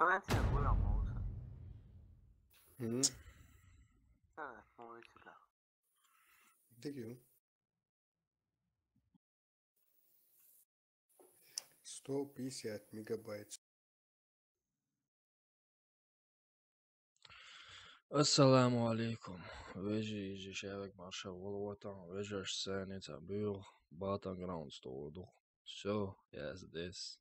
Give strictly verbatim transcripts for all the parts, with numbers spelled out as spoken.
Давайте я буду молча. Мгм. Да, молча, да. Дэгиу. Сто пятьдесят мегабайт. Ассаламу алейкум. Вежи, иже шавек марша волватан, вежаш сани табюр, батан граунд столдук. Всё, я здесь.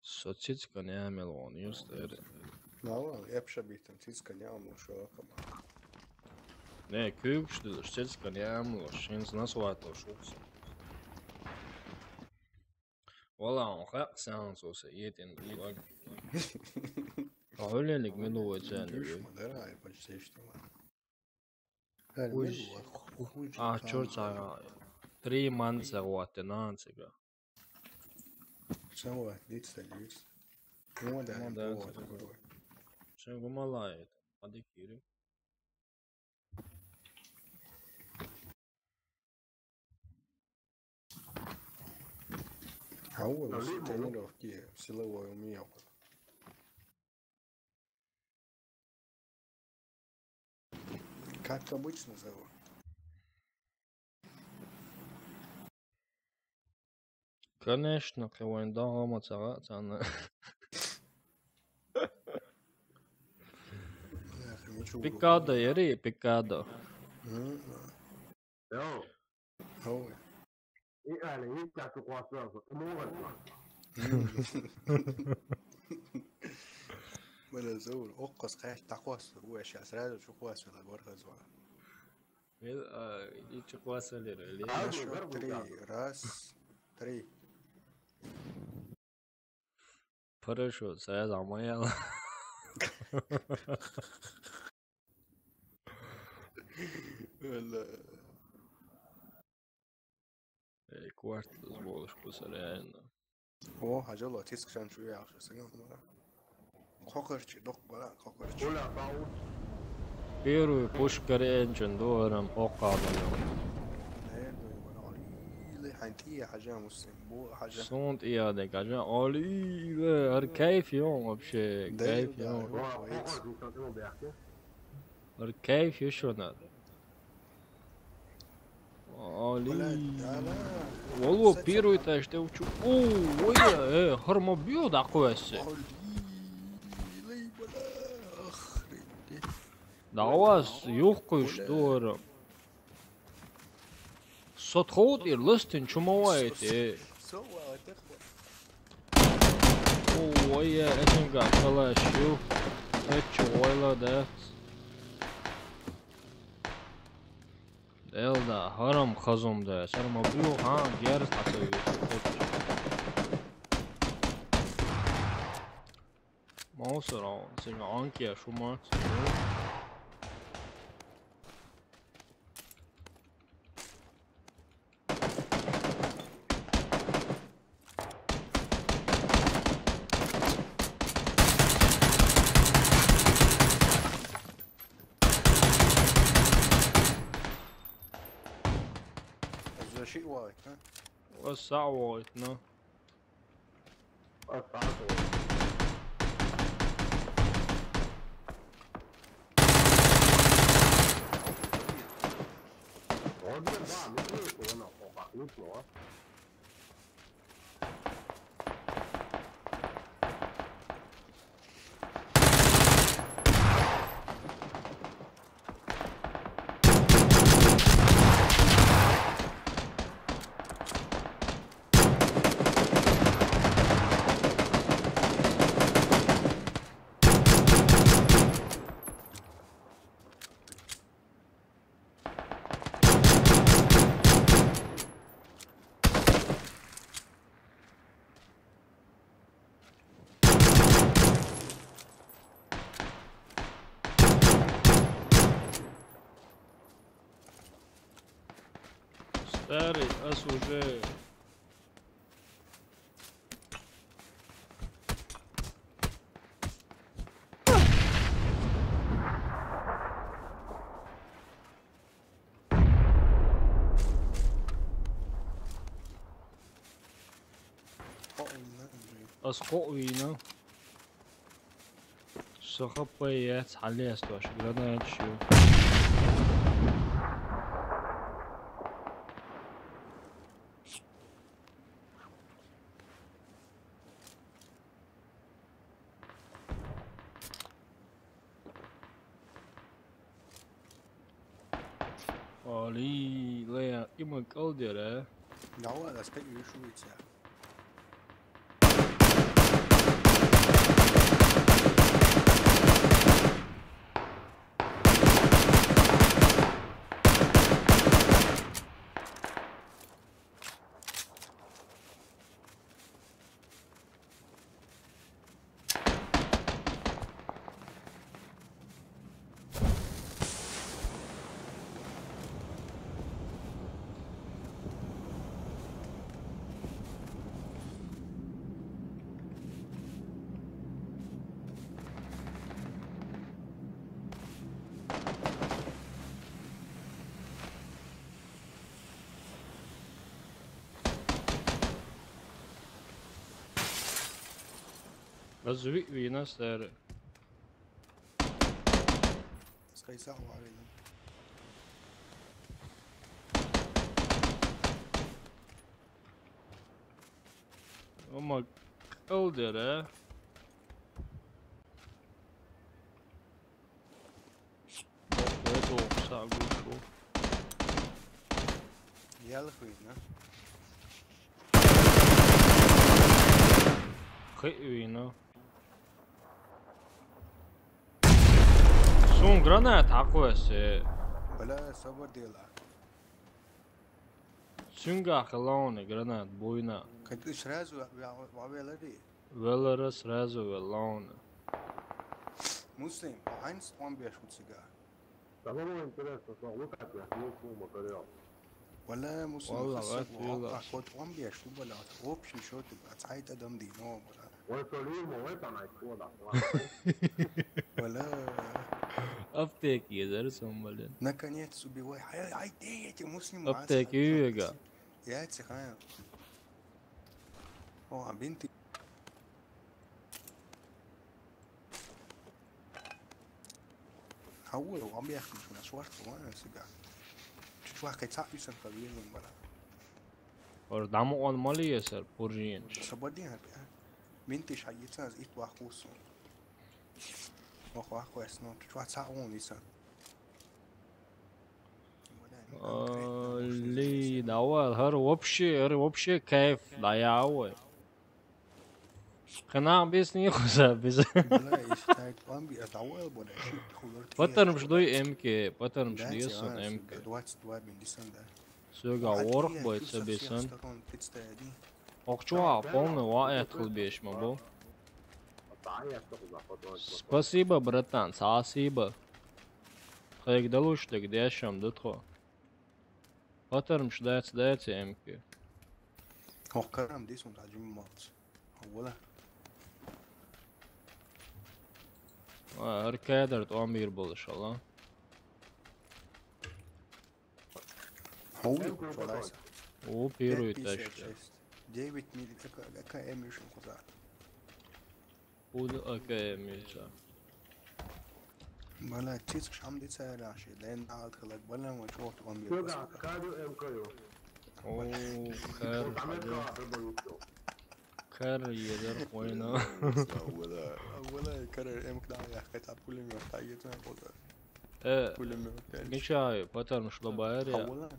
Со цицкан ямел вон, юстери. Нава, эпша битан цицкан ямел шо кама. Не, кюкш дилш цицкан ямел, шин знас ватл шукс. Вала он хак сан соса, етин лаг. Олелик милуэ цен. Дюш мадара, я почти что. Хуй. А, чёрт, а, три манца вот, и нанцига. Самого лица, лица. Ну да, ну да, вот, да. Чё, гумалает? Адикири. А у вас тренировки силовой у меня было. Как обычно зовут? Конечно, квайнда гома цара цана. Бляха, ничего. Пикадо, яри, пикадо. М, да. Йоу. Ой. И али, и как у вас сразу. Много. Мына зур, оккас кайт таквас, у эша сразу чуквас вела горхаз вала. Мен, а, и чуквас вела, или? А, на счёт три. Раз, три. Хорошо, сразу амаял. Вала. Эй, кварт болуш куса реально. О, хажала тискшан шу яхшы сыгын бара. Кокырчы, док бара, кокырчы. Уля, бау. Первый пушкар энчен дуарам окадо. Нердой бара, или хантия хажа мусим, бу хажа. Сунт иядек хажа, али, ар кайф ён вообще, да, кайф да, ён. Ва, кокырчы, сатын бяхте. Ар кайф ешо надо. Али. Блядь, да, да. Вало, первый этаж, тэ учу. О, ой, э, хормобио да квесе. Али, лей, бля, охренеть. Да у вас юхкуш дура. Сотхоут ирлыстын чумоваете. Ой, я этим гакала щу. Эчу ойла да. Элда, харам хазом да. Сарма бу ха, герс атаю. Маусарон, сен анкия шумат. Защит валит, а? Васса валит, ну. Старый, ас уже. Ас кхоъ вийна. Со хаппай яц, хьалестош гранаташ ю. Али, ле, има кӀалдера. Давай, да, стек вишу вица. Разве вина, сэр? Скайса варили. Ома кӀалдера. Бокъ ве дохса гушу. Ялх вина. Хи вина. Сун гранат хьакъвесе. Бля, собар дела. Цуьнгахь лауна гранат буйна. Как ты сразу вавелари? Велара сразу вел лауна. Муслим, а хьайнс тӀом беш ву цига? Самому интересно, что вот так я, ну, фу, материал. Вала, Муслим, вала, хасса вала, вала. А ход тӀом беш ву, бала. Общий счёт, а цайта дам дино, бала. Ой, то ли ему это найти, да, ладно. Вала. Аптеки езер сон, блин. Наконец убивай. Ай, ай, ты эти Муслим. Аптеки юга. Я тихо. О, а бинты. Хьаура, ам яхкаш, ма шварц ван сига. Чу чу вахкай цаӀ юсан ха вирун бара. Ор даму он мали ясар пуржинч. Сободин хапя. Минтиш хьагицан аз ит вахкусун. Вах вахквес, ну, чу чу цаӀ он исан. Али, давай, хар вообще, хар вообще кайф, да я, ой. Кхана бис не хуза, бис. Бля, если так, ламби, а давай, бля, шит, хулар. Патарм ждой М К, патарм ждой сон М К. Двадцать два бендисан, да. Сёга ворх бой цабисан. Охчуа, полный ва эт хул беш ма бу. Спасибо, братан, спасибо. Хайг далуш так дешам дутхо. Патарм ждать, дайте М К. Ох, карам дис он таджим малц. Вала. А, аркадер тӀом бир болуш ала. Хьули, чолайса. О, первый тачка. Девять миль, какая, какая эмишн куда? Буду А К М миль ца. Бала, чиц шам ди ца раши, лен дал калак бала ма чот он бир. Куда? Каду М К ю. О, хэр, хадё. Кар езер хойна. Вала, вала, кар М К да я, хата пулемёт, та езер хойна. Э, пулемёт, конечно. Ничай, патарм шло байер я. Хавала.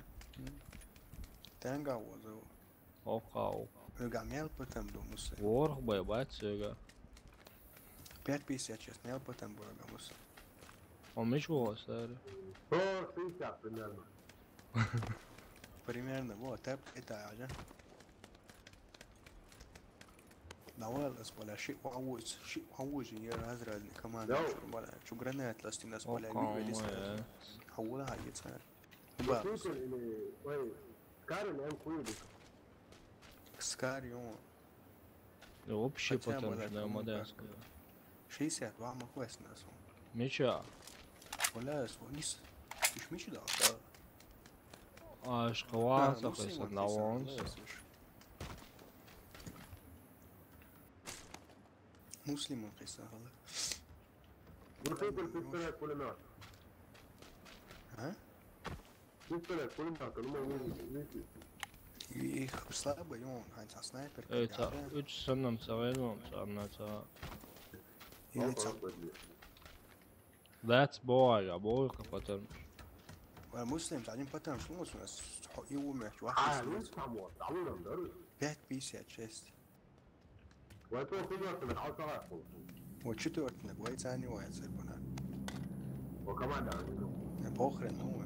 Тенга возу. Окау. Ӧга мел патарм думусы. Ворх бай бат сёга. Пять пятьдесят сейчас мел патарм бурага мусы. Он мич вова сари. Сто шестьдесят примерно. Примерно, вот, это, это, а, да? Давай, лас, бля, ши вауз, ши вауз, я разрядный команда, бля, чу гранат лас, ты нас, бля, видели, хавула, яйца. Ба. Или, ой, Скар или М Q или? Скар, ё. Вообще, хотя бы, потому что, да, ну, модельская. Как бы. Шестьдесят два ма квест нас. Меча. Бля, свалис. Ишь мечи дал, да. А, шквал такой с одного. Муслиман кхиса хала. Гуртуй, гуртуй, пистолет, пулемёт. А? Пистолет, пулемёт, ну, мы видите, видите. Их слабый, он, ханца снайпер. Эй, ца, уч санам цагайдам, царна ца. Или ца. That's boy, а boy капатан. Ва Муслим, за один патам шло у нас. И умер, А, чувак. ну, там вот, а вы нам дали. Пять пятьдесят шесть. Вот он, пулемёт, а, а, Вот четвертый, на бой цани вай церпана. Вот команда, а, ну. Я похрен, ну.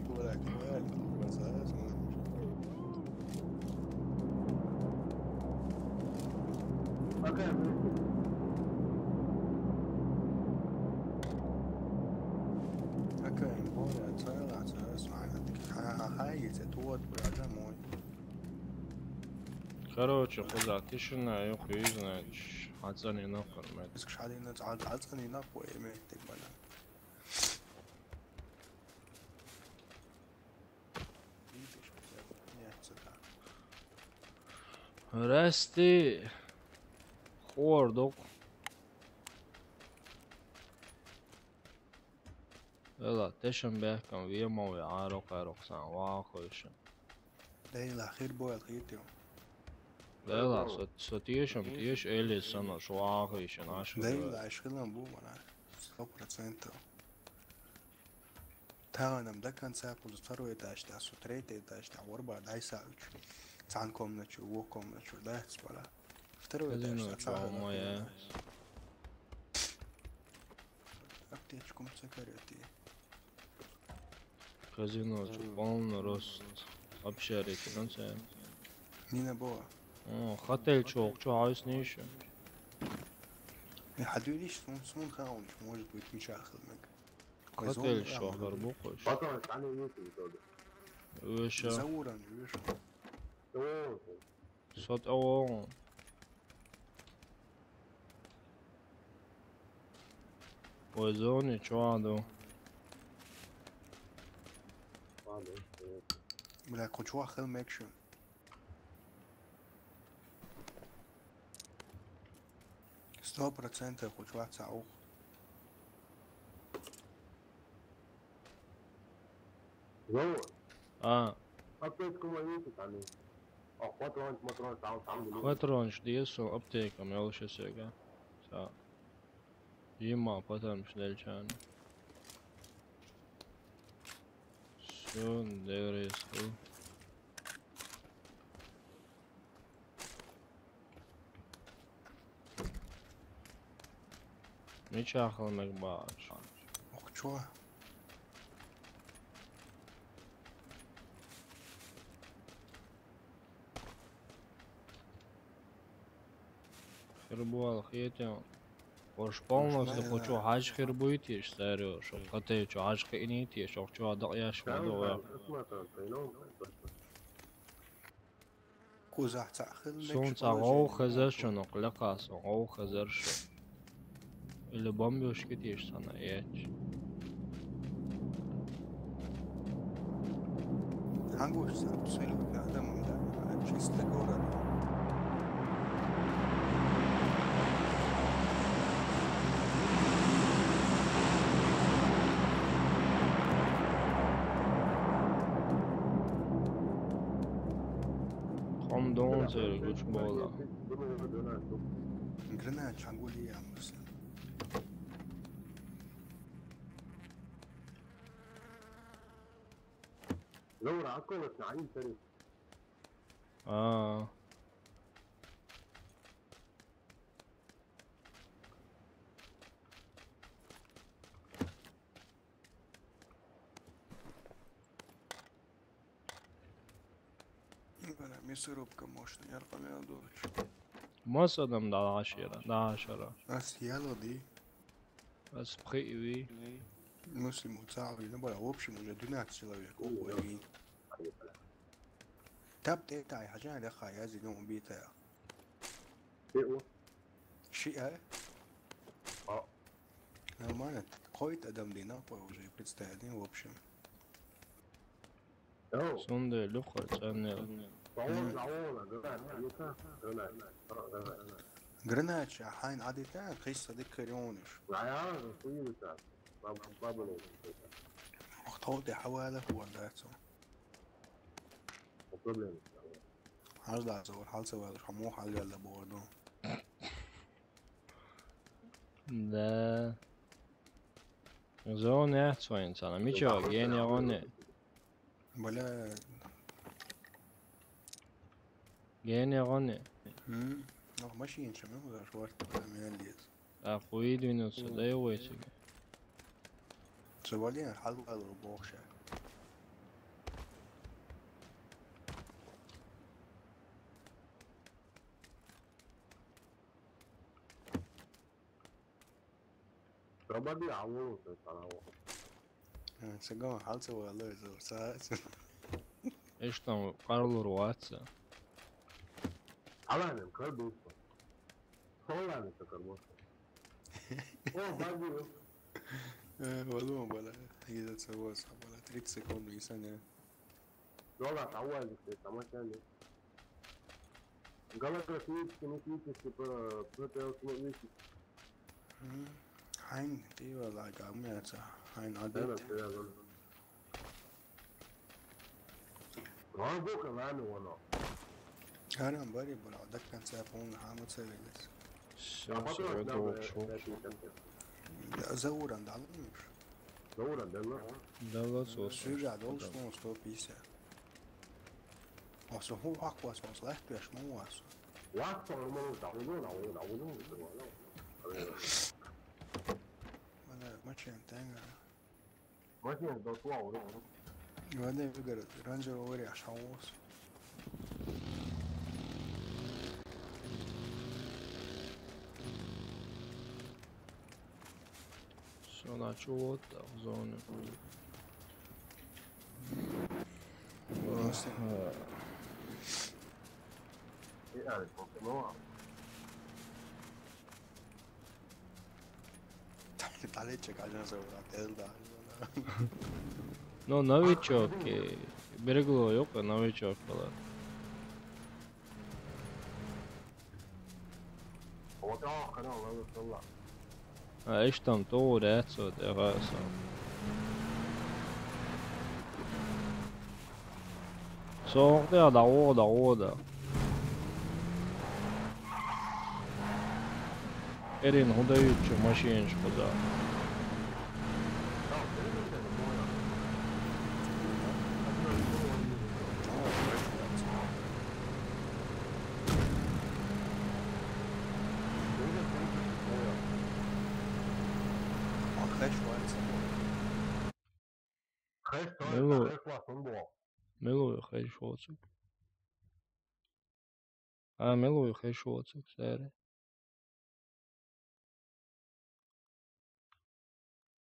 Курак, курак, курак, Пока, ну, Какая более целая, целая, смотри. Ха-ха-ха, если тот, бля, домой. Короче, куда тишина, я хуй знает, ацани нахуй, мать. Бис кшалина, ацани нахуй, имеет, так, бля. Видишь, у тебя нет цвета. Расти. Хордук. Эла, тешам бехкам, вемов, я арок, арок, сан, вахойшин. Дейла, хир бойл, хир тио. Эла, со, со тешам, теш, эли, сан, аш вахойшин, аш. Дейла, аш хилам бу, мана. Сто процентов. Таганам до конца, плюс второй этаж, да, со третий этаж, да, ворба, дай сауч. Цан комначу, во комначу, да, спала. Второй этаж, Казино, да, чё, моя. Аптечкум цикарети. Казино, чё, полный рост. Вообще, рекомендация. Не на бо. О, хотел, чё, чё, айс не ещё. Я хадуилиш, сун, сун хаунч, может быть, меча хилмек. Хотел, чё, харбук, Потом, они есть в итоге. Выше. Зауран, видишь? О, Сот, о. Ой, зони, чё, аду? ладно, э, Бля, кучу хилмек шу. Сто процентов кучу цаух. ну, А, аптечку мои там. О, патрон, патрон, там, там, ну. патронч, диесу аптекам, я лучше сега. Са. Има, патронч, дельчан. Всё, there is. Меча хилмек бач. Ох, чё? Хирбуал хетя. Ош полностью Ош хочу майна. Хаж хирбуйтиш, сарио, шо хатей, чё Хаж хинитиш, ох чё адак яш Там, мадо. там, посмотрим, ну, Куза цахил. Сун цагол хазар шо, но кляка сун гол хазар шо. Или бомбёшки тиш сана яч. Хангуш абсолютно адам, да, чистый город. Хом дон зер гуч бола. Гранат чангули ямуса. Заур, откуда ты? Они, смотри. А. Бля, мясорубка мощная, я помню, дочь. Мас адам да ашира, да ашира. А с ялоди. Ас пхи иви. Муслим уцави, ну, бля, в общем, уже двенадцать человек. Охуеть. Таб те тай, хажа да хая, зи, ну, убитая. Ты вот. Ши, а? А. Нормально. Кой-то адам дина, по уже представили, в общем. Оу. Сунде люхар цаннер. По-моему, на Оуэна, да, да, не так? Да, да, да, да. Гранатча хьайна Ӏадита, кхиса дикка рионаш. Ла я, хуйла ца. Баб-, бабале. Ох, тхо тӀе хьавала хӀума дац. Проблема. Хьажа дац, ор хьал ца валаш, хьо муха хьалвелла боху ду. Да. Зона яц вайн цана. Мича гене гӀоне. Бля. Гене гӀоне. М. Ох, машин ча мел вара, шорт, мел лез. А хуй двинулся, да и войсики. Ца вале, хьал валур боху ша. Робади, а вон ца царава. Э, ца гон хьал ца вала, иза, ца, ца. Эш там къарлур вац. Аланем, кар дурса. Холлани ца кар боху. О, бади. Э, валу бала. Иза ца вац, бала. Тридцать секунд, иса не. Дола, а валик, тамашани. Голографический, метрический, про-, противоавтоматический. М, хьайн, ти вала гам яца, хьайн Хьайн адет. Ацци язан. Ган бока лами вано. Гарам бари бара, даккан ца полна хама ца велес. Всё, всё, это вообще. Да, за уран дал, видишь? Заура, делла. Делла сто. Шуьга дол сто, сто пятьдесят. Аса хӀун хьакхвас, аса лаьтташ ма васа. Лаьтташ ма васа, хӀун ду, хӀун ду, хӀун ду. Вала, мачен тенга. Мачен до туа ура. Вала, вигар, ранжер овари аш хьан васа. Всё, начало вот так, в зоне. Ага. Там летали, чекали на завода, да. Ну, новичок, э, берегло, ёпта, новичок была. А, эш там тӀе вур яц цо тӀе гӀа со. Со хӀокху тӀехь дӀагӀо, дӀагӀо, да. Эрина хӀун даьлча машинаш кхуза. Милу-, милуй хезаш воцург? А, милуй хезаш воцург, саьрра?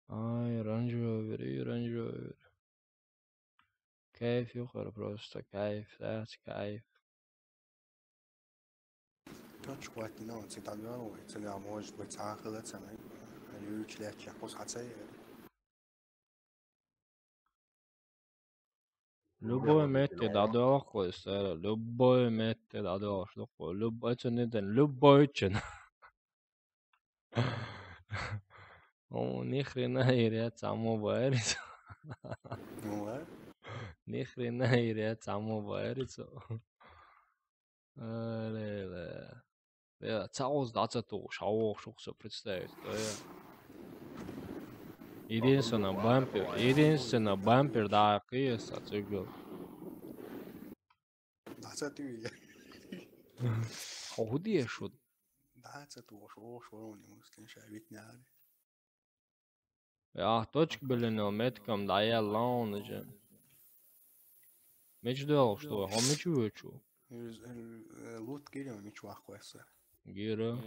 Ай, Range Rover, и Range Rover. Кайф ю хӀара просто, кайф, дац кайф. Точка хӀоттина, цигахь дӀадоьлла вай, цигахь, может быть, цхьа а хила ца мега. Юьйцуш лаьтташ кхуза хьан ца яра? Любой метте дӀадоьлху кхо, сара, любой метте дӀадоьлхуш ду кхо. Люб-, оцу ниден любой чун. О, ни хрена йир яц, цхьаммо баьррица. Ну, а? Ни хрена йир яц, цхьаммо баьррица. Аллилуйя. Я, ца гӀуз дӀа ца тухуш, хьан вохуш ву со представить, то я. Единственное, бампер, единственное, бампер дӀакхийса цигал. ДӀа ца туьйя. Хьо хӀун деш ву? ДӀа ца тухуш, вохуш ву, муьлхха ша витнера. Ахь точка беллинал меткам дӀаяьлла хьуна жа. Мича доьлхуш ду, хьо мича воьдуш ву? Э, э, лут гира мича ваккха вай аса. Гира.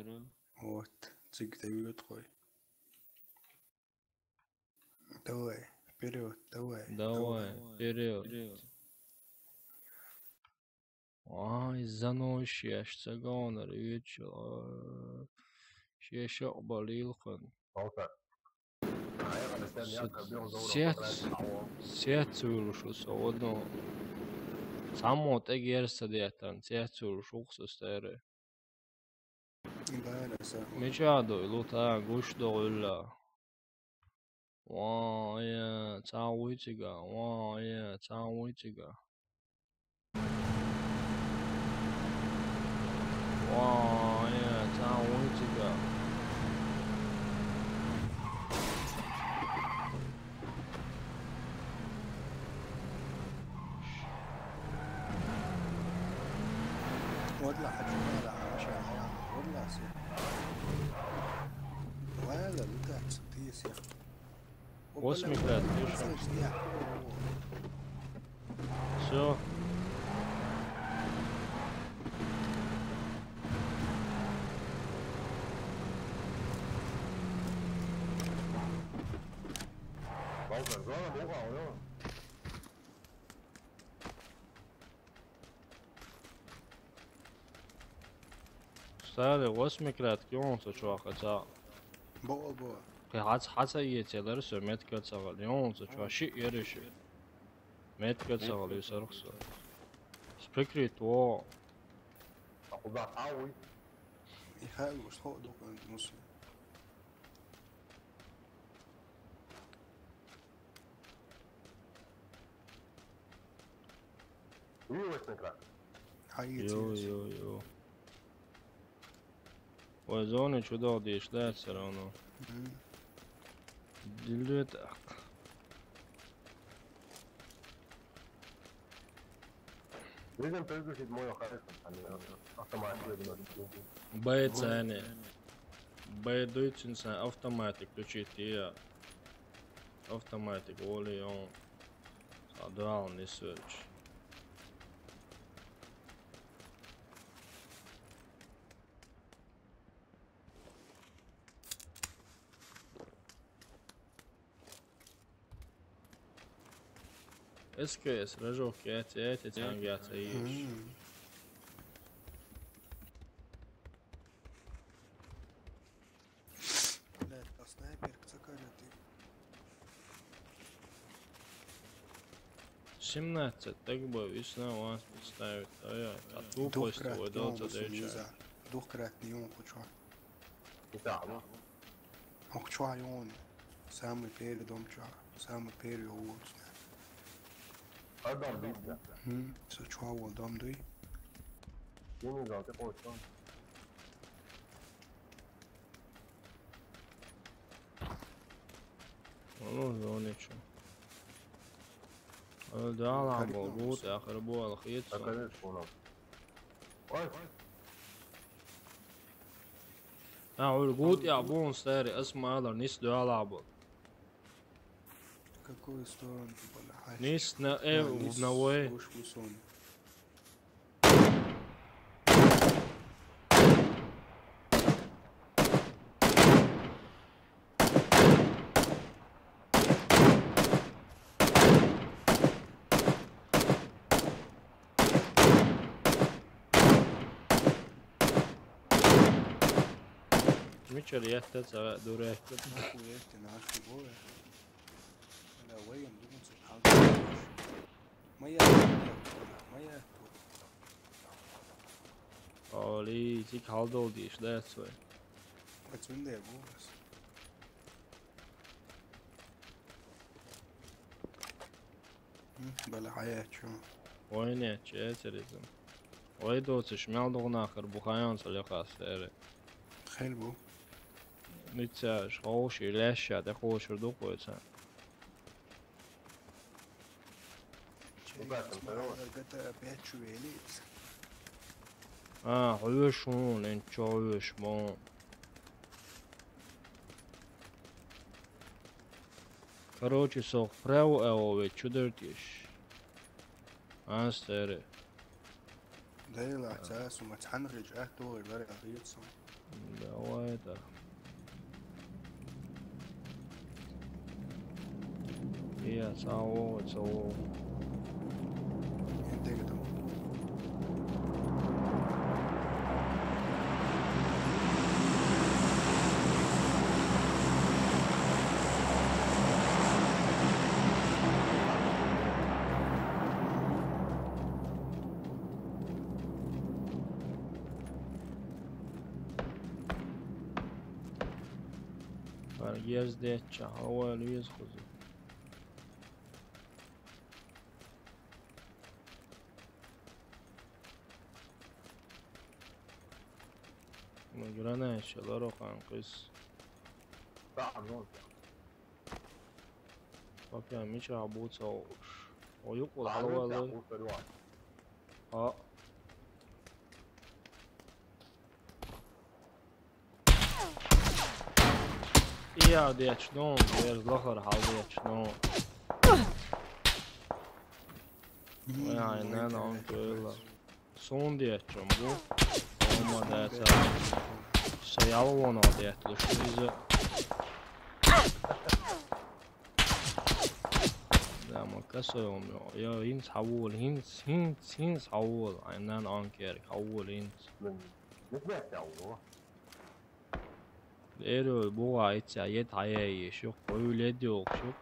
Вот, цига тӀе воьду хьо. Давай, вперёд, давай, давай, давай. Вперёд. Ай, заноза шаьш ца гонара оьцу, а, шен шакъ бан лелхина. Со цец, цец вуьйлуш ву со, одно. Цхьаммо тӀе герз ца деттарна, цец вуьйлуш ву со стара. Бара са. Мича ду, лута гуш ду гӀулла. Ва, я, цӀа вуй цига, ва, я, цӀа вуй цига. Ва, я, цӀа вуй цига. Вадла хьачумала хьамашала, вадла се. Вала, лутац, тисе. Восемь играет, слышал? Все. Стали, восьмикратки, он со чувака, ца. Бо, бо. Кхы хьац-, хьаца иецелар со метка цагал, он со чува, ши ериши. Метка цагал, и сорок со. Спекрит, о. А куда, а, уй? И хай, уж схо, докон, ну, с- Уй, восьмикрат. Хьаийца, йо, йо, йо. Ой, зоны чудо деш, да, всё равно. Мгм. Дилдет. Людям предыдущий мой охаришн, они автоматически. Б цены. Б дуйцинса автоматик включить, и автоматик, воли он. Садал не сверч. С К С, рожок, я тебя, я тебя, я тебя, я тебя. Мгм. Блядь, по снайперке закарятый. Семнадцать, так бы весна вас представит. А я, а тупость, ой, да, он дальше. Двухкратный он хочу. Да, ну. Ох, чё, он самый первый дом, чё? Самый первый улица. А дом видно. Хм, со чё, вот дом дуй? Я не знал, ты хочешь, он. Ну, ну, ничего. Э, да, ладно, будет, я хребу, алхиец. Ой. А, ой, гуд, я бун стери, эс малар, нис дуала бу. Какую сторону ты подахаешь? Нис на, э, на вой. Мичара етта ца дуре. Нахуй етта, нахуй боя. Ана вайм дугун ца халда. Моя, моя. Али, цик халдол диш, да, свой. Ацунде бу. М, бала хаяч. Ойне, чесеризм. Ой, доциш, мел дугнахар, бухаян саляхас, эре. Хел бу. Ницаш, хоуш, иляша, да хоуш, рдук ойца. Куда там, здорово? Г Т А пять чувелиц. А, хуюш мун, эн чо хуюш мун. Короче, сох право, а, ове, чудертиш. А, старе. Дайла, цас, ума цхьанхьи чӀаьхӀ догӀи лара хӀицун. Давай это. Я, цао, цао. Интегетон. Герз дечча, хьалавойл веза кхуза. Ну, гранайча ларо хан къис. Папа, мича буца уш. О, юкъур хьалавойл. А. Иа дечну, ер лахар хьал дечну. Ой, ай, не, не, он кёла. Сун дечун бу. Ома деца. Са ял вона дет, луш иза. Да, ма касой ом, ё. Ё, инс хьавол, инс, инс, инс хьавол. Ай, не, не, он кер, хьавол, инс. Эрой, бугӀа ицця ед хьаяйиш ю, хӀуй лед йолуш ю.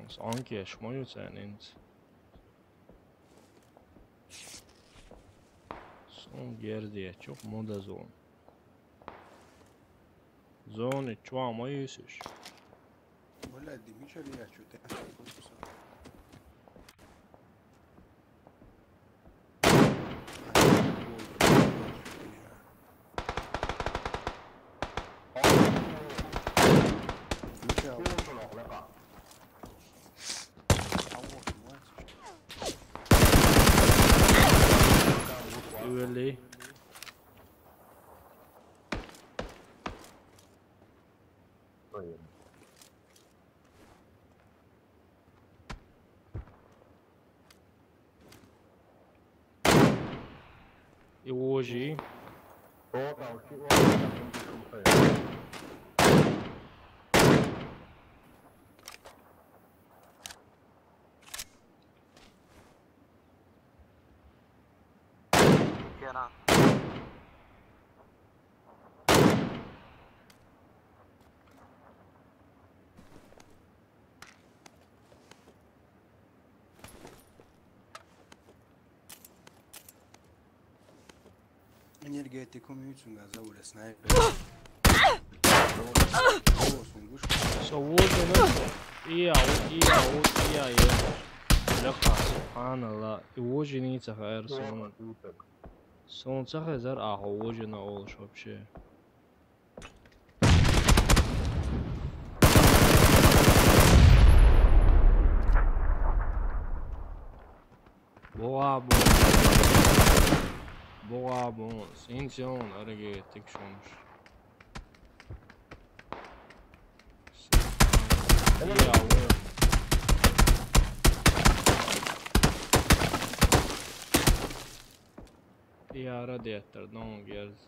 Санкеш ма ю цӀен инца. Сон гердечух ма дазун. Зони чуа ма юсиш. Блядь, Димича я чё ты? Really? И ожи. Энергетикум юцунга завуре снайпер. Со вожина. Иа, вот иа, вот иа, е. Бляха, субханалла. И вожиница хайр сон. Сон ца хезар ахо вожина олуш вообще. Буа бу. Буа бу. Синсион араге тикшунш. Я, я радиатор, но герз.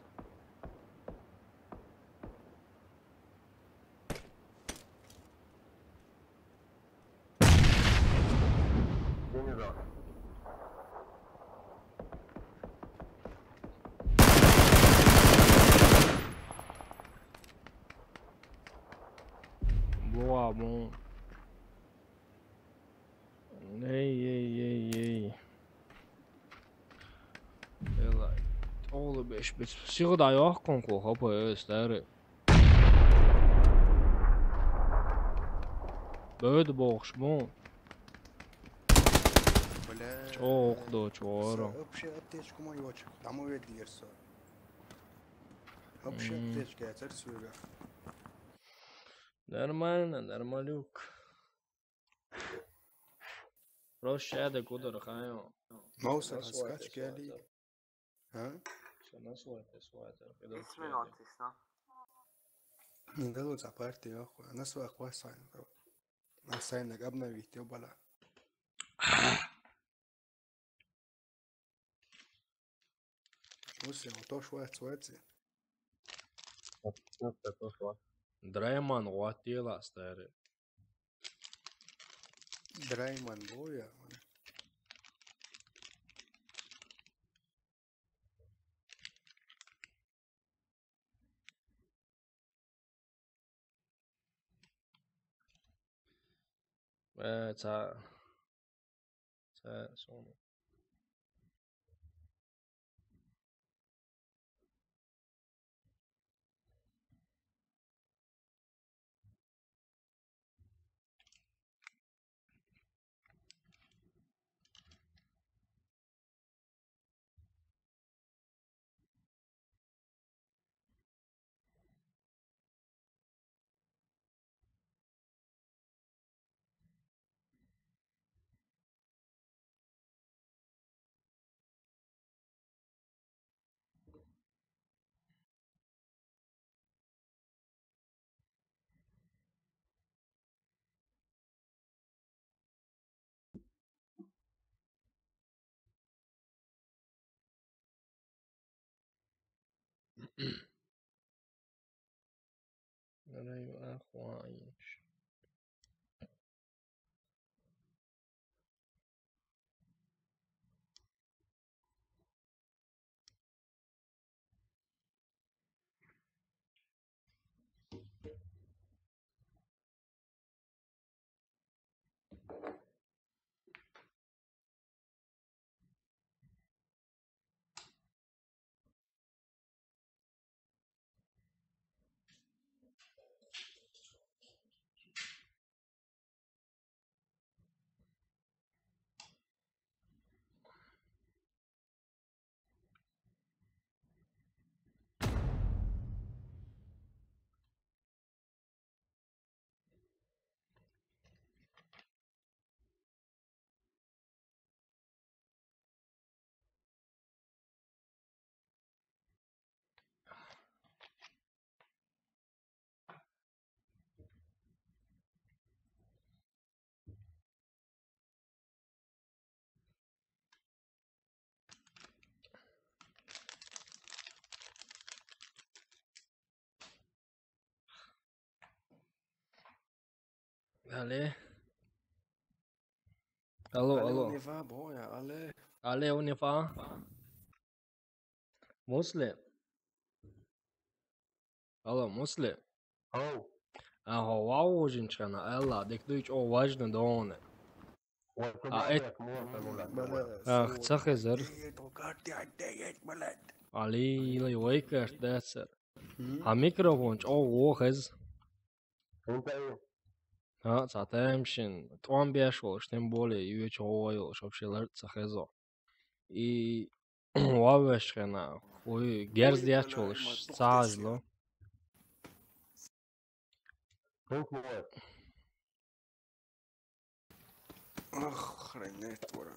Буа бу. Эй, эй, эй, эй. Эла, олу беш бес. Сигъда йохкун ку хапа эс дары. Бөөдү бохуш му? Бля. Чокъ до чора. Вообще аптечку мою очек. Там увидел ерсо. Вообще аптечка я царь сюря. Нормально, нормалюк. Просто ща да кудара хайо. Мауса скач гали. А? Всё, на свой, ты свой, это, когда Исмин всё это. Артист, а? Не дадут за партию, охуй. На свой хвай сайн, бро. На сайн, на обновить, ё бала. Усе, вот то швайц, швайц. Драйман гъуаттела астари. Драйман боя. Э, ца. Э, сона. Nereye ahuaymış? Алло. Алло, алло. Алло, унифа, боя, алло. Алло, унифа. Муслим. Алло, Муслим. Ау. Аха, вау, жинчана, Алла, дек дуй чӀо важно доне. А, эт. Ах, ца хезар. Али, лай вайкарт дацар. М? А микрофон чӀо во хез. Ха, ца тайм шин. ТӀом беш волш, тем более, ю чӀо вай волш, вообще лар ца хезо. И вавеш хена, хуй герз яч волш, цажло. Ох, хренеть, вора.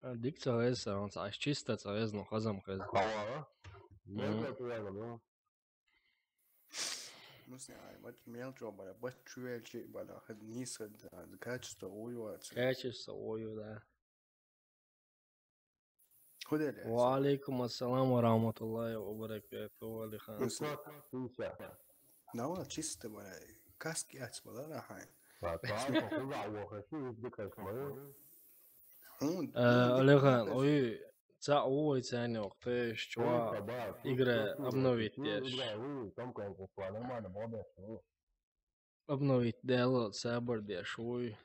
А, дик ца вез, а, он ца, аж чисто ца вез, ну, хазам хез. Ага. М. Ну, сня, ай, вот мелчо, бля, вот чуэльчи, бля, хед низ, хед, а, качество уйвац. Качество уйва, да. Худели. Ва алейкум ассалам ва рахматуллахи ва баракатух, Алихан. Исак, Иса. Нава чисто, бля, каски ац, бля, рахай. Ба, ба, ба, худа, ва, хаши, узбек, хаши. Хун, э, ну, Алихан, дикка ой, ца, ой, ца не ох, ты что, игра обновить, ну, я игра, ой, там, конечно, нормально, молодец, ну. Обновить дело, сабр деш, ой.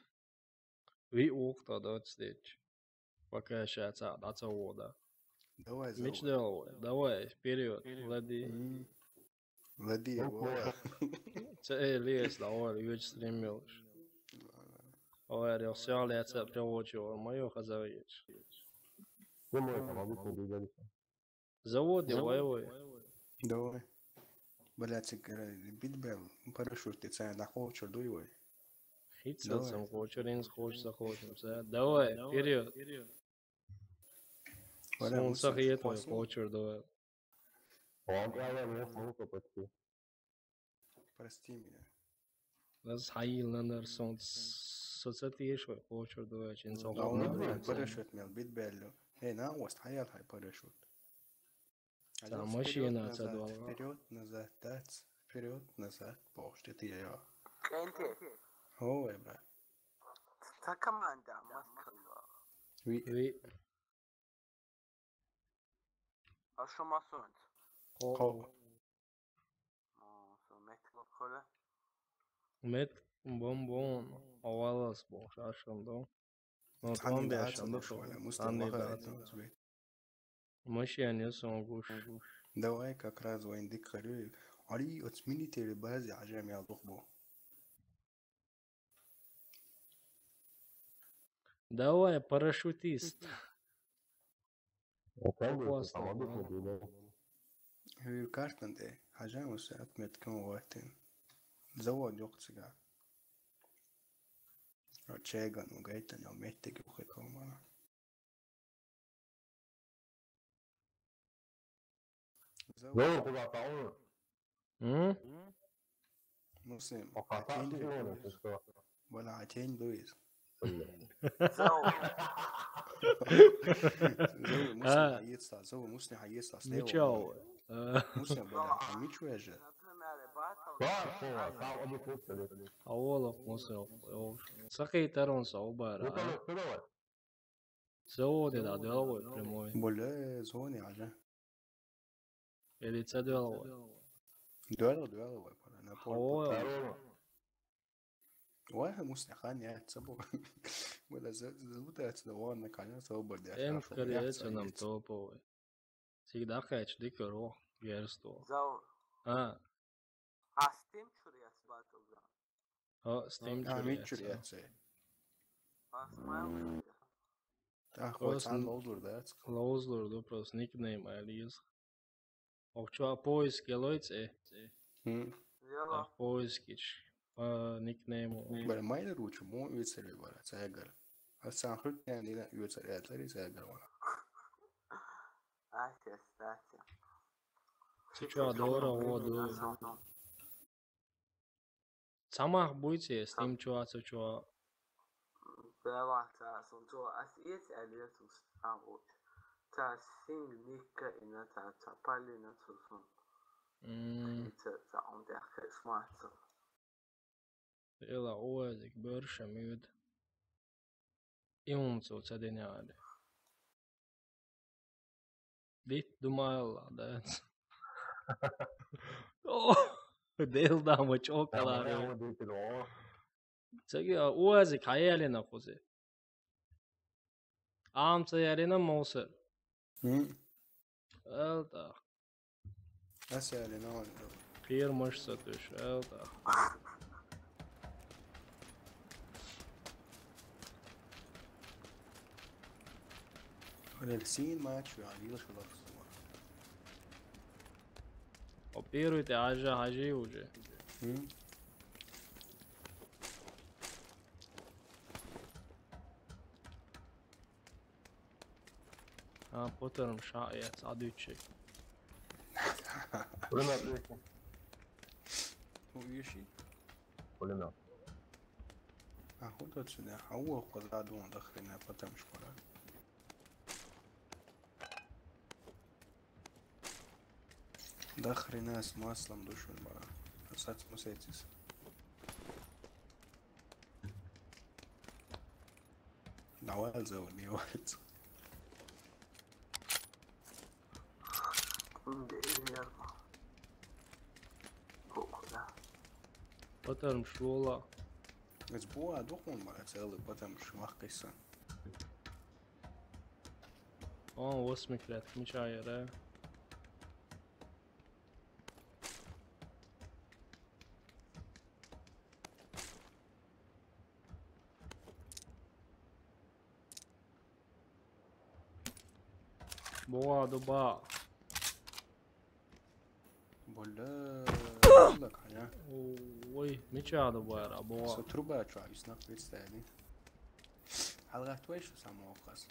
Ви ух, тогда отстечь. Пока ща ца, да, ца вода. Давай, меч завод. Дело, давай, вперед, лади. М. Лади, ну, вова. Ца, э, лес, давай, юч стремилш. Давай, я все, я ца приводчу, моё хозяйство. Ну, мы там обычно двигались. Завод, давай, давай. Давай. Бля, цик, э, битбел, парашют, ты ца, на хочешь, дуй, вой. Хит, давай. Сам хочешь, ринс хочешь, захочешь, всё. Давай, вперёд. Бля, солнце хет, вой, хочешь, давай. Он, я, я, я, я, я, я, Прости меня. Аз хайыланар сон соцетиеш вай хочур дуач, инсан. Да, он парашют мел бит беллю. Эй, на, ост, хаял хай парашют. Та машина ца дуала. Вперёд, назад, дац. Вперёд, назад, почти ты я. Кенти. Ой, бля. Та команда, Москва. Ви. Ви. А шо масонт? Хо. Хо. А, со мет локоле. Мет бомбон, авалас бо, шашалдо. Ну, цхьанне тхьовра дац беш ма ду, валя, муста цхьанне ваха дац. Машен я сон гуш. Давай как раз вайн дика хир ю. Ари, оцу милитари базе хьажа мел дукха бу. Давай, парашютист. Опа, хӀуьйру картан тӀе хьажа, ма са отметка ма ваттина. Завод йоккха цига. Чеган ву гайтан йо меттиг юххе комара. Зовр куда таун? М? Муслим, Ока а тень таун дуй? Валя, а тень дуй? Зовр. Зовр, Муслим, а, хьаеца, Зовр, Муслим, хьаеца, слева. Мича ву? А. Муслим, валя, а мича ву я же? Например, батл. Да, да, да, да, да. А волох, Муслим, о, сакхий тарон са убара, а? Зовр, да, деловой прямой. Бля, зоне, а же. Или ца деловой? Дело, деловой, пора, на пол. О, пол. Ой, Муслим, хан я, ца бу. Бля, за, за, за, за, за, вон на коня, за, бля, эм, хорошо, скорее, я, ца, ца, нам ца. Топовый. Всегда хочу дикоро, герсто. Зовр. А. А Steam чур яц батлда? О, Steam чур яц. А, мича чур яц. А смайл чур яц. А, хой просто цан лоузлур дац. Лоузлур ду, просто никнейм айлиз. Ох, чё, а поиск ялой цӀе? Хм. Яла. А поиск ич. А, никнейм. Бара майнер ву чу, мо уьйцар вара, цайгар. А сан хурт ян дина уьйцар ятлари цайгар вара. Ача, кстати. Чё, дора, о, ду. Цамах буй цӀе, Steam чу а, ца чу а? Белахь ца сун чу а, ас эц аьлла ца сун а вуч. Ца синг никка ина ца, ца паллина ца сун. М. Ца, ца он тӀехь кхеш маца. Эла оазик бёрша муьд. И хӀума цо ца дина аьлла. Дитт ду ма алла, да? О, дел да ма чӀокаларе. Ма дитт ду. Цига а оазик хьаялина кхузе. Ам ца ялина мовсар. Хм. Эл тӀаккха. Ас ялина ван. Кхермаш ца туьш, эл тӀаккха. Хьалел сийна маьч веана, йилла шу лакхсо. О, первый тӀе хьажа, хьажий уже. Хм. А, потарм ша яц, а дуьйцу. Пулемёт веши. ХӀун веши? Пулемёт. А хӀун ду цуьнан? А вон кхуза дун дахрина, потарм школа. Дахрина с маслом душун бара. Сац мусецис. Давай, Зовр, не валится. Потарм школа. Эс буа духун бара целый, потарм шмахкайса. О, восьми клетка, мича яра. БогӀа ду ба. Бля, лак хьаня. Ой, мича ду бара, богӀа. Со труба чу а виснах представили. ХьалгӀатвай шу самохас.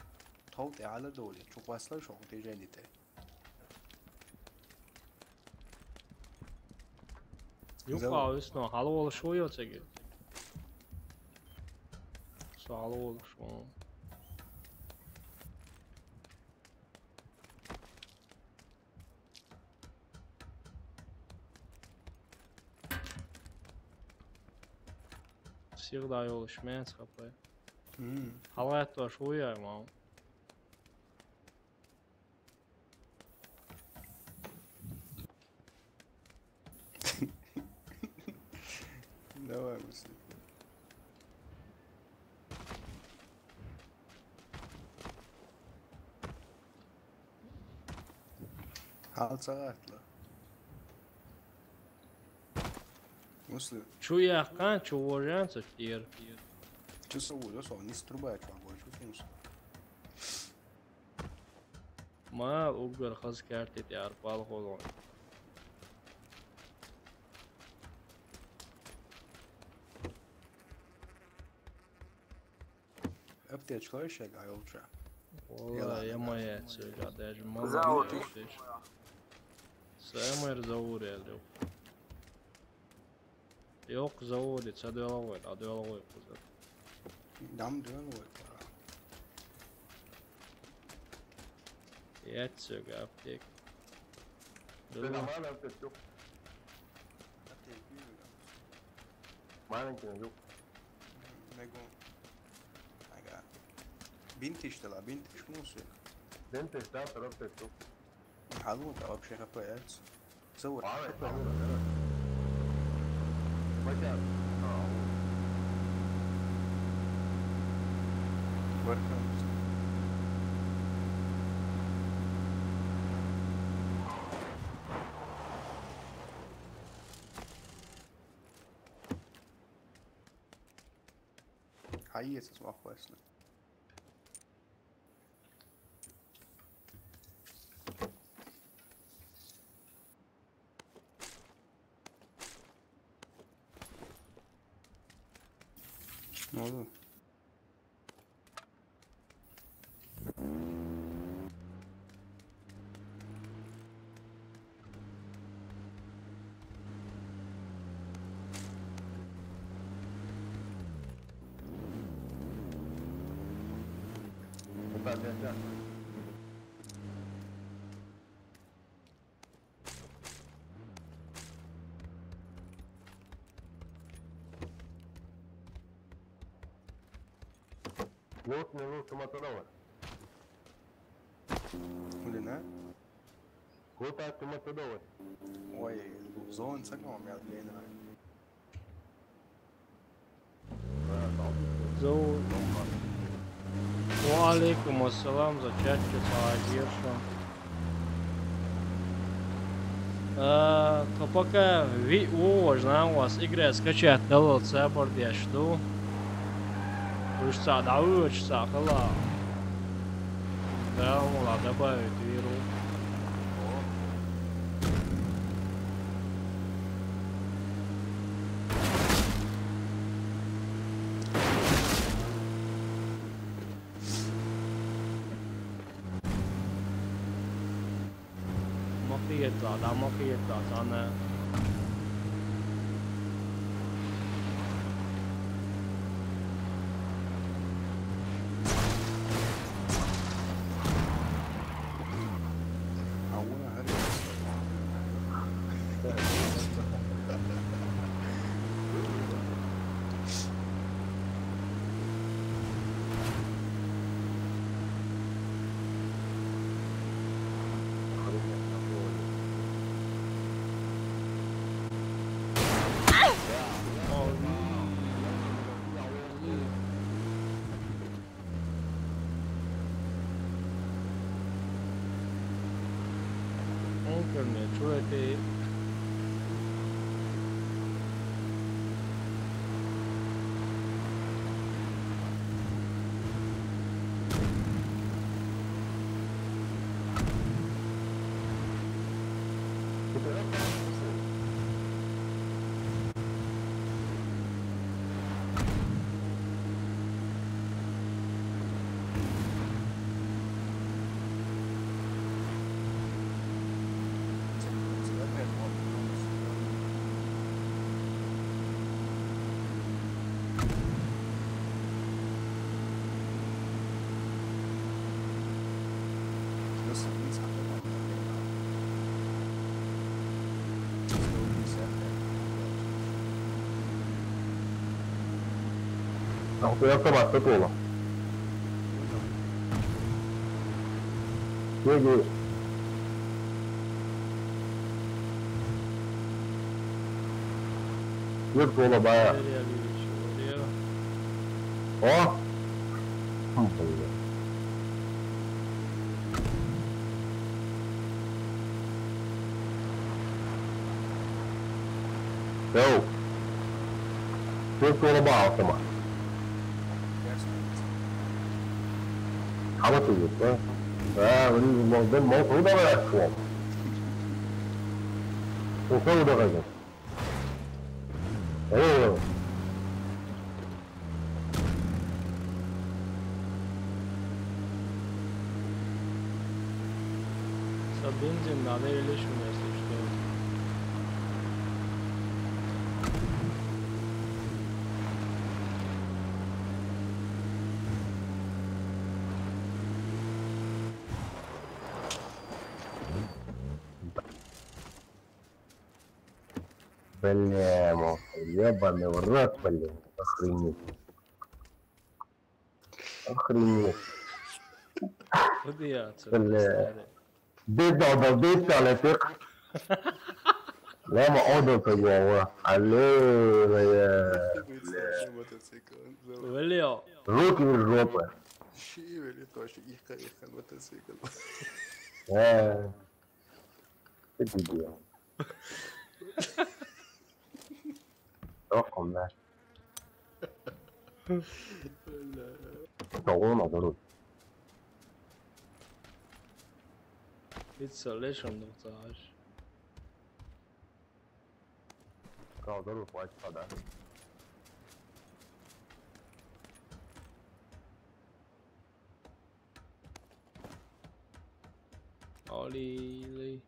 Тхов тӀе хьала доли, чу хвасла шу хӀун тежели тӀе. Юкъа висно, хьалаволуш ву йо цига? Со хьалаволуш ву. Всегда йолуш меца хапай. Мм. ХьалгӀаттош ву яй, мам? Давай быстрее. Хьал ца гӀаттала. Муслим. Чу яьккхина, чу вожанца тӀера. Чу са вожа, со низ труба чу вожа, чу сунус. Ма уггар хаза карте тӀера палхолон. Аптечка лайшаг айолча. Валла, я моя цвета, даже мама. Завод. Самый завод я лёг. Йок заводи, ца дёловой, а дёловой кузов. Дам дёловой. Я цвета аптек. Ты нормально аптечку? Аптек, маленький юг. Мегу. Ага. Бинтиш дала, бинтиш мусик. Бинтиш, да, торопишь, юг. Халута вообще капец. Заур. Ай, капец. Халута, да. Хотя, а, Welcome. Хьаэца вахваьсна. Ну. Вот, минут, суматодова. Блин, а? Вот так, суматодова. Ой, зон саком я блин. Зо-, Ва алейкум ассалам, за чатче сагӀа герша. А, то пока ви-, вож, нах вас игра скачать далал цабар деш ду. Уж ца дӀавуч, ца хала. Да, вала добавить виру. Ма хетта, да, ма хетта, цӀана. Интернет, что это? Ахуя автомат тот вола. Геги. Ир вола бая. О! Хм, блин. Yo. What's going on, come on? How much is it, bro? Ah, what is it? Well, then most of that for. What's going on? Oh. Sa benzin надо или что, если что? Бля, мо, ебаный в рот, блин. Охренеть. Охренеть. Куда я отсюда? Бля. Бедно, да, бедно, летит. Лема одо поймала. Алло, бля. Мотоцикл. Вылез. Руки в жопу. Щи, блин, тоже их, их мотоцикл. Э. Ты дебил. Ох, он, да. Что он, а, говорит? It's a legend of the Ash. Калдыру хватит, да? Олили.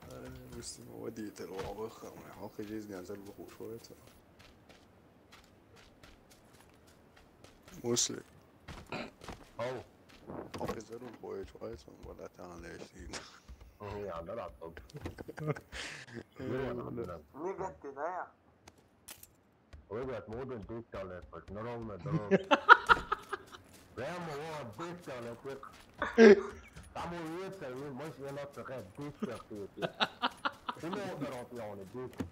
Э, мы с ним водитель, лавы, хамы, халкы жизни, а за лбу шуется. Мысли. Ау. Ау, за руль боец, боец, он вот это, он лезет. Ой, я, да, да, да. Э, да. Двигатель, да? Ой, блядь, мы будем десять лет, блядь, ну ровно, да ровно. Прямо, вот, десять лет, блядь. Там уедется, и мы, может, я на такая десять лет, блядь. Ты мне ударил, я он и десять.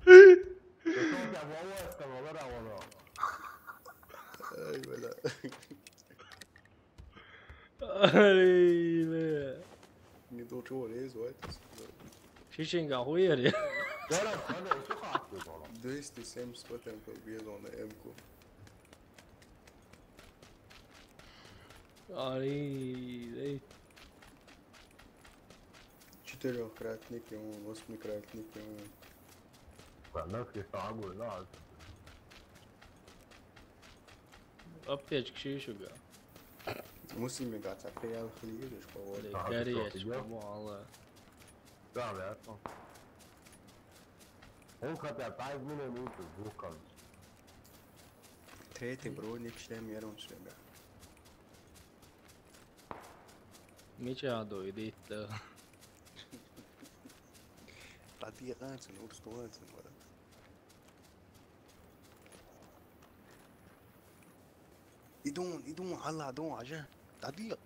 Ты что, у тебя волос там, вот это, вот. Ай, бля. Ай, бля. Не то, чего лезу, это. Шишинга хуери. Двести семьдесят потом победил на М-ку. Ай, ай. Четырёхкратник ему, восьмикратник ему. Ладно, все слабые, да. Аптечка шишуга. Мусимига, цапеял хлиеш, по воде. Ага, горячка, всё, идём. Мало. Да, да, я понял. Он хотя бы пять минут звуком. Третий броник, шлем, я рум сюда. Мича дойдит, да. Тадиганцин, урстуанцин, бара. Идун, идун, алла, дун, ажа. Тадига.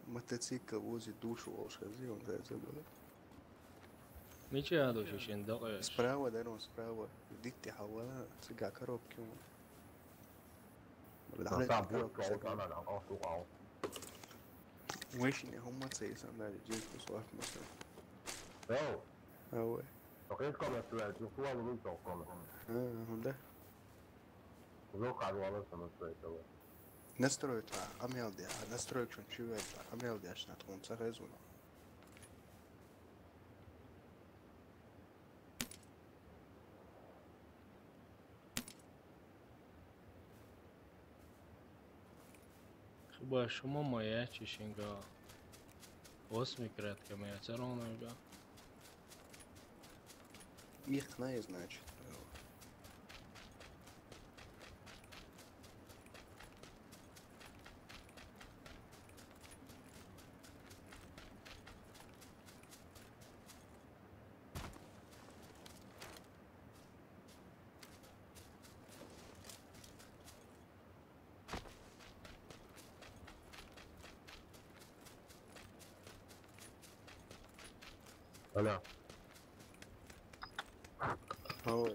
Мотоцикл возит душу волшебный, он за это забыл. Мича дойдит, шин докъёс. Справа, да, он справа. Дитти хавала, цыга коробки он. Там будка, вот она, там, о, о, о. Вышли, хумма цейсан, да, здесь кусок маса. Йоу. А, ой. Окей, скоро стреляют, ну, куда вы там, скоро? А, ну да. Ну, как вам это настроить, давай. Настроить, а, амел де, а, настроить, что, чего это, амел де, аж на том, сразу. Хіба шума моя чешенька. Восьмикратка моя царонага. Их знає, значит. Алло. Алло. Алло.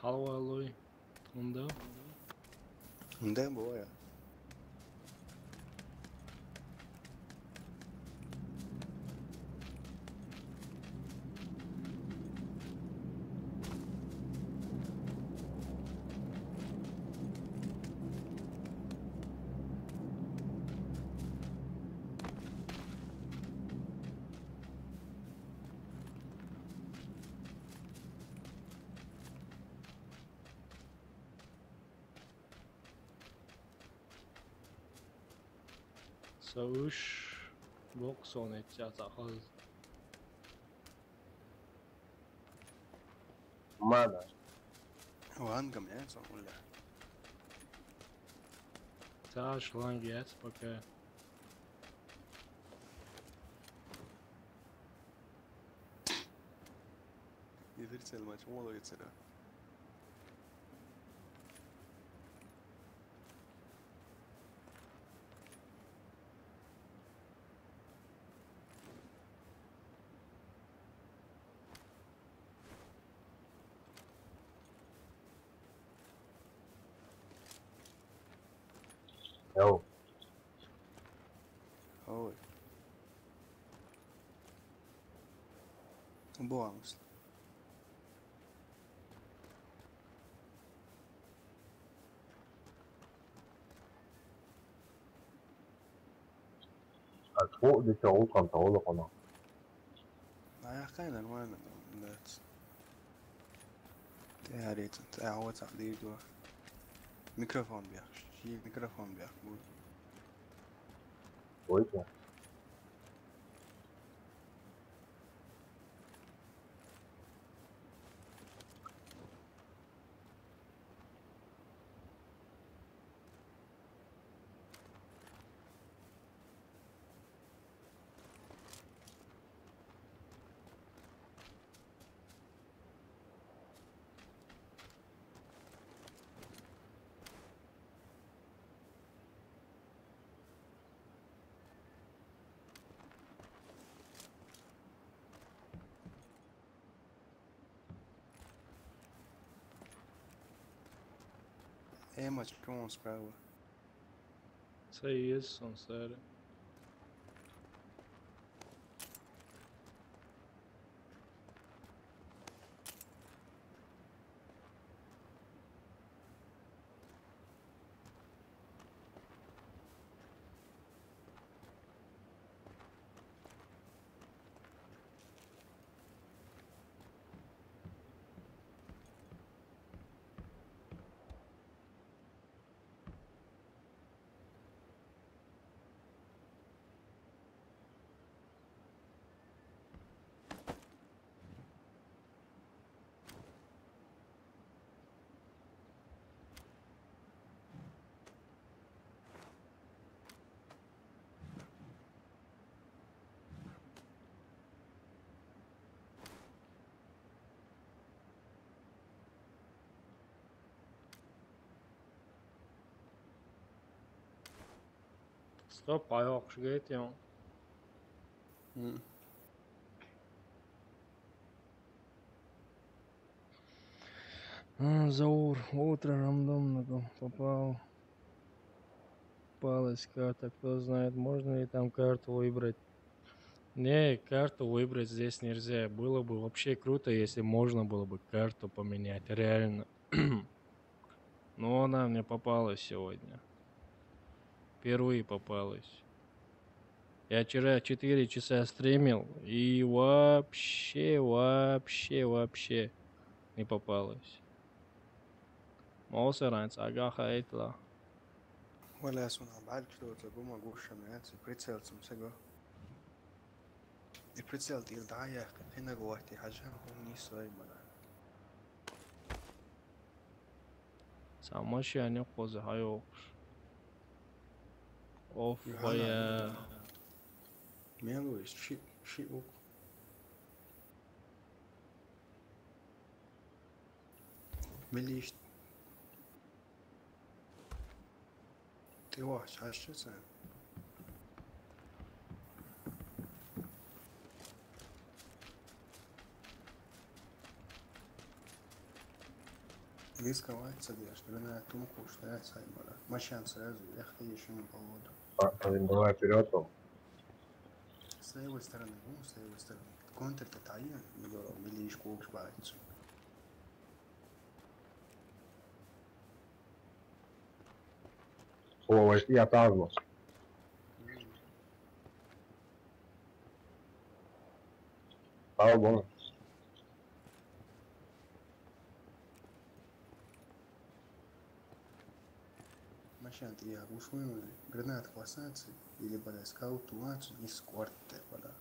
Алло, алло. Унда? Унда бывает. Са уьш бокъ сона эццяц ахаз. Мана. Вангам, я, сон уля. Цаш ланг яц пока. Ефир целмач, молодец, да. Йоу. Ой. Бонус. А тьфу, дитё, утхан тооло коно. Аяхкай нормально, да. Тэ харицан, тэ аваца дийдо. Микрофон бяхш, чи микрофон бяхш бу. Ой, да. Эмач, кому справа? Са ес сон сари. Стоп, ай окуш гетион. М. А, Заур, утро рандомно попал. Попалась карта, кто знает, можно ли там карту выбрать. Не, карту выбрать здесь нельзя. Было бы вообще круто, если можно было бы карту поменять, реально. Но она мне попалась сегодня. Впервые попалась. Я вчера четыре часа стримил, и вообще, вообще, вообще не попалась. Мосеранец, агаха этла. Валя, сунал бальк, что это гума гуша, мяц, и прицел цум сего. И прицел тил да я, хина гуахти, хажа, хум не сой, мана. Са машине къоза хьайоккхуш. Оф, Юхана, хая. Мелуис, ши, ши ук. Милиш. Ты вахт, хашчы сен. Рисковать садишь, гранату кушать, саймара. Машин сразу, эх, ты ещё не поводу. А, а, давай вперёд там. С левой стороны, ну, с левой стороны. Контр-то тайна, не говорю, милишку уж бается. О, я тазма. Слава Богу. Машин, я ушел, гранат хватается, или бля, скаут туланцу, и скорт, бля.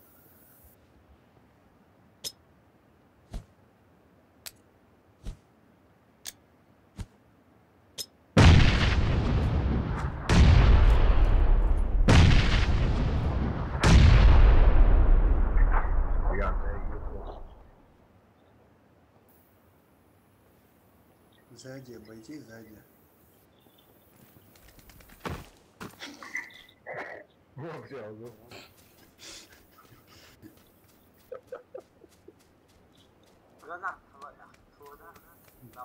Сзади обойди, сзади. Вот взял, да? Гранат, давай, а, что, да?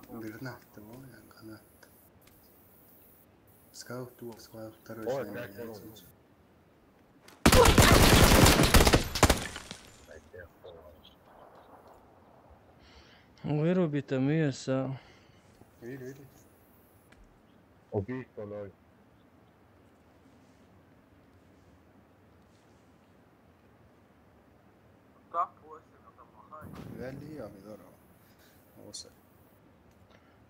Гранат, давай, а, гранат. Скаут, скаут, второй. Ой, слева, как меняется. Вырубит, а мы сам. Убийство ноль. Вели, я ми дорого.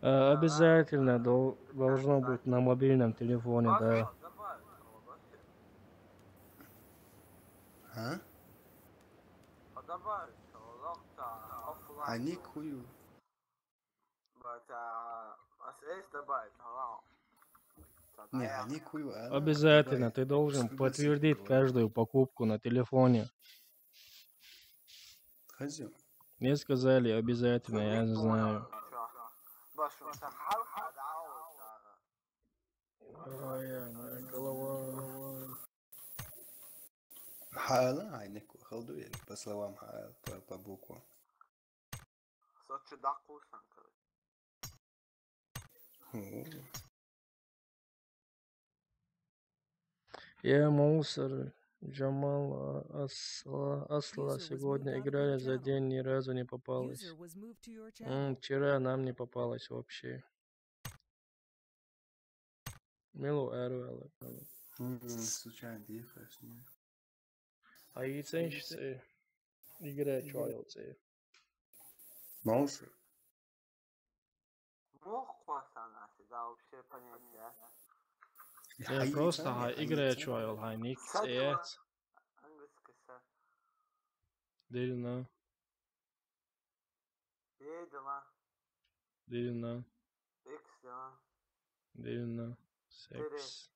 Э, обязательно дол- должно быть на мобильном телефоне, да. А? А ник хую. Не, а ник хую, а? Обязательно, ты должен подтвердить каждую покупку на телефоне. Хазил. Мне сказали обязательно, я не знаю. Ой, моя голова. Хала, айник, халду, по словам Хала, по, по буквам. Сочи да кусан, короче. О. Я мусор. Джамал, а, Асла, Асла сегодня играли, за день ни разу не попалось. М, вчера нам не попалось вообще. Мило Эрвелла. М, случайно ехать с ним. А и ценщицы игры чуалцы. Маусы. Мох квасана, да, вообще понятия. Я просто ха игры чуал, ха ник цец. Английский са. Дерина. Едила. Дерина. Иксила. Дерина. Секс.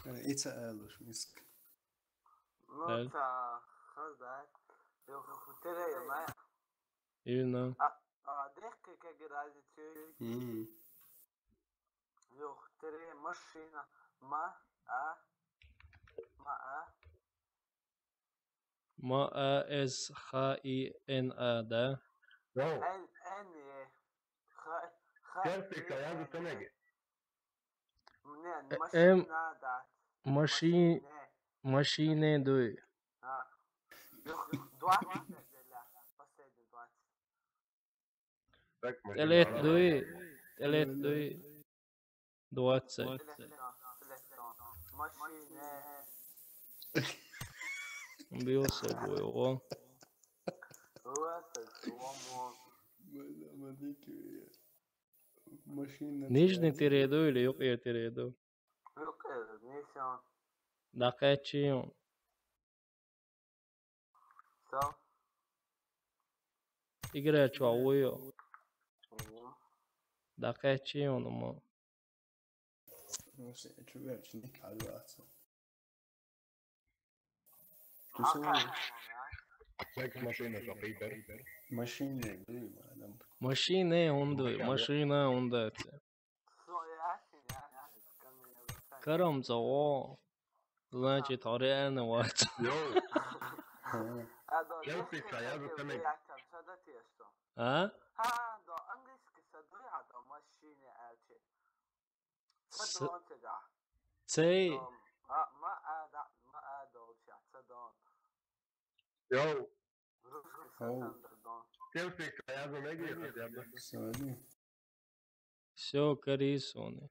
Э, ица элуш миск. Ну, та, хаздай. Юх, тере, юна. Именно. А, а, дехке, как и разницу. Мгм. Юх, тере, машина. Ма, а. Ма, а. Ма, а, эс, ха, и, н, а, да? Н, н, е. Ха, ха, и, н, е. Не, машина, да. Маши-, машине дуй. А. Юх, юх, двадцать, последний двадцать. Телет дуй. Телет дуй. Двадцать. Убился, бой, о. Нижний тереду или юг тереду? Да, качи. Игры чуал уйо. Да, качи он мо. Ну, се, чу, я чу, не калваца. Машина, да, мадам. Машина, он да, машина, он да. Карам за о. Значит, реально вот. Йоу. Селфи, я за теми. А? А, да, английский садуй, а, да, машина. Ца дон чагахь. Цей. Дон. А, ма а да, ма а долча, ца дон. Йоу. Русский Оу. Сатан да дон. Кевшик, а я за меги, хотя бы. Сегодня. Всё, карисоны.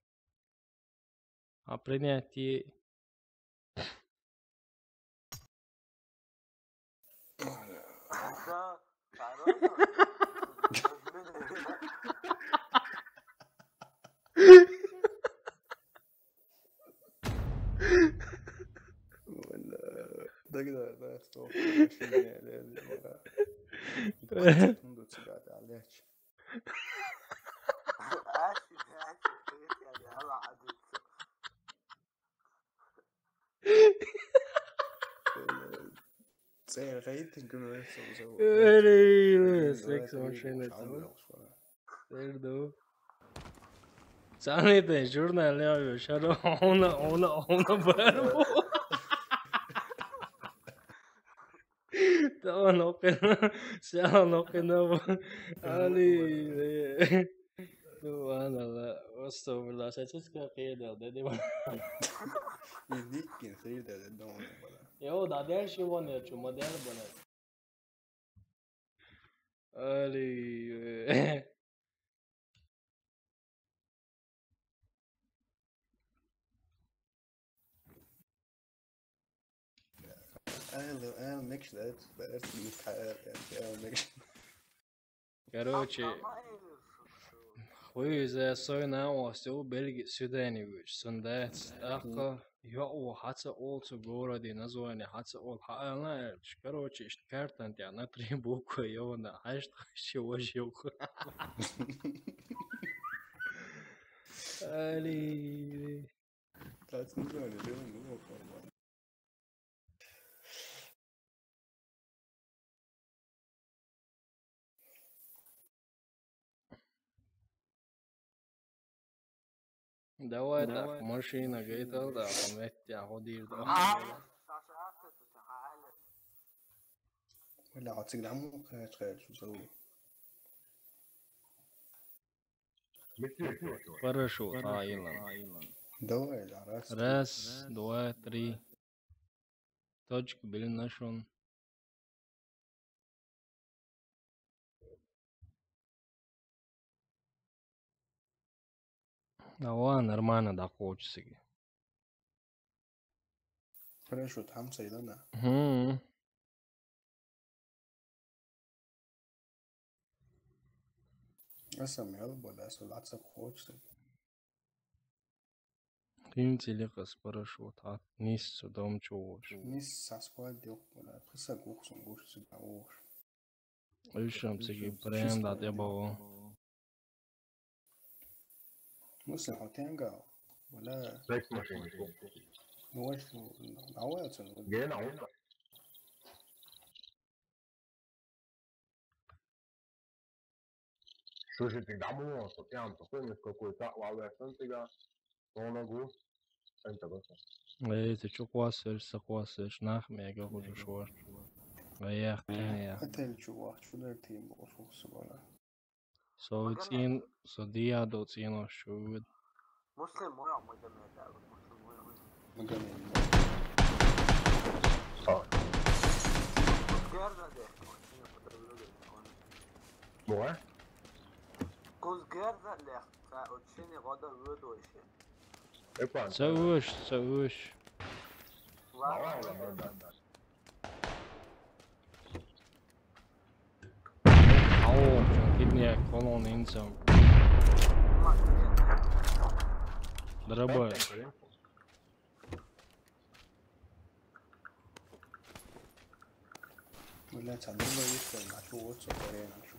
А принятие. Тогда, да, что? Цергаит гүнөөс. Эй, секс машина. Эрдөө. Санытай журнал явуу шару, она, она, она барбу. Таван окена, сян окена. Али. Ту ана ла, остовла, сачиска кеда, деде. Индикин хейда, деде, она бала. Йо, да дер ши вон я, чума дер бана. Али. Эл, эл, мекш, да, да, эл, мекш. Короче, хуй за сой на осё белги сюда не виш, сундац, аха, я о хаца олцу городе название хаца ол хаана, короче, ишт картан тя на три буквы, ёна, хашт хаши вожёх. Али. That's not really, really, really. Давай так, машина гайтал да, он ведь тя ходил да. Бля, а ты где мог, э, сказать, что зовут? Парашют, а, Илон. Давай, да, раз. Раз, два, три. Точка, блин, нашёл. Давай, нормально, да, хочется. Парашют, хам сайдана. Мгм. Аса мел бода, аса лаца хочется. Хин цили кас парашют, а нис судом чуш. Нис сасква дёк бода, писа гухсун гуш сига уш. Ишам сиги прям да дебо. Муслим, хотенга, вала. Секс машина. Ну, вот, ну, а вот это, ну. Ген, а вот. Слушай, ты домой, что прям такой, какой-то, вала, что тебя? Что ногу? Эй, ты чё, квасишь, саквасишь, нах, мега, хуже швар. Эх, эх. Отель, чувак, чудо ты ему, фуксу, вала. Со цин, со диадо цин ошуд. Муслим моя, Магомед, да, вот Муслим моя, Муслим. Магомед. А. Кузгерда де, Муслим подробно. Моя? Кузгерда де, ка учени года выдойше. Эпан. Савуш, савуш. Ва, ва, ва, ва. Ау, кидни колон инсам. Дробой. Блять, а дробой есть, начал вот сотворение, начал.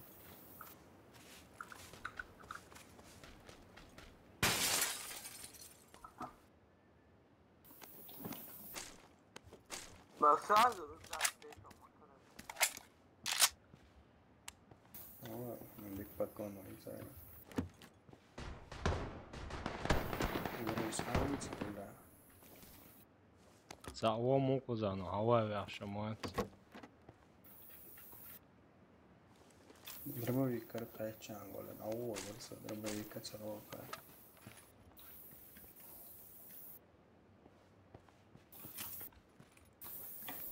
Ма сразу, да, о, ну, биг подгон, не знаю. Говорю, схавается, да. За о муку за, ну, хава вяхша мать. Дробовик кар кайчан голен. Ау, варса дробовик кар царока.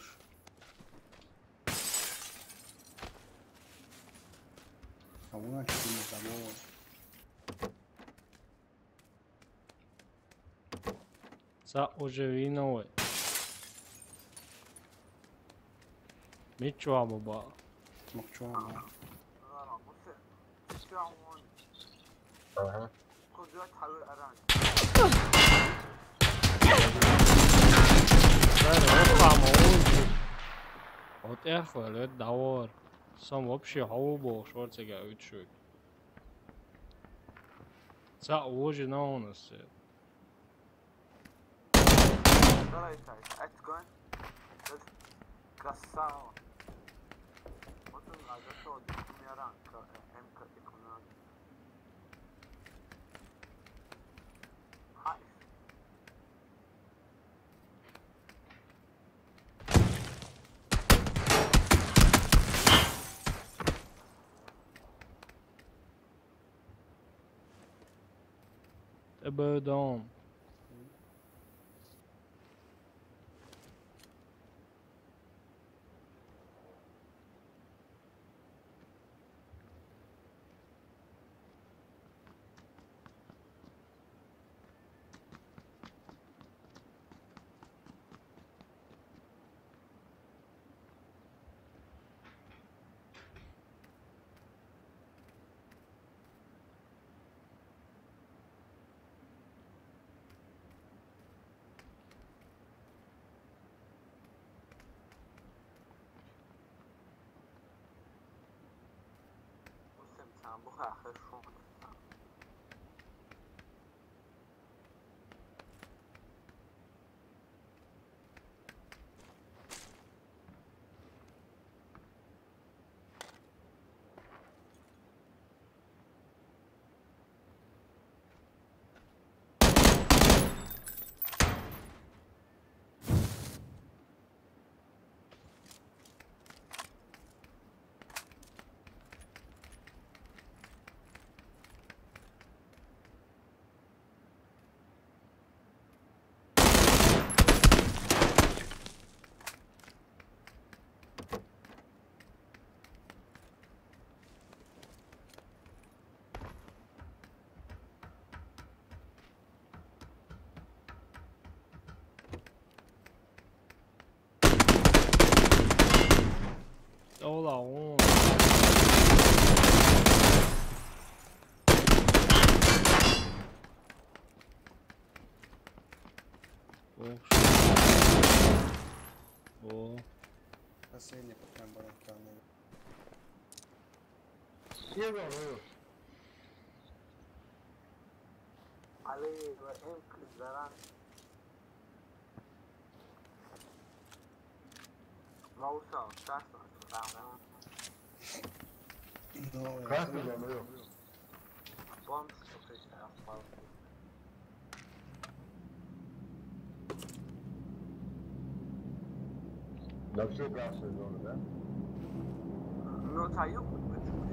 Иш. А вон чё там? Са уже виноват. Мичо баба. Мичо баба. Ага. Зара опа маузи. Вот эхо лет давор. Сам вообще хаву бо шорцега учук. Са уже на у нас. Давай, давай, давай, давай. Красава. Вот он, а за что? У меня ранка, э, М К и команда. Хай. About on. Ола, он. Ох, ш- О. Последний по прям барабану. Съездил, ну. Алло, М К Заран. Мауса, сейчас он там, Ну, Красный, да, ну. Бомж, что ты там пал. Да все красные зоны, да? Ну, та юг, почему?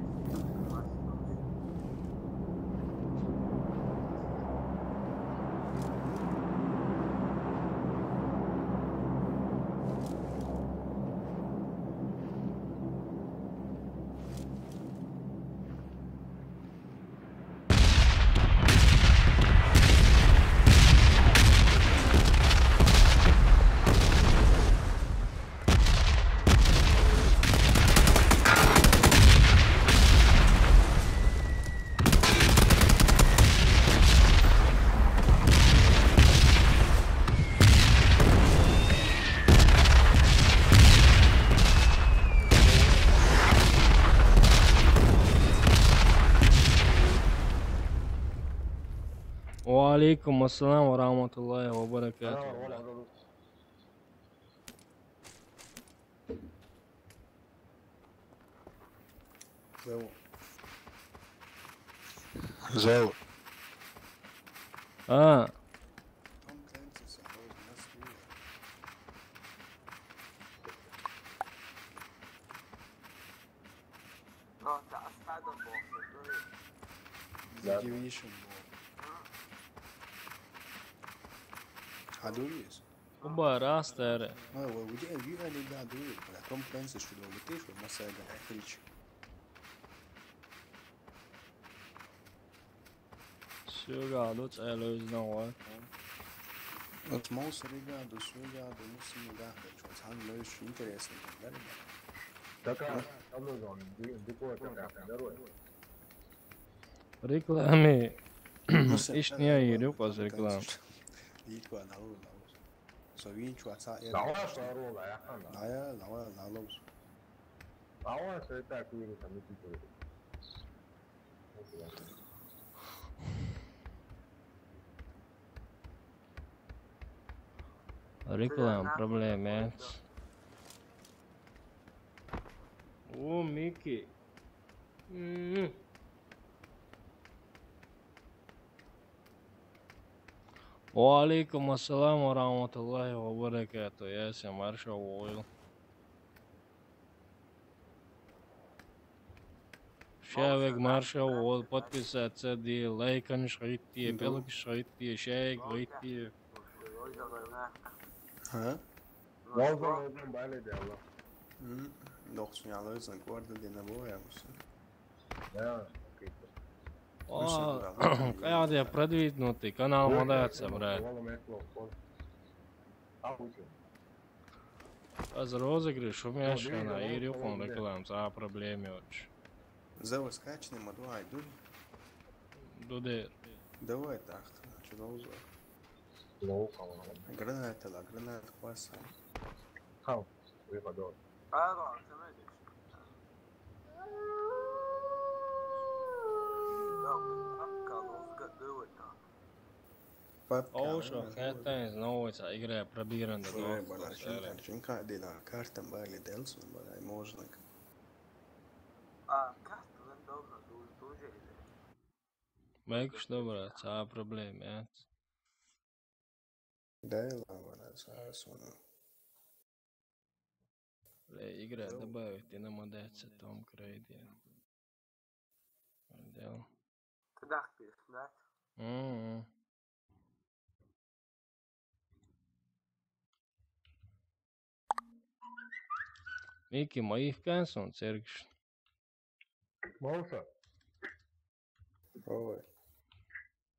وعليكم السلام ورحمة الله وبركاته. Зау. Зау. А, Том Клэнси сохранил в Москве. Просто осада была, что ли? Да. Division был. Хадуриес. уба растер. Ой, ой, где я вижу, они, да, дуют, бля, Том Клэнси, что ли, вот видишь, вот Масайга, Рич. Сюга, дуц элюз новой. Вот Моуса, ребята, Сюга, да, Мусима, да, хочу, вот, хан, ну, еще интересно, да, ребята? Какая? Там нужно, ди- дикой какая-то, здоровья. Реклами. Ну, всё, Ишт да, не да, ирю да, пас да, реклам. да. Иква, да, да, да. Со винчу отца, я Давай свою роль, а, Хана? Да, я, давай, да, лоус. Давай свою так, или там, и типа. Реклам проблема. О, Микки. М. وعليكم السلام ورحمة الله وبركاته. Ясин, маршал уйл. Шавек, маршал уйл, подписаться ди, лайкан шхайтти, белок шхайтти, шавек гайтти. А? Лоза, лоза, бали, да, Аллах. М, Дохсун, я лоизан, гварда, дина боя, муса. Да, окей. О, как я продвинутый, канал модается, брат. Аз розыгрыш, у меня шана, и рюкон реклам, за проблеми очень. Зава скачни, ма дуай, дуй. Дуде. Давай так, что лоуза. Лоу, кого? Граната, ла, граната, класса. Хау, выходил. Ага, ты видишь. Да, папка, лозга, дывы там. Папка, Оу, шо, да, хэтэн из новой са игры пробиран да Ой, дохтур бля, сэрэ. чинка, чинка, дина, картам, бля, Делсон, бля, можно. А, как ты, ладно, должен, ты уже, ты уже или? Мэг, что, брат, са проблеми, а? Да, и ладно, са, сона. Бля, игра добавить, и нам отдается Том Крейди. Отдел. Ты да, ты, да? Мгм. Микки, моих кэнсон, цергш. Мауса. Ой.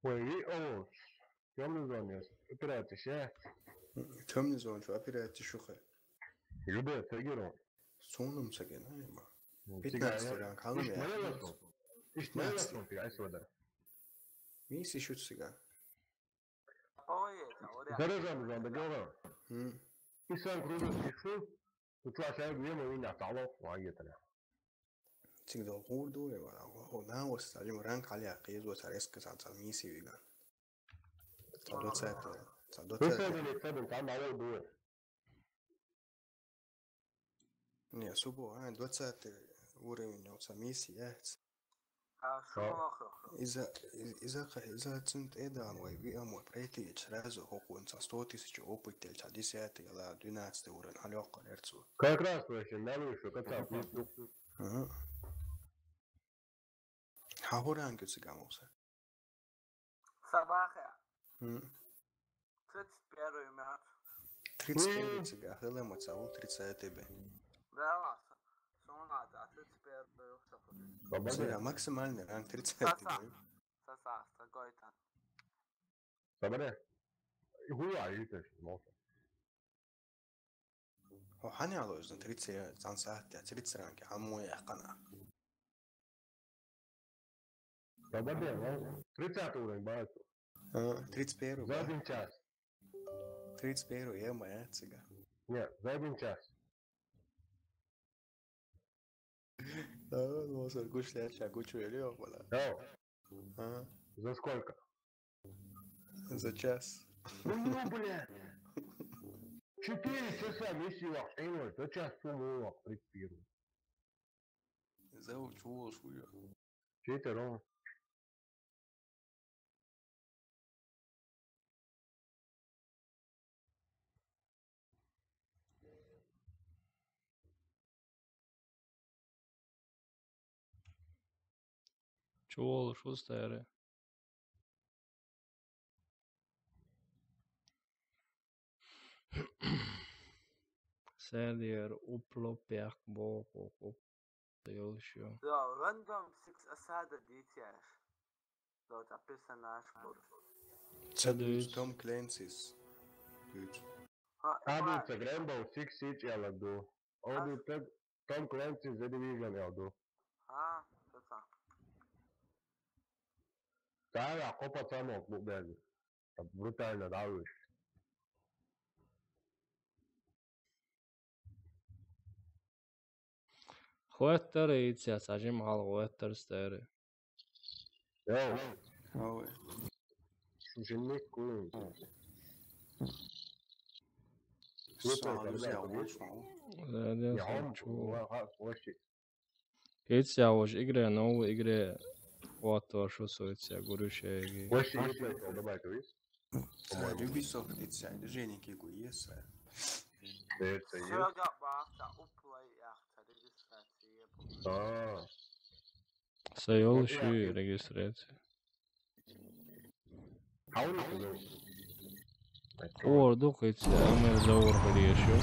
Ой, и, о, темный зоне. Операция, ща. Темный зон, что, операция, шуха. Любэ, Сагиров. Сунум саген, ай, ма. Ну, Пятнадцать тига, вариант, ханум ишт я. моя ласон. Ишт моя ласон, ты, ай, свада. Мисс ещё сига. Ой, это, вот это. Заряжаем, Жан, договор. М. Иссан кружок тишу, тут ва шайбу ема вина талох ма йетана. Цигдо хурду, е вала, хо, на, ос, сажим ранг хали акиз, ос, арес ка сал, сал миси виган. Сал двадцать, сал двадцать. Сал двадцать, там мало дуэ. Не, субо, а, двадцатый уровень, он сам есть, я. А, шо А. Махах? Из-за, из- из-за, из-за цент эдан, вай, ви ам, вай, пройти, сразу, хокун, со сто тысяч опыт, или со десятый, или двенадцатый уровень, а лёгко, лерцу. Как раз вообще на выше, как раз. Мгм. Ага. Хавуран кюцигамуса. Сабахе. М. Тридцать первый мяч. Тридцать первый М. Цига, хылы мацаву, тридцать первый. Да, ладно. Сона, да, тридцать первый, всё. Бабаде. Цига, максимальный ранг тридцать первый. Саса. Саса, строгой там. Сабаде. И хуя, и ты, ну. О, хани алоизна тридцать, цан саат, я, тридцать ранг, хаму я хана. Бабаде, ну, тридцатый уровень, бачу. А, тридцать первый, За ба? Один час. Тридцать первый, е, моя цига. Нет, за один час. А, ну, сэр, гуч лет, ща гуч вели, о, бля. Да. А. За сколько? За час. Ну, ну, блядь. Четыре часа миссия, эй, за час сумма, тридцать первый. За учёс, хуя. Четверо. Чувал, шустери. Сэрдиэр упло пяк бо, бо, бо. Йолшо. Да, random six асада дитяш. Да, та персонаж бур. Цадуюз Том Клэнсис. Ха, Абу ма- та Rainbow Six Siege яладу. Оду А- та Том Клэнсис The Division яладу. А, та та. Та я копа цамок бу бязи. Брутально давиш. Хуэттер иця, сажим хал хуэттер стери. Йоу. Ой. Шушинник куин. Сам когда взял, купишь? Вышел. Да, да, Я сам вам чё? Ва-, ва-, вообще. Иця уж игре, нову игре. Вот то, что суется, гурушеги. Вообще не слышал, давай, говори. Са, по-моему. Ubisoft иця, движение кигу, ес, са. Это есть. Всё, да, бахта, уплей, ахта, регистрация, я помню. А. Са, йол, ну, ши я- регистрация. А у них, ну, Орду кыця, амер заур хырьешо.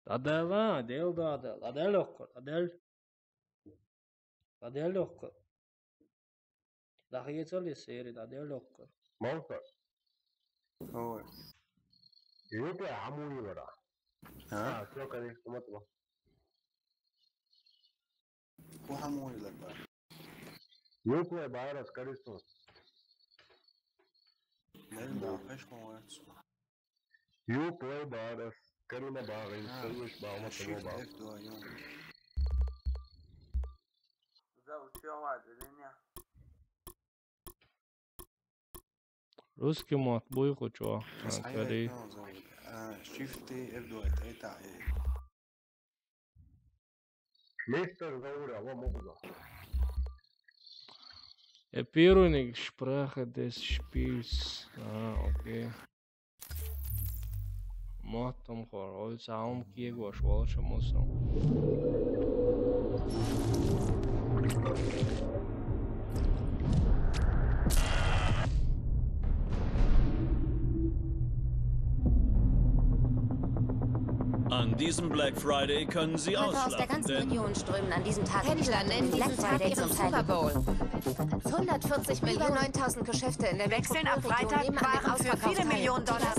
Дадела, дел дада, ладел окко, ладел. Ладел окко. Дахиецали сери, ладел окко. Мауса. Ой. Юпе хамуи вара. А? А, всё, конечно, вот, вот. Ку хамуи лаба. Юпе бара, скорее всего. Наверное, да, конечно, вот. Ю плей барес, карина барес, А, союз барма shift того бар. F два, ё. За учёба, дыня. Русский мод, буй хочу. А, Сайт кари. F два зовут. А, shift F два, это, это, э. Мистер Заура, во мохза. Эпируниг шпраха дес шпильс. А, окей. Моттом хор, ой, саум киегош, волча мусом. An diesem Black Friday können Sie Käufer aus der ausschlafen, ganzen denn Region strömen an diesem Tag Händler nennen diesen Tag ihren Super Bowl. Hundertvierzig Millionen. Über neuntausend Geschäfte in der Wechseln ab Metropolregion Freitag nehmen an dem Waren für Ausverkauf viele teil. Millionen Dollar. Ein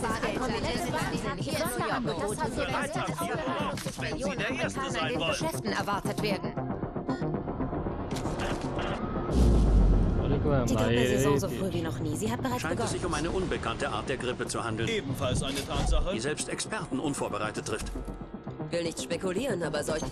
Sonderangebot, das hat Millionen Amerikaner in den Geschäften erwartet werden. Die Grippesaison so früh wie noch nie. Sie hat bereits begonnen. Scheint es sich um eine unbekannte Art der Grippe zu handeln, ebenfalls eine Tatsache, die selbst Experten unvorbereitet trifft. Will nicht spekulieren, aber solch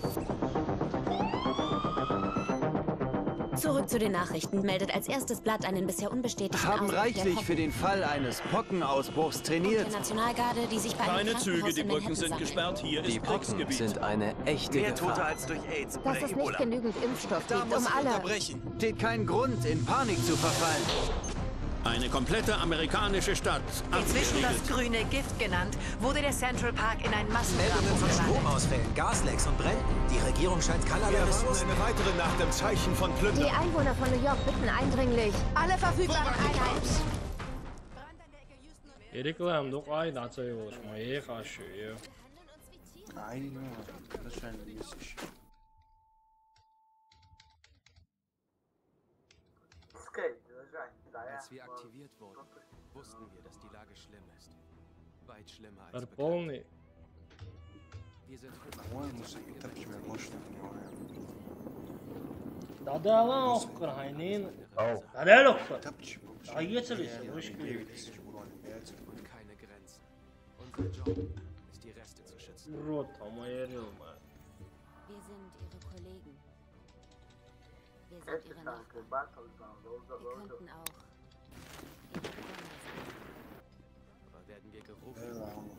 Zurück zu den Nachrichten. Meldet als erstes Blatt einen bisher unbestätigten Ausbruch der Pocken. Haben reichlich für den Fall eines Pockenausbruchs trainiert. Und der Nationalgarde, die sich bei einem Krankenhaus in Manhattan sammelt. Keine Züge, die Brücken sind gesperrt. Hier ist Kriegsgebiet. Die Pocken sind eine echte Gefahr. Mehr Tote als durch Aids oder Ebola. Dass es nicht genügend Impfstoff gibt, um alle. Da muss ich unterbrechen. Steht kein Grund, in Panik zu verfallen. Eine komplette amerikanische Stadt abgeriegelt. Inzwischen das grüne Gift genannt, wurde der Central Park in ein Massengrab umgewandelt. Meldungen von Stromausfällen, Gaslecks und Bränden. Die Regierung scheint keinerlei Ressourcen. Wir erwarten eine weitere Nacht im Zeichen von Plünder. Die Einwohner von New York bitten eindringlich alle verfügbaren Einheiten. Eriklám doch aj na célos, ma éhachasü. Aj, no, das scheint ein bisschen. Als wir aktiviert wurden, wussten wir, dass die Lage schlimm ist. Weit schlimmer als bekannt. Припомни. Wir sind По-моему, с этим тапчами можно, понимаю. Да да ладно, охуй, хайнин. Ау. Да да ладно, охуй. Тапчи вообще. А если вы девять тысяч урона, пять. Und keine Grenzen. Unser Job ist, die Reste zu schützen. Рот, а моя рюма. Wir sind Ihre Kollegen. Wir sind Ihre Nachbarn. Wir könnten auch Ihre Freunde sein. Aber werden wir gerufen? Э, ладно.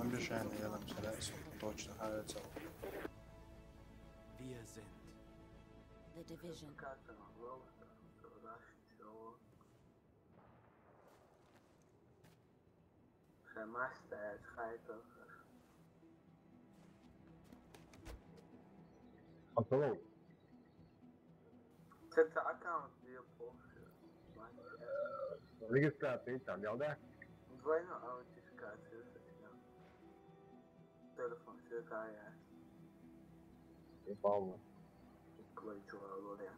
Обещаем, я вам сразу точно нравится. Wir sind The Division. Remastered Hyper. Hello. Це, це аккаунт для Польщі. Регистрация там, да? Двойна аутентификация, кстати, да. Телефон сверкает. Не помню. Клавиатура лоре.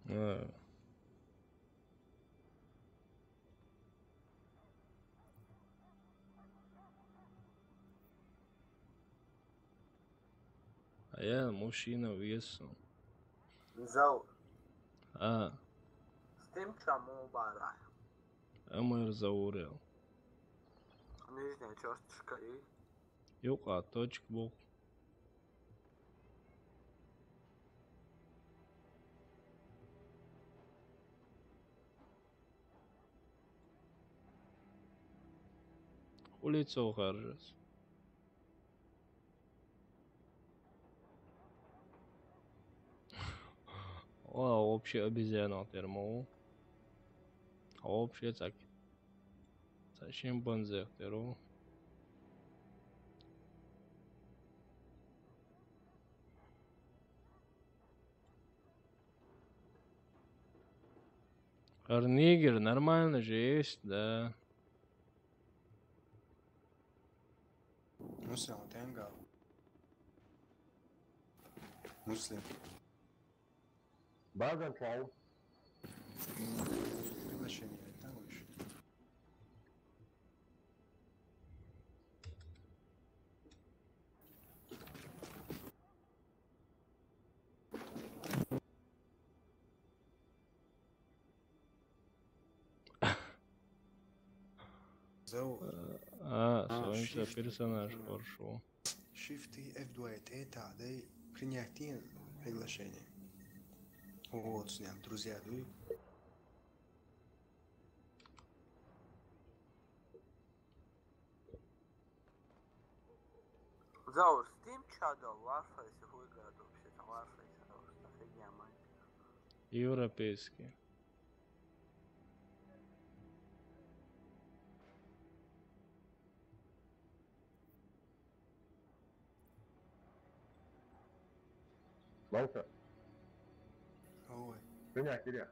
Э. А я машина весом. Заур. А. С тим, чому барах. Эмэр заурел. Нижняя чёрточка и. Юка, точка бок. Улицу охаржас. О, вообще обезьяна термоу. А вообще так. Совсем бонзер теру. Арнигер, нормально же есть, да. Муслим, тенга. Муслим. Базар чай. Приглашение там выше. Зау. А, а, союз персонаж хорошо. Shift и F два это, да, принять приглашение. Вот, снял, друзья, да. Заур, Steam чадал, Warface хуй гадал, вообще там Warface, потому что фигня маленькая. Европейский. Лауса. Ой. Принять, Илья.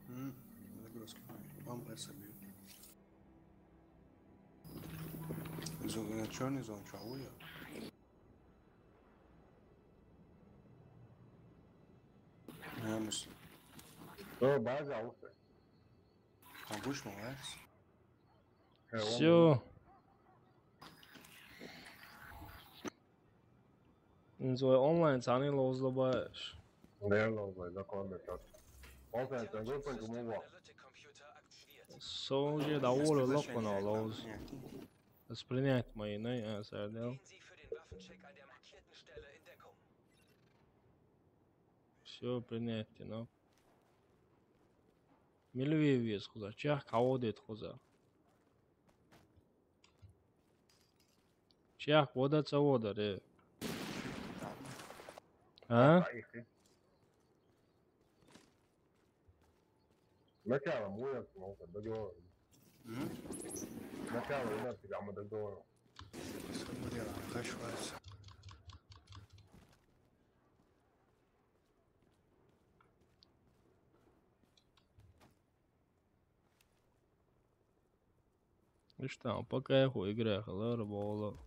М, загрузка. Вам собі. Зо-, чорний зон, чого я? Я мислю. О, база, Лауса. А будеш молодець. Всё. Ин зоя онлайн цани лоузлабаеш. Не лоузлай, законно чётко. Онлайн цани группа гумова. Солже да волю локоно лоуз. С принять мои, не, а, сардел. Всё, принять, но. Милвиев есть хоза. Чех кого дед хоза. Чех вода ца вода, ре. А? Начало, мой, договор. М? Начало, у нас, а мы договор. Смотри, качается. Ишта, пока я хуй играю, хала рыбола.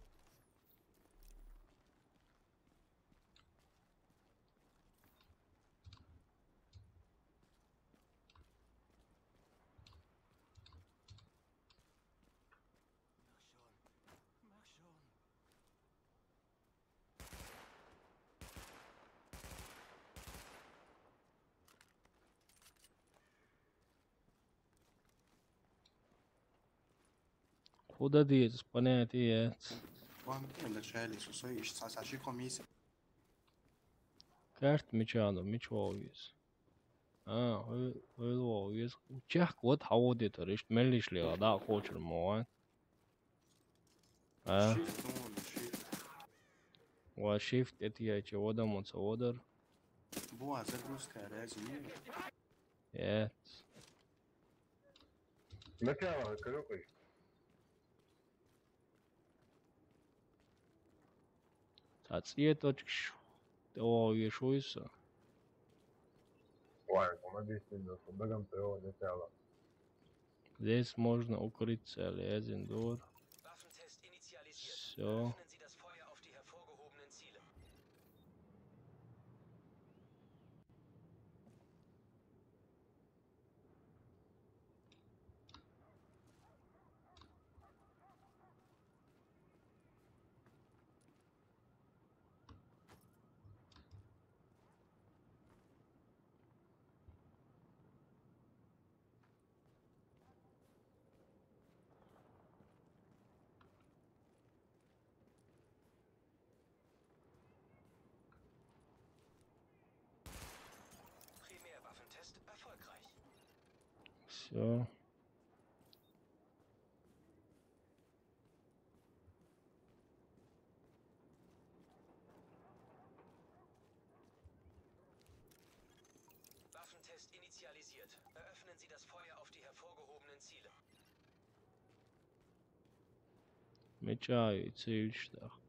Куда дієць, понятие яц. Вам не лишали, що все, і ся, ся ще комісія. Карт мічано, міч вовіс. А, ой, ой, вовіс. Чех код хаводит, ришт мелиш ли, а да, хочер мова. А? Shift, ну, shift. Ва shift, это я че, вода, моца, водар. Буа, загрузка, рези, не? Нет. Начало, короче. Та цие точкш. О, вешуйса. Ой, помоги с ним, да, с бегом твоего начала. Здесь можно укрыться, лезем двор. Всё. Primärwaffentest erfolgreich. Всё. Waffentest initialisiert. Eröffnen Sie das Feuer auf die hervorgehobenen Ziele. Мечаю, цельштах.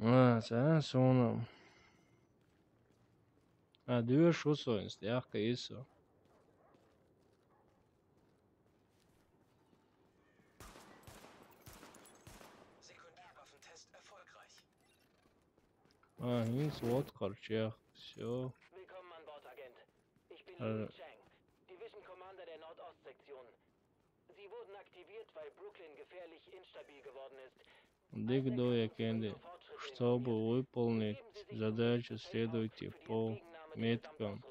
А, це соно. А, дивиш, що соєнс, яка ісо. Sekundärwaffentest erfolgreich. А, ins вот корчах. Всё. Willkommen an Bord, Agent. Ich bin Äh. Li Chang, Division Commander der Nordostsektion. Sie wurden aktiviert, weil Brooklyn gefährlich instabil geworden ist. Дигдо якенди. Чтобы выполнить задачу, следуйте по меткам,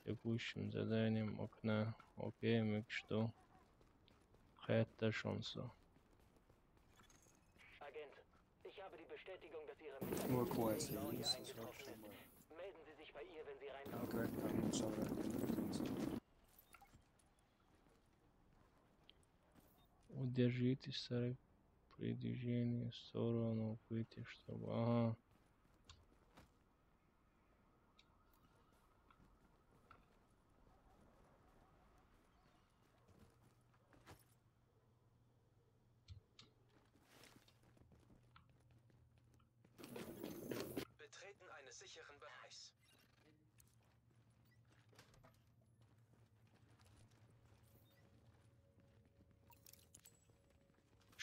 текущим заданиям окна. Окей, мик что? Хэта шонсо. Агент, ich habe die Bestätigung, dass Ihre Mitarbeiterin Evakuacija, Jezus, eingetroffen ist. Melden Sie sich bei ihr, wenn Sie reinkommen. Konkretno, samo da. Удержите старик при движении в сторону, укрытие, чтобы... Ага.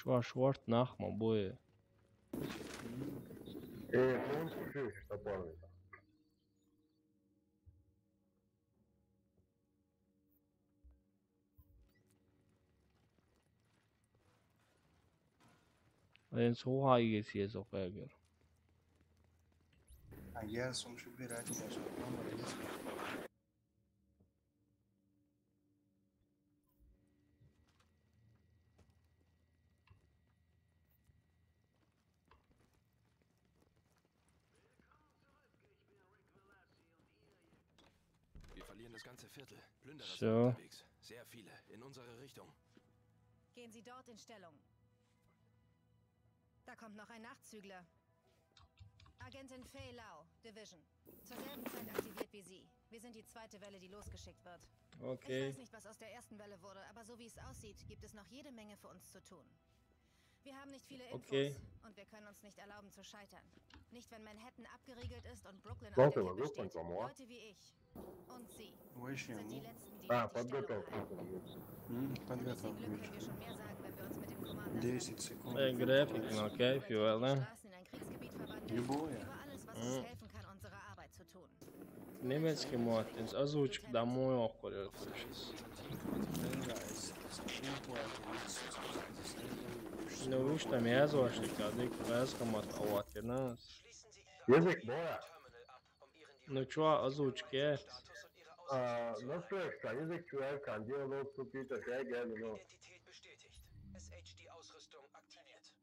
Чё, шорт нахма бое. Э, он слушай, что парни. Эн сухай гес езо кагер. А я сумши бирать, я же номер есть. Wir verlieren das ganze Viertel. Plünderer sind So. Unterwegs. Sehr viele. In unsere Richtung. Gehen Sie dort in Stellung. Da kommt noch ein Nachzügler. Agentin Fei Lao, Division. Zur selben Zeit aktiviert wie Sie. Wir sind die zweite Welle, die losgeschickt wird. Ich Окей. Weiß nicht, was aus der ersten Welle wurde, aber so wie es aussieht, gibt es noch jede Menge für uns zu tun. Wir haben nicht viele Infos Okay. Und wir können uns nicht erlauben zu scheitern. Nicht, wenn Manhattan abgeriegelt ist und Brooklyn Braucht auf der aber Kippe Brooklyn, steht. komm, oder? Leute wie ich und Sie Ой, sind die ему. Letzten, die А, noch die Stellung подготовка. Halten. М, Ein bisschen Glück können подготовка. wir schon mehr sagen, wenn wir uns mit dem Commander treffen. Десять секунд. Э, график, ну окей, фиол, да? Straßen in ein Kriegsgebiet verwandeln. Любое. Über alles, was Мгм. uns helfen kann, unsere Arbeit zu tun. Немецкий мод, озвучка домой окурил сейчас. Ну вы что, меня звали, кадык, раз хамат, а вот и нас. Язык боя. Ну чё, озвучки? А, настройка, язык человека, дело вступит, опять говорю, ну. Identität bestätigt. S H D-Ausrüstung aktiviert.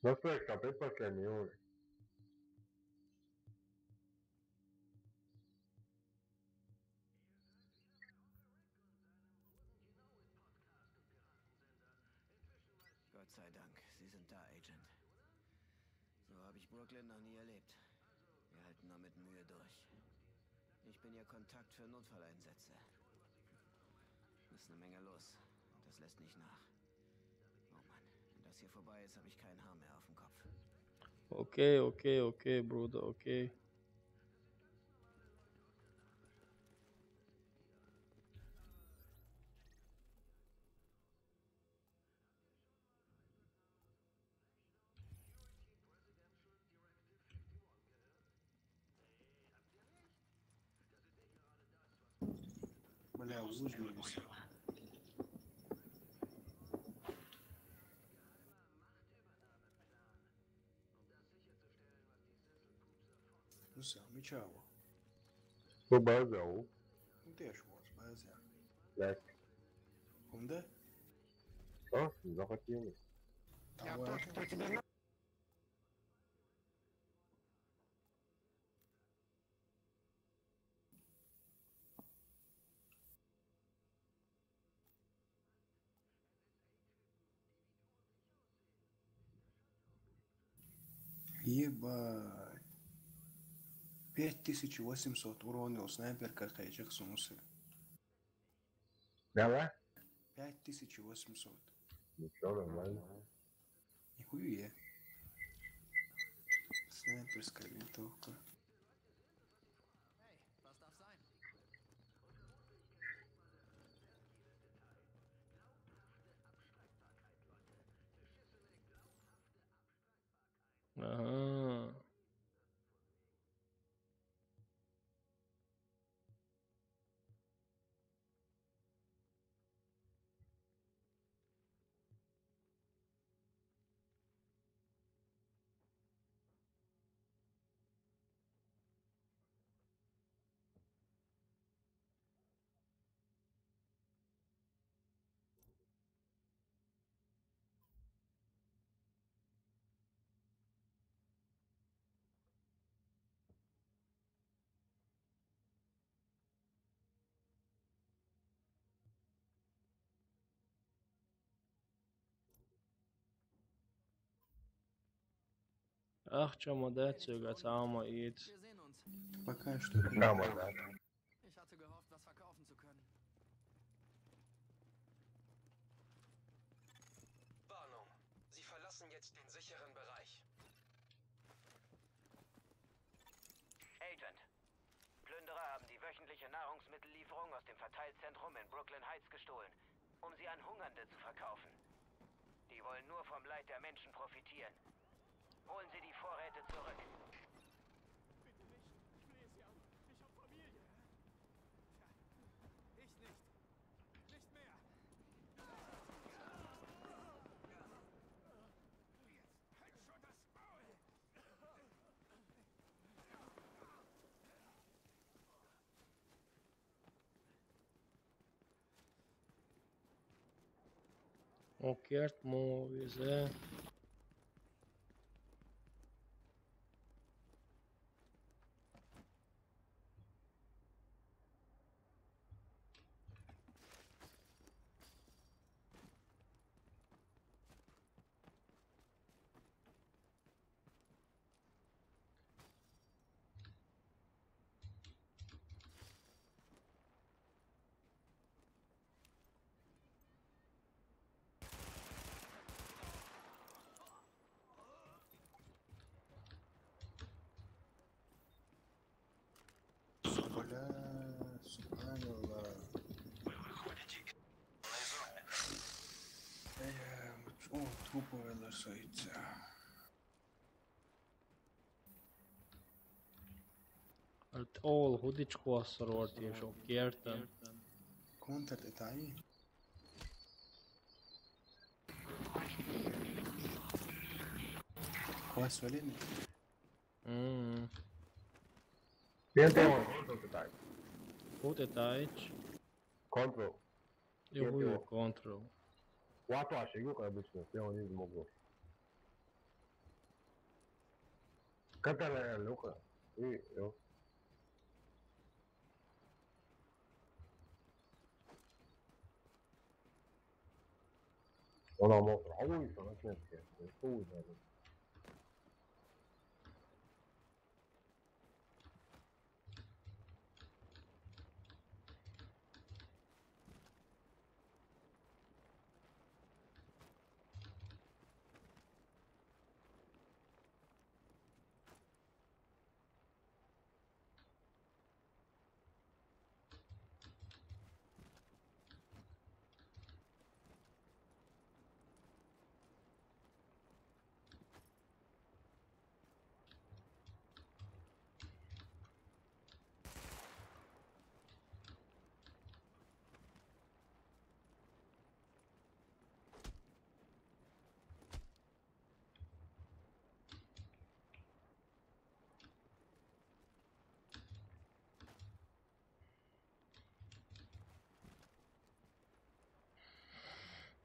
Настройка, опять последний уровень. Gott sei Dank, Sie sind da, Agent. So habe ich Brooklyn noch nie erlebt. Wir halten nur mit Mühe durch. Ich bin Ihr Kontakt für Notfalleinsätze. Ist eine Menge los. Das lässt nicht nach. Oh Mann, wenn das hier vorbei ist, habe ich kein Haar mehr auf dem Kopf. Окей, окей, окей, бруда, окей. Бля, выжмись. Ну всё, мечаво. Кто базовал? Ну ты ж можешь, базя. Блять. Кунда? Что? Не захотели. Давай. Ебать. Пять тысяч восемьсот урона у снайперка хайчак сумусы. Давай. Пять тысяч восемьсот. Ничего, нормально. Нихуя. Снайперская винтовка. Ага. Ах, чё, мы, да, цыгацама ит. Wir sehen uns. Пока что. Нормально. Ich hatte gehofft, was verkaufen zu können. Warnung. Sie verlassen jetzt den sicheren Bereich. Agent. Plünderer haben die wöchentliche Nahrungsmittellieferung aus dem Verteilzentrum in Brooklyn Heights gestohlen, um sie an Hungernde zu verkaufen. Die wollen nur vom Leid der Menschen profitieren. Holen Sie die Vorräte zurück. Bitte nicht. Ich flehe Sie an. Ich habe Familie. Tja, ich nicht. Nicht mehr. Jetzt halt schon das Maul. Окей, арт муу везе. Бля, субханаллах. Э, о, тупо велосипед. Ат ол худич квасрор тиешо кертан. Контр детаи. Квас валин. Мм. Пентаон, контр детаи. Худетаич. Контр. Его контрол. Quatro achei que o cara buscou, tem um livro bom. Cantarela, nunca. E eu. Ona mostra, a lui sono sempre, tu,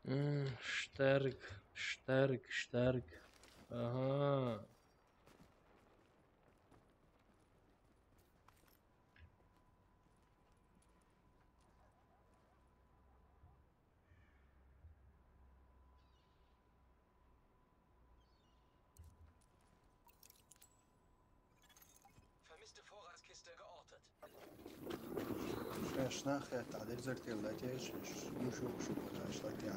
М, Штарк, Штарк, Штарк. Ага. Vermisste Vorratskiste geortet. Ишнахъя тӀадирзар тилла теш, иш мушу шукура ишлатя.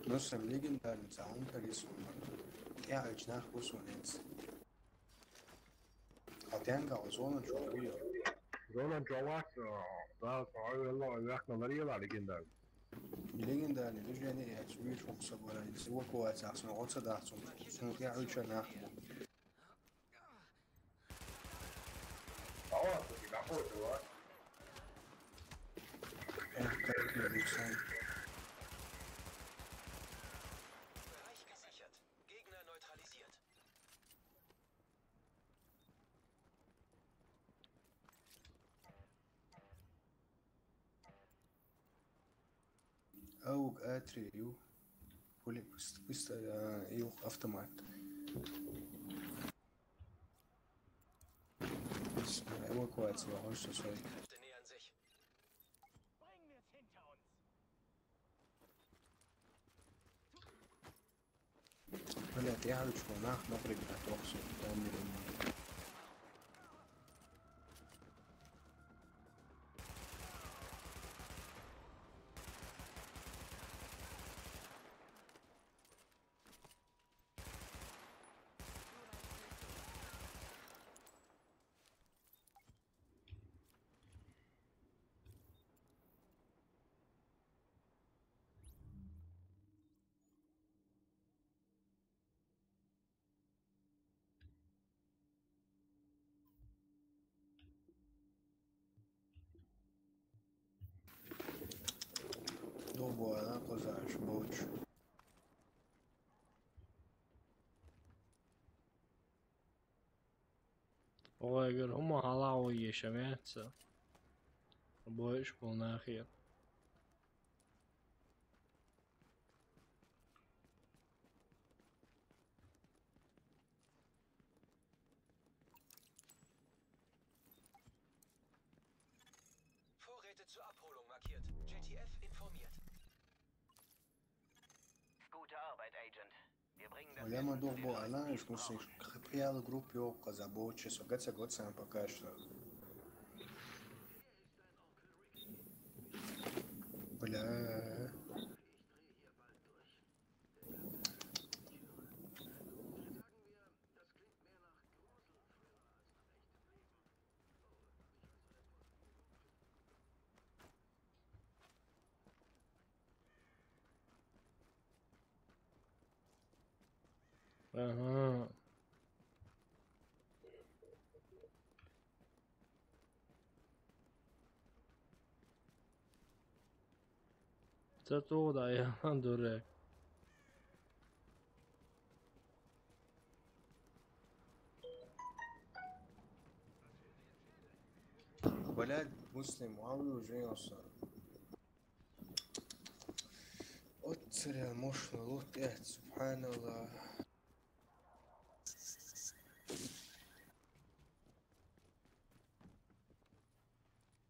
Нус ам легендарный цаун карисума. Я ачнах бусунец. Атянга зона чугуя. Зона чугуя, да, да, вахна ларила легендарный. Легендарный движение я чугуя чугуса бара. Эвакуация ахсун оца дахсун. Сун я ачнах. Bereich gesichert. Gegner neutralisiert. Ауг А три ю. Пули пуст пуст ил автомат. Эвакуация, ой, что сой. Kräfte nähern sich. Bringen wir es hinter uns. Блядь, я хочу нах напрыгнуть, ох, всё, там не думаю. Bola, kozāš, boč. Ой, говорю, هم هلاوي شمعت. Boš pol nachyr. Vorräte zur Abholung markiert. J T F informiert. Gute Arbeit, Agent. Wir bringen das Olha, Essen mandou zu den boa Leuten, lá, die eu es brauchen. Consegui criar o grupo e eu casa boche, só que essa gota não para caixa. Olha. Aha. Це то, да, я дурак. Блядь, Муслим, а вы уже ёса. От царя мощно лутять, субханаллах.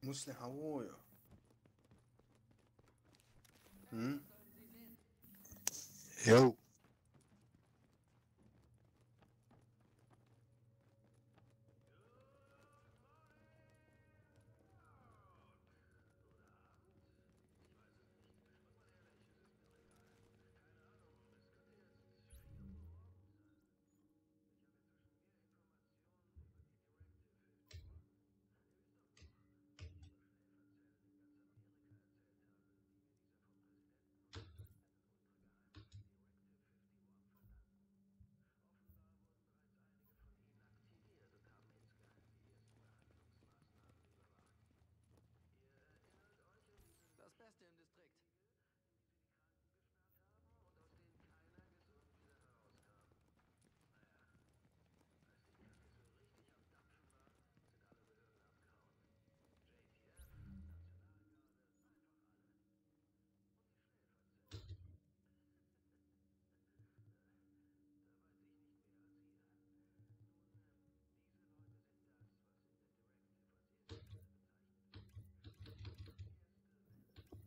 Муслим, how are you? М? Йоу. Das Beste im Distrikt.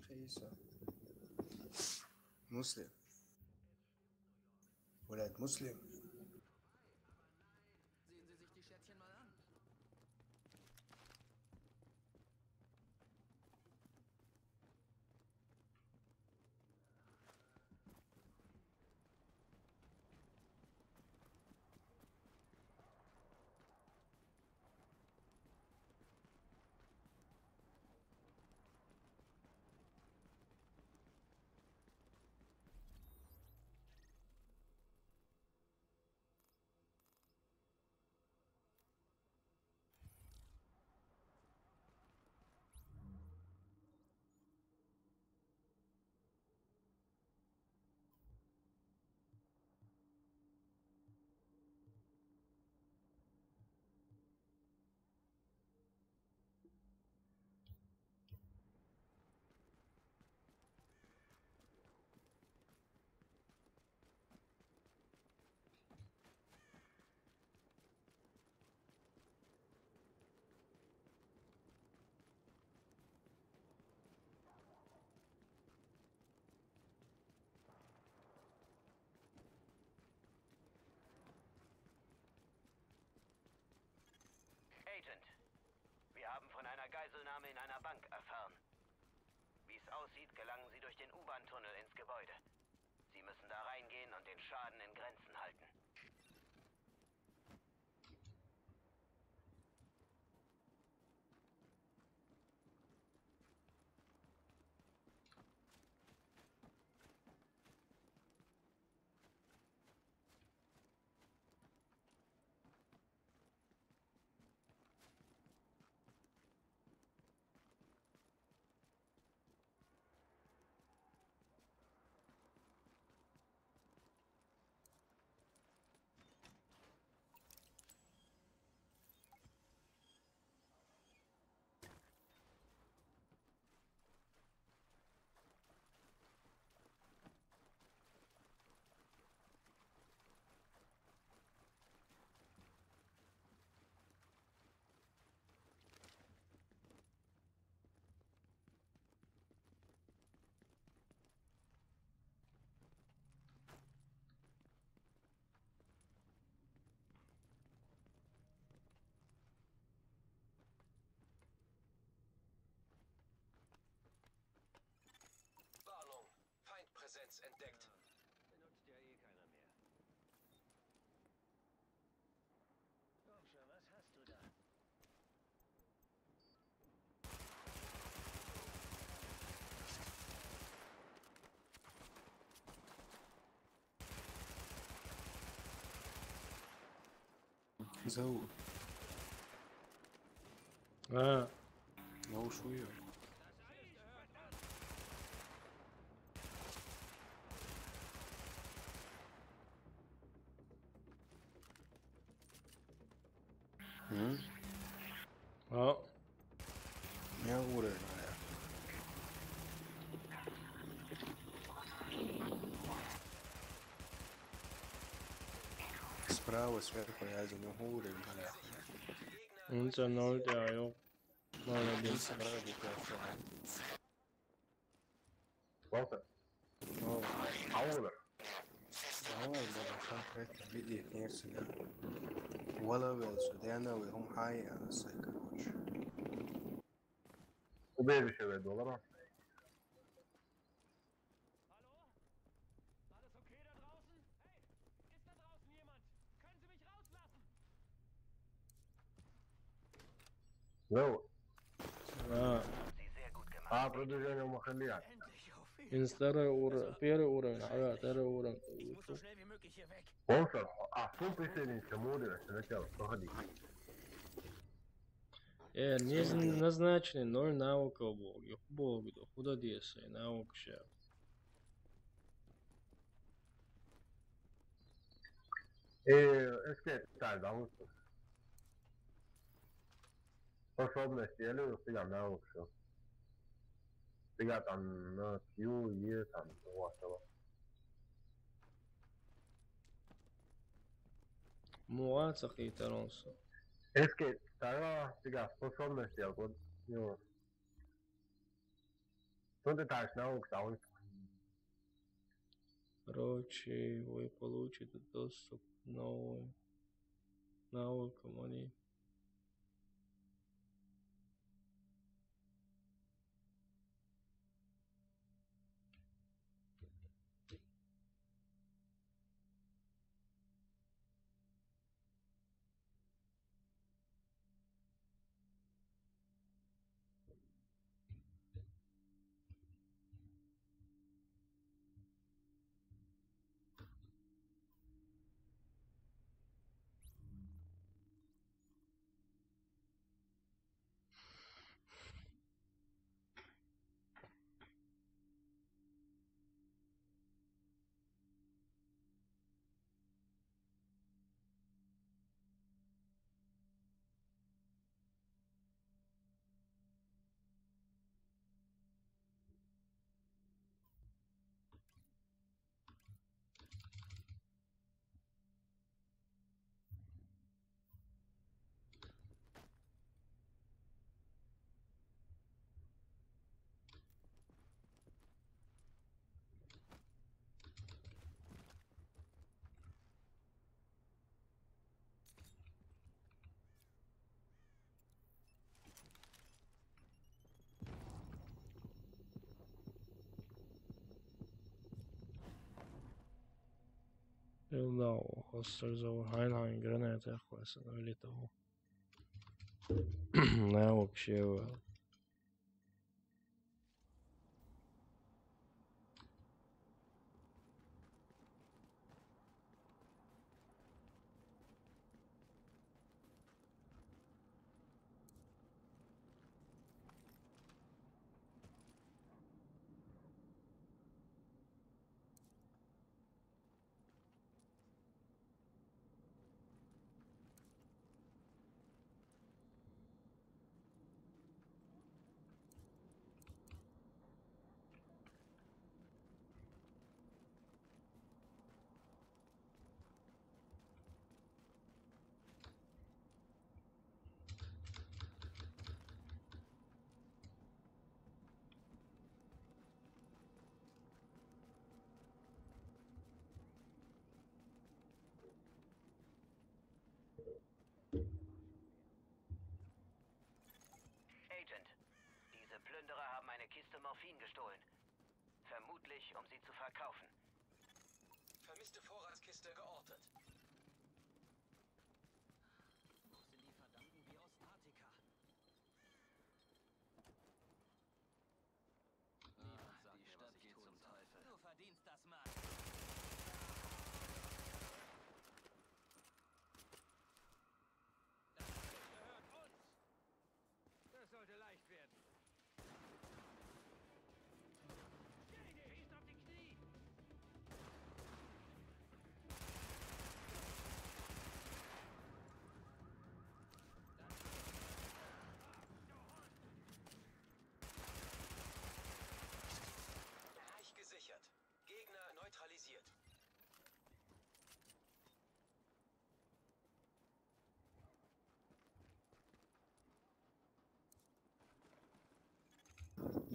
Scheiße. Муслим. Блядь, Муслим. Sehen Sie sich die Schätzchen mal an. Agent, wir haben von einer Geiselnahme in einer Bank erfahren. Wie es aussieht, gelangen Sie durch den U-Bahn-Tunnel ins Gebäude. Sie müssen da reingehen und den Schaden in Grenzen halten. So. Ah. No, شوية. Hm? Ja. Ja, gut, ja. Справа, сверху, я один уровень, бля. Унца ноль, да, ё. Молодец. Справа, где-то. Плохо? Ну, ауыр. Давай, бля, конкретно, види, нерсига. Вала велсу, дена ве, хум хай, а, сай, короче. Убежище ве доллара. Hallo? Alles okay da draußen? Hey, ist da draußen jemand? Können Sie mich rauslassen? Yo. А. А, продвижение махалия. Endlich auf ihn. Ин второй ур-, первый уровень, а, второй уровень. Ich muss so schnell wie möglich hier weg. Бонсор, а, фул присоединиться, мудрый, сначала, погоди. Э, не назначенный, ноль навыков бог. Бог, куда десай, навык ща. Э, эске, так, да, вот. Способность, я люблю, всегда навык, всё. Всегда там на Q, E, там, вот, вот. Мугъа цахъ итаронсо. Эске, тара, всегда способность, я вот, ну. Что ты так, навык, да, он. Короче, вы получите доступ к новым навыкам, они. Genau, hostile zone, Heinlein, Granate, Hochwasser, Litauen. Naja, вообще, Agent, diese Plünderer haben eine Kiste Morphin gestohlen. Vermutlich, um sie zu verkaufen. Vermisste Vorratskiste geortet. Wo sind die verdammten Biospatika? Ah, die Stadt geht zum Teufel. Du verdienst das, Mann.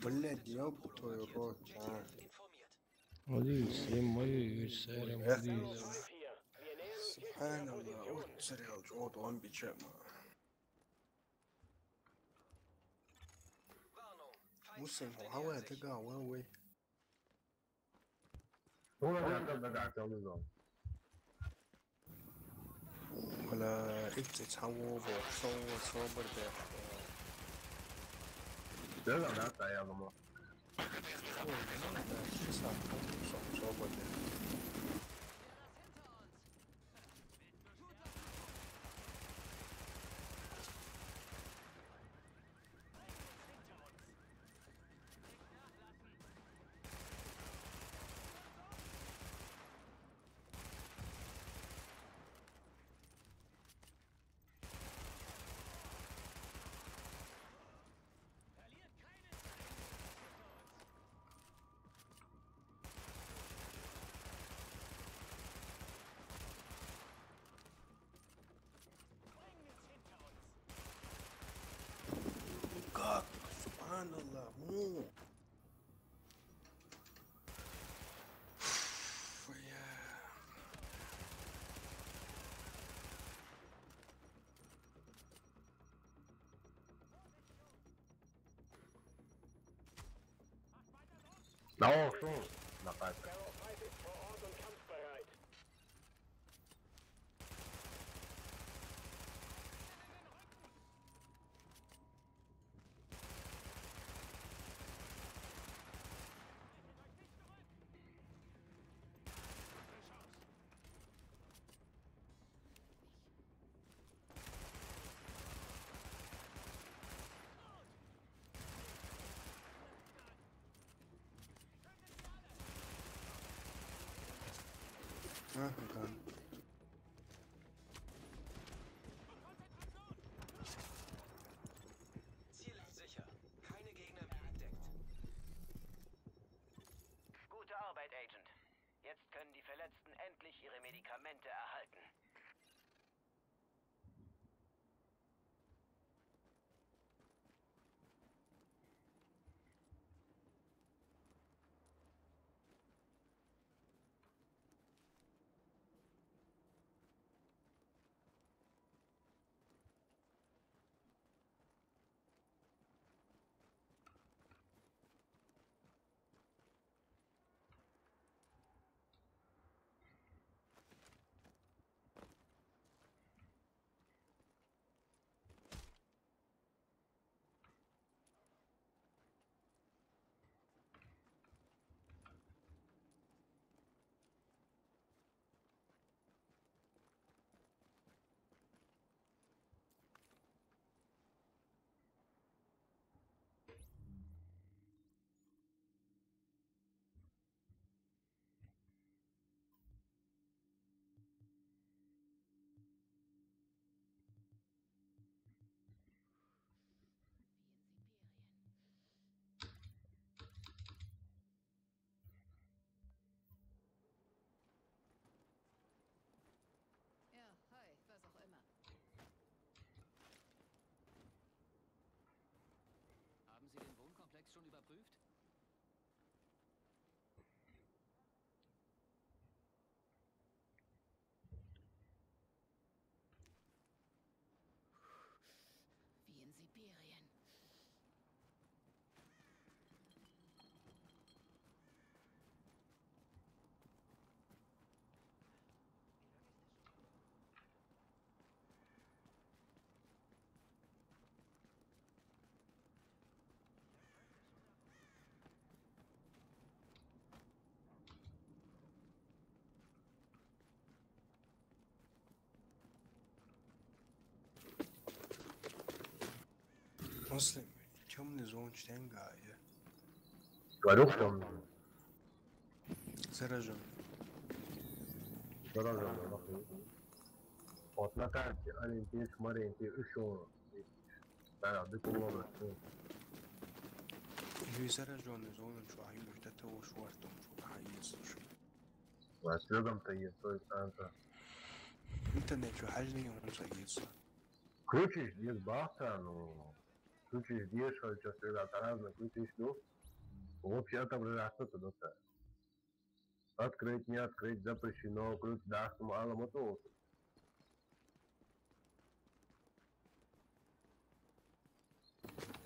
Блядь, ёб твою рот, а. Молись, сын мой, Игорь Сарин, молись. Субханаллах, вот сериал, вот он бичема. Муслим, how I take a one way? Ура, я там догадал, не знал. Бля, их цецаво, бо, что, что, бля. Что за дата, я думал? Ой, ну, да, сейчас, что, что, бля. Как? Субханаллах, ну. Бля. Да, о, что? На пальце. Ага. Ziel ist sicher. Keine Gegner mehr entdeckt. Gute Arbeit, Agent. Jetzt können die Verletzten endlich ihre Medikamente erhalten. Ja, hi, was auch immer. Haben Sie den Wohnkomplex schon überprüft? Wie in Sibirien. Муслим, тёмный зон штенга, я. Говорил, что он Заражён. Заражён, да, нахуй. Вот на карте ориентир, смотри, ты ещё. Да, да, ты кулон. Үй заражённый зона, чё, а үй, это того швартом, чё, а если чё. А следом-то есть, то есть, а, это. Интернет, чё, хажный, он садится. Круче, нет, бахта, ну. Ключи здесь, что сейчас, ребята, разные ключи жду. Вообще отображаться туда-то. Открыть, не открыть, запрещено, ключ даст, мало мотор.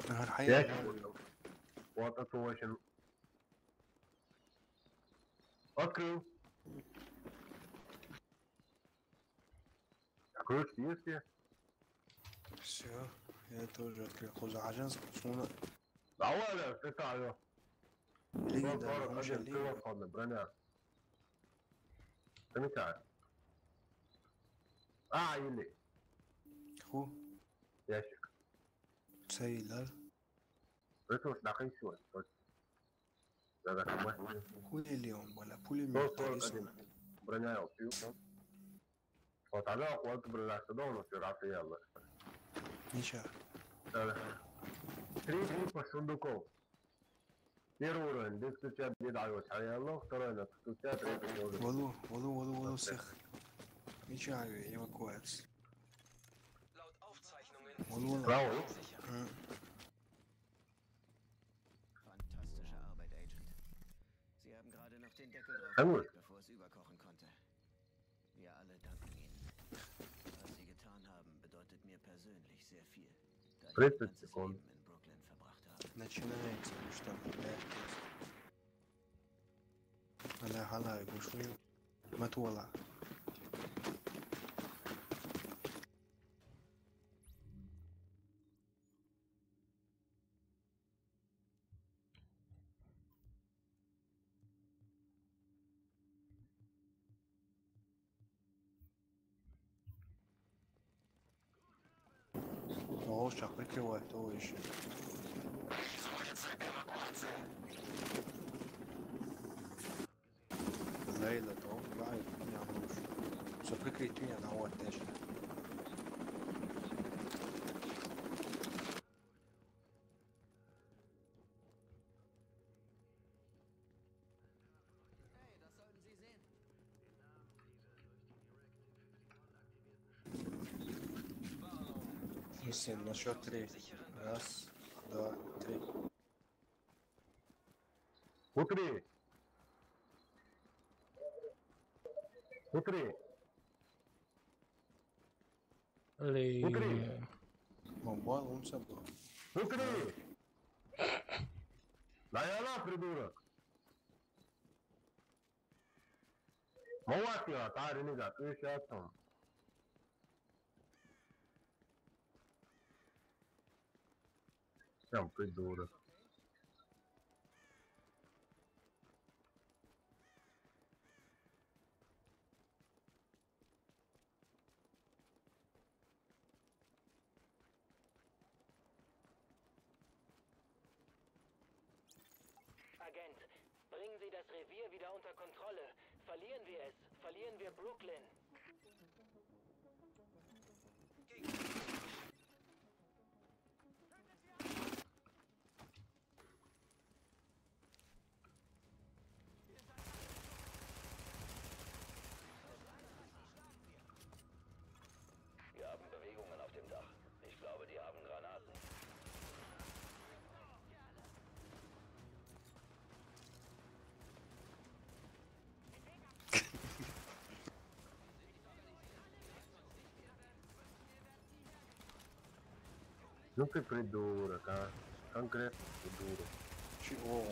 الحقيقة Ящик. Вот это очень. Открыл. Ключ есть? Все, я тоже открыл. Хуза ажанс, суна. Давай, да, ты та, алло. Лиги Вот да, сорок муша один, лиги. Ты восходный, броня. Замечаю. А, или Ху, ящик. сейлер. Это уж нахрен всего. Да, да, нормально. Ху или он, бля, Сто пулемет, сорок Алисон. один. Броня, вот, всё. Вот она, вот, бля, что дома, все раз и я, бля. Ничего. Да, да. Три типа сундуков. Первый уровень, без ключа, без даёт. А я лох, второй на ключа, третий уровень. Валу, валу, валу, валу, всех. Ничего, эвакуация. Laut Aufzeichnungen Валу, валу. Браво. М. Fantastische Arbeit, Agent. Sie haben gerade noch den Deckel drauf Sehr gut. Gelegt, bevor es überkochen konnte. Wir alle danken Ihnen. Was Sie getan haben, bedeutet mir persönlich sehr viel, da ich Dritte mein ganzes Sekunde. Leben in Brooklyn verbracht habe. Начинается, ну что, блядь. Она халай, гушуй. Матуала. О, сейчас прикрывает, о, еще. Лейла, то, да, и хуйня, ну, что прикрыть меня, на вот, дальше. Если на счет три. Раз, два, три. Утри. Утри. Или... Утри. Бомба, он собой. Утри. Да я на, придурок. Моватила, та ренегат, ты сейчас там. Там придурок. Agent, bringen Sie das Revier wieder unter Kontrolle. Verlieren wir es, verlieren wir Brooklyn. Wir haben Bewegungen auf dem Dach. Ich glaube, die haben Granaten. Ну ты придурок, а. Конкретно придурок. Чего?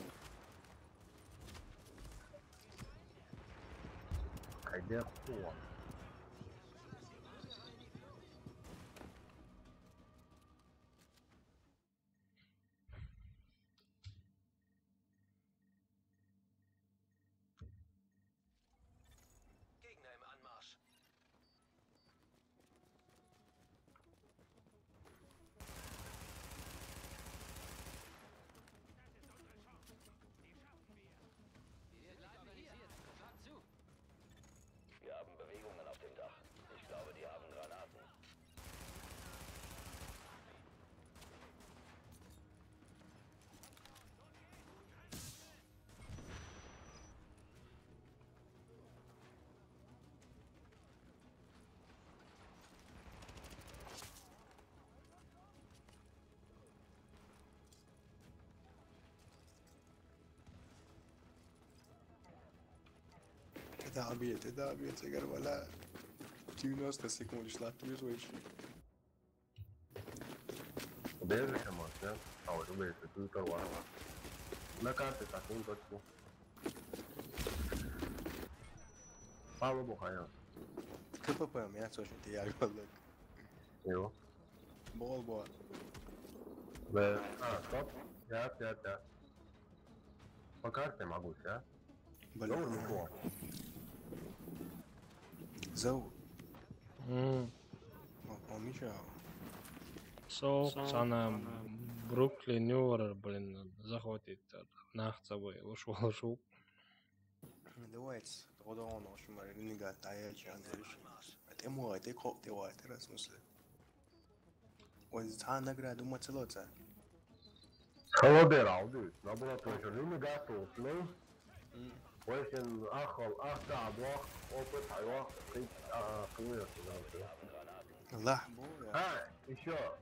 Хайде хуа. Gegner im Anmarsch. Wir haben Bewegung Добейте, добейте, Гарвала. Девяносто секунд шла, ты вижу еще. Убежище, может, нет? А вот убежище, ты торвал. На карте так, не точно. Слава богу, а я. К П П, у меня точно, ты я, Гарвала. Йо. Бол, бол. Да. А, стоп. Я, я, я. По карте могу, а? Блин. Ну, не то. Зау. М. О, помнишь, а? Сол, Сол, сана, сана. Бруклин, Нью-Йорк, блин, захватить, нах собой, ушел, ушел. Давайте, тогда он, в общем, ренегат, а я чё, Андрюш? Это ему, это коп, давай, это раз, в смысле. Ой, за награду мацелоца. Холодер, алды. Набрал тоже ренегат, ну. М. Очень ахал, ах, да, блок, опыт, айва, кыт, а, кыт, Ла, бу, я. А, еще.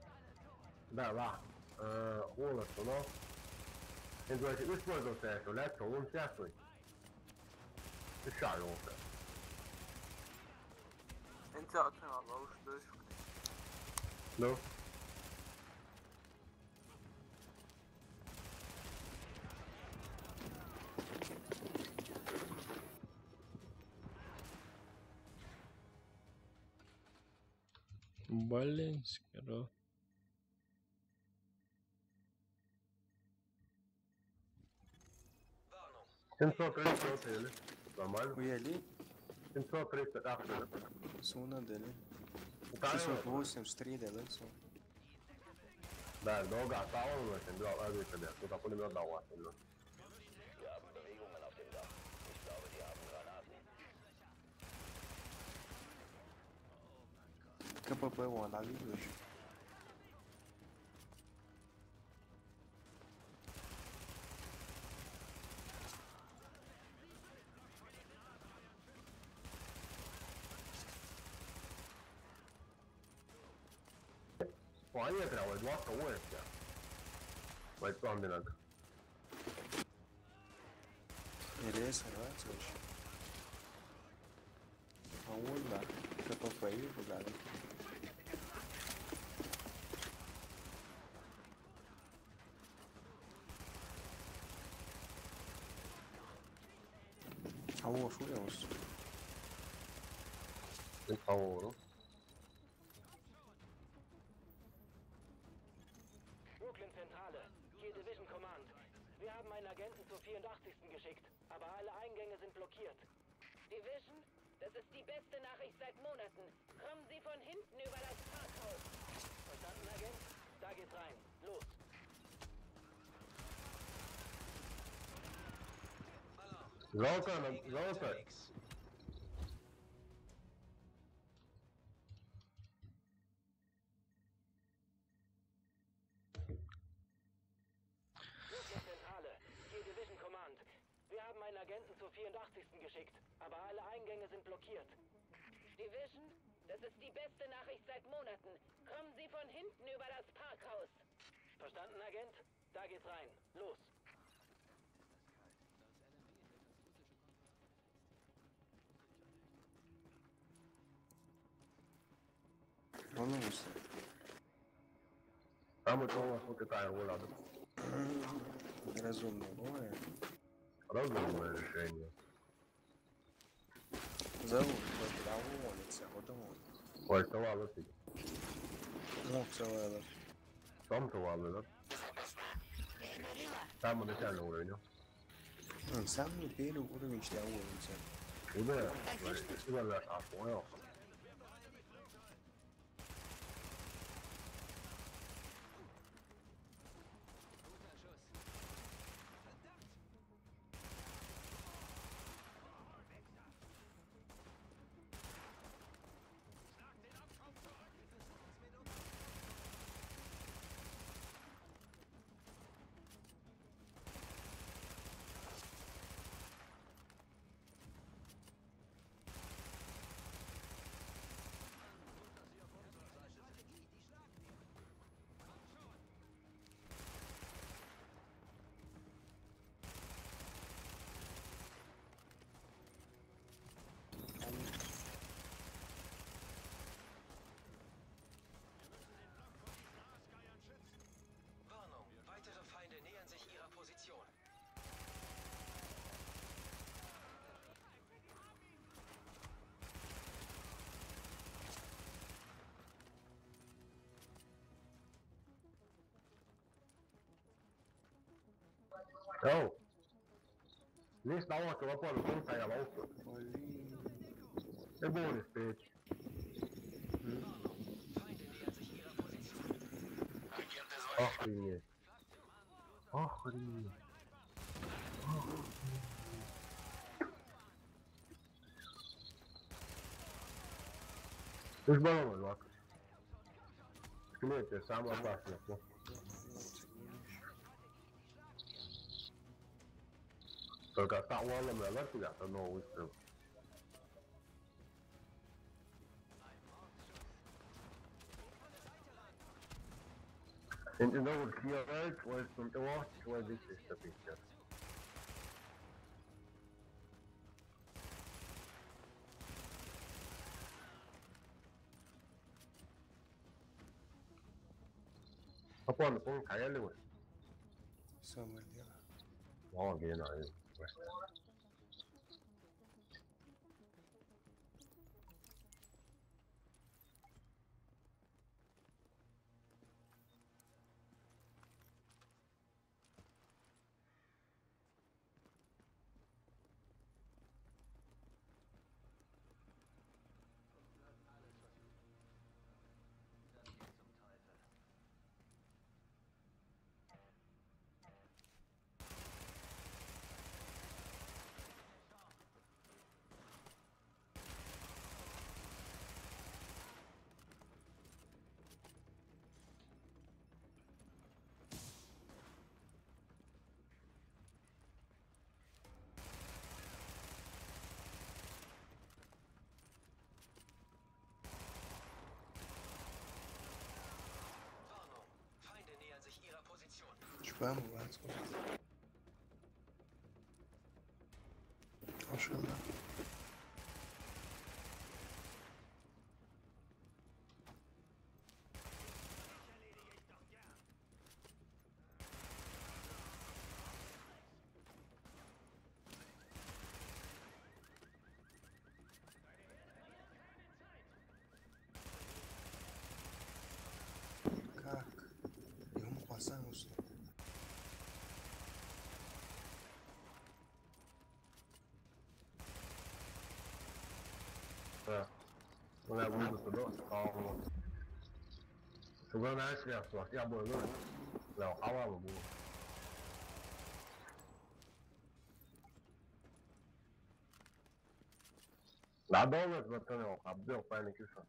Да, ла. Э, голос, ну. Ты, короче, использовал, что, блядь, то он всякий. Ты шарился. Эн тэ атмай, Аллах уж дойш. Ну. Блин, скоро. Семьсот тридцать вот или? Нормально. Уяли? Семьсот тридцать, а, что? Суна дали. Да, семьсот восемьдесят три дали, всё. Да, долго осталось, но семь два, а, видишь, да, тут пулемёт дал, а, ну. К П П вон, а, видишь? Ваня, прям, вот, два кого я. Вот, там, блин. Или сорваться вообще. А вот, да. К П П и куда? А вот, что я вас? Ты кого, ну? Brooklyn Zentrale, hier Division Command. Wir haben einen Agenten zur vierundachtzigsten geschickt, aber alle Eingänge sind blockiert. Division, das ist die beste Nachricht seit Monaten. Kommen Sie von hinten über das Parkhaus. Verstanden, Agent? Da geht's rein. Los. Жалко, жалко. Zentrale, hier Division Command. Wir haben einen Agenten zur vierundachtzigsten geschickt, aber alle Eingänge sind blockiert. Division, das ist die beste Nachricht seit Monaten. Kommen Sie von hinten über das Parkhaus. Verstanden, Agent? Da geht's rein. Los. Волнуйся. А мы что у нас вот такая воля? Разумно, ой. Разумное решение. Зовут, вот, а, уволиться, вот он. Ой, что ладно ты? Ну, целая ладно. Там-то ладно, да? Самый начальный уровень, а? М, самый первый уровень, что я уволился. И да, смотри, ты, да, да, а, понял. Oh. Nicht dauernd, aber boah, du kommst da ja raus. Oi. Der Boden ist bitch. Ach, Junge. Ach, Junge. This brother was lucky. Come here, just I'm a black man. So I got that one, I'm like, you got to know what's the Entonces, no, porque yo a ver, pues, no te voy a, te voy a decir esta pista. Apa, no puedo caerle, güey. Samuel, ya. No, bien, ahí, güey. Warnung. Feinde nähern sich ihrer Position. Sperren wir uns kurz. Ach, schon mal. Как? Юм хасан үстэ. Да. Она будет туда, а он. Тогда на связь, я бы, ну, да, а ладно, будет. Надолго, братан, обдел, паникиса.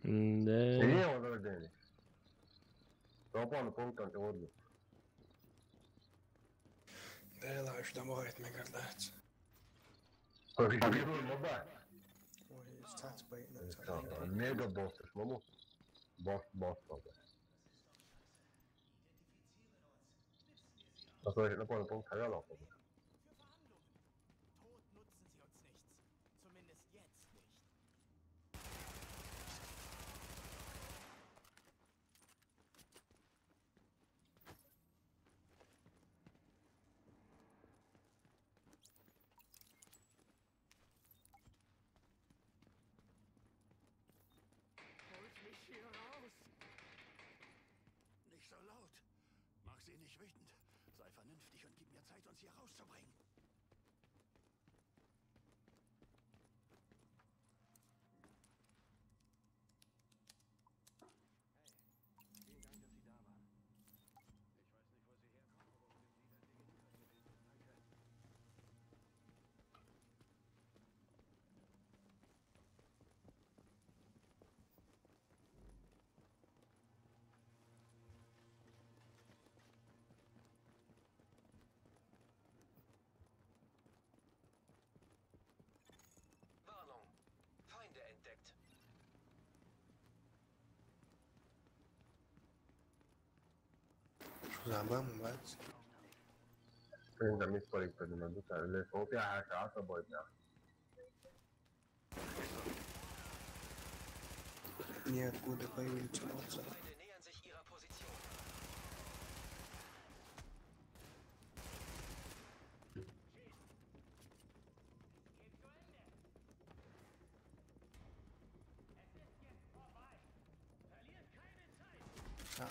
Да. Где он рождение? Пропал, помню, там сегодня. Да, ладно, что может мне гадать. Корректируем, ну да. Ой, стать поедем. Мега босс, маму. Босс, босс, босс. Посмотри, напомню, помню, когда нахуй. Für Verhandlungen. Tod nutzen sie uns nichts. Zumindest jetzt nicht. Holt mich hier raus! Nicht so laut. Mach sie nicht wütend. Sei vernünftig und gib mir Zeit, uns hier rauszubringen. Hey, vielen Dank, dass Sie da waren. Ich weiß nicht, wo Sie herkommen, aber ohne Sie wären wir hier nicht gewesen. Danke. Warnung. Feinde entdeckt. Забавно, нравится. Блин, там есть парень, который на душе. Блин, вот я, а, а, тобой, да. Ниоткуда появились молодцы. Feinde nähern sich ihrer Position. Es ist jetzt vorbei. Verliert keine Zeit. Ja.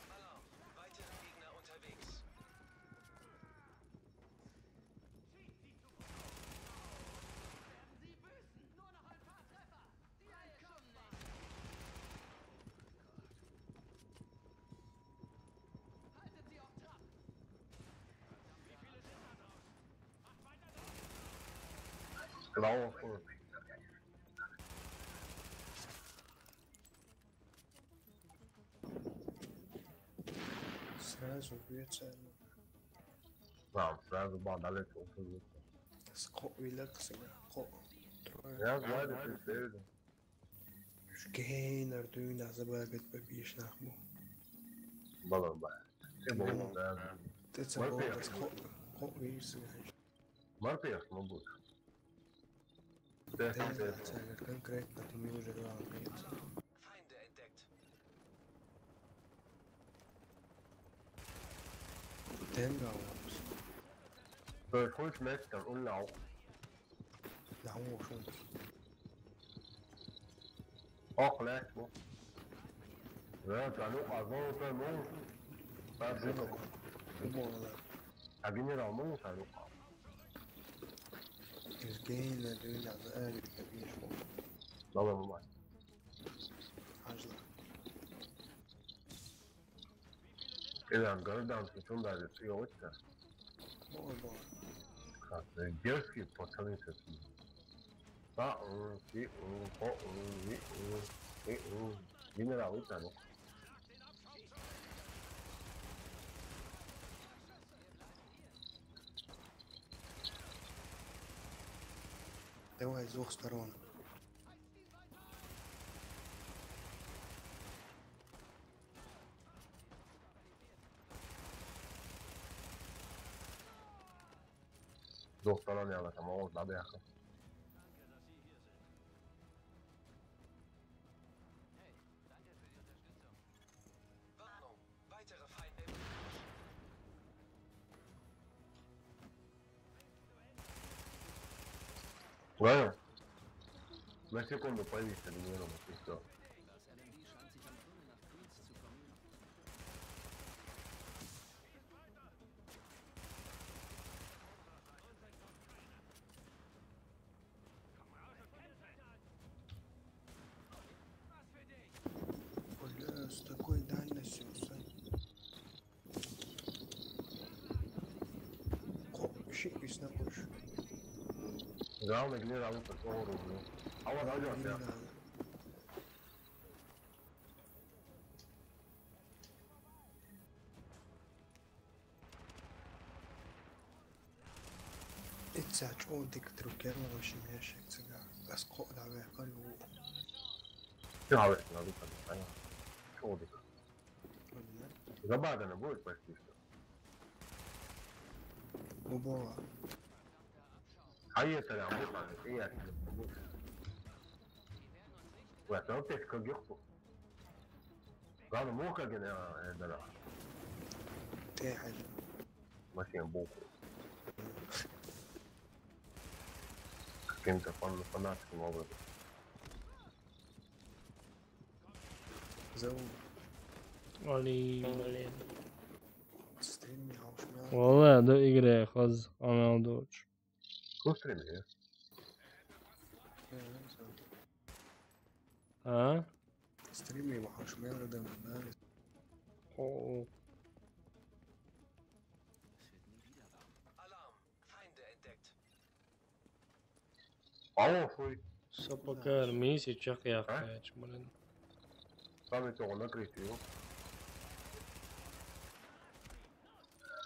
Alarm! Weitere Gegner unterwegs. Genau. Cool. Сразу бьется. Да, сразу бандалет ушел. Сколько велик, сколько. Я знаю, это серьезно. Шкейнер дюйн да забагат бабиш нахму. Балам ба. Ты балам да. Ты цабо сколько. Сколько вирсига. Марпиях, ну будет. Ты конкретно ты мне уже говорил. Feinde entdeckt. Тэнга. То есть хочешь мяч там, он лау. Да, он ушёл. Ох, лэк, ну. Да, да, ну, а золото, ну. Да, ты ну. Уборла. А генерал, ну, саду. Из гейна дюйн да забагат бабиш. Давай, давай. Ажла. Или Ангардан, ты что, да, ты его это? Бор, бор. Как, э, дерзкие пацаны такие. Та, м, ти, м, по, м, ви, м, ти, м. Генерал, это, ну. Давай с двух сторон. Двух сторон я там, вот, да, бляха. Warnung! Weitere Feinde im Anmarsch. Правильно? На секунду повис, так не думал, и все. Бля, с такой дальностью, с- Ко-, ши-, ишна кош. Главное, где работа, по уровню. А вот, а вот, Не да. надо. Ица чон дик трюкер, в общем, ящик цыга. Аскола ве карю. Все, а вот, надо там, понятно. Чё ты? Забагано будет почти что. Убола. А если там будет, а если там будет. Вот, ну опять как гехпу. Главное, муха генерал, э, да, да. Тэ хажа. Машина буквы. Каким-то фан-, фанатским образом. Зовут. Али, блин. Стрим не хаушмя. Валлай, до игры хаз анал доч. Ну, стример. А? Стрим не хаушмя, да, да. О, Alarm! Feinde entdeckt. Алло, хуй. сапакар миси чак яхач, блин. Там и того накрытый его.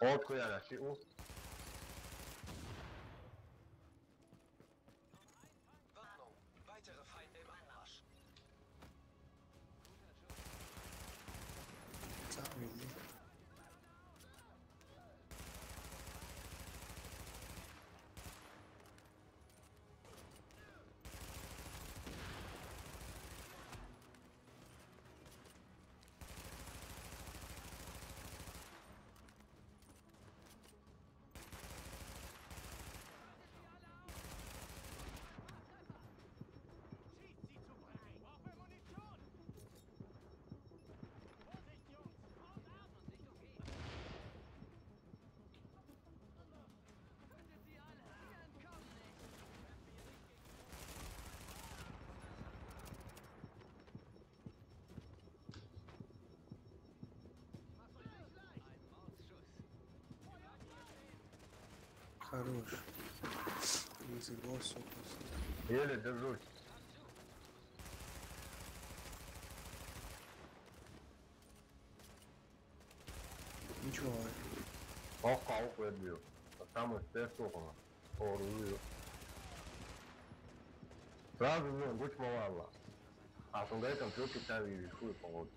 Вот хуя на силу. Warnung! Weitere Feinde im Anmarsch. Цаъ вели. Хорош. Easy boss, собственно. Еле держусь. Ничего. Ох, ох, я бью. Там и все сухо. О, рулю. Сразу, ну, будь мало. А с там все китами и хуй, по-моему.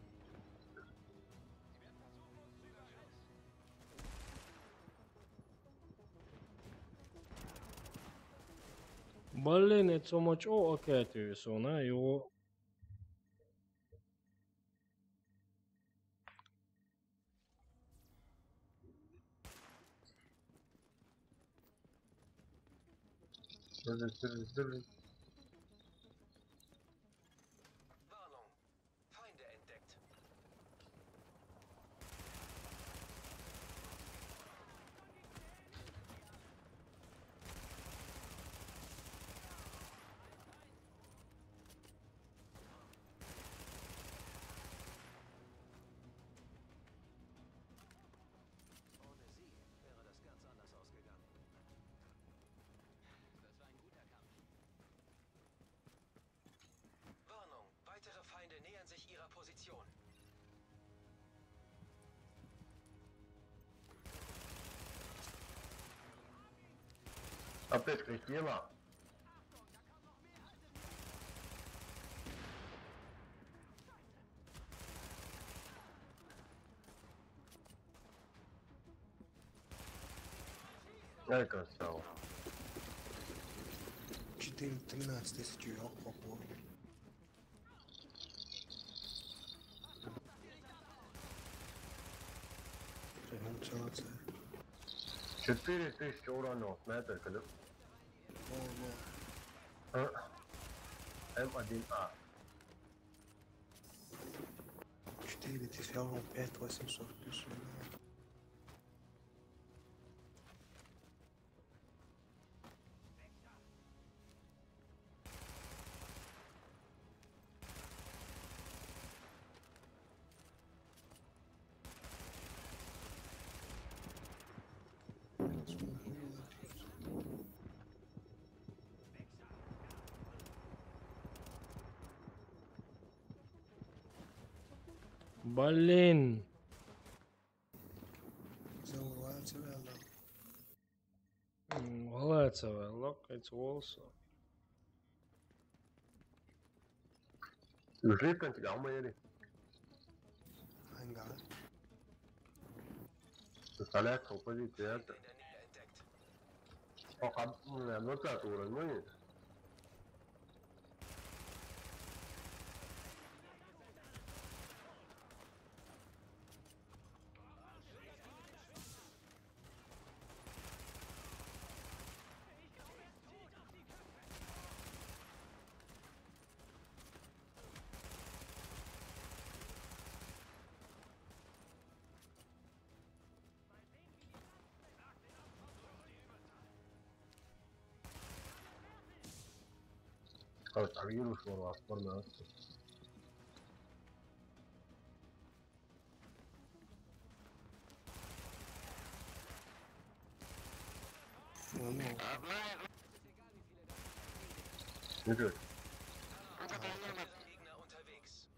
Блин, это самочок, окей, ты весу, на его. Держись, держись, держись. Warnung. Feinde entdeckt. Ohne sie wäre das ganz anders ausgegangen. Das war ein guter Kampf. Warnung. Weitere Feinde nähern sich ihrer Position. Опять прилетела. Ай, красава. Четыре тринадцать тысяч, ох, ох, ох. Прям целая цель. Четыре тысячи урона, снайпер, когда? О, А? М один А. да. Четыре тысячи, а вон пять восемьсот пишу. Блин. Взорвался, да. М, Валается, локается волосы. Жить на тебя, Мэри. Ага. Представляешь, позиция это. In der Nähe entdeckt. О, а, ну, двадцатый уровень, ну и Короче, а вирус вон вас, вон нас. Ну, ну. Ну чё, Gegner unterwegs.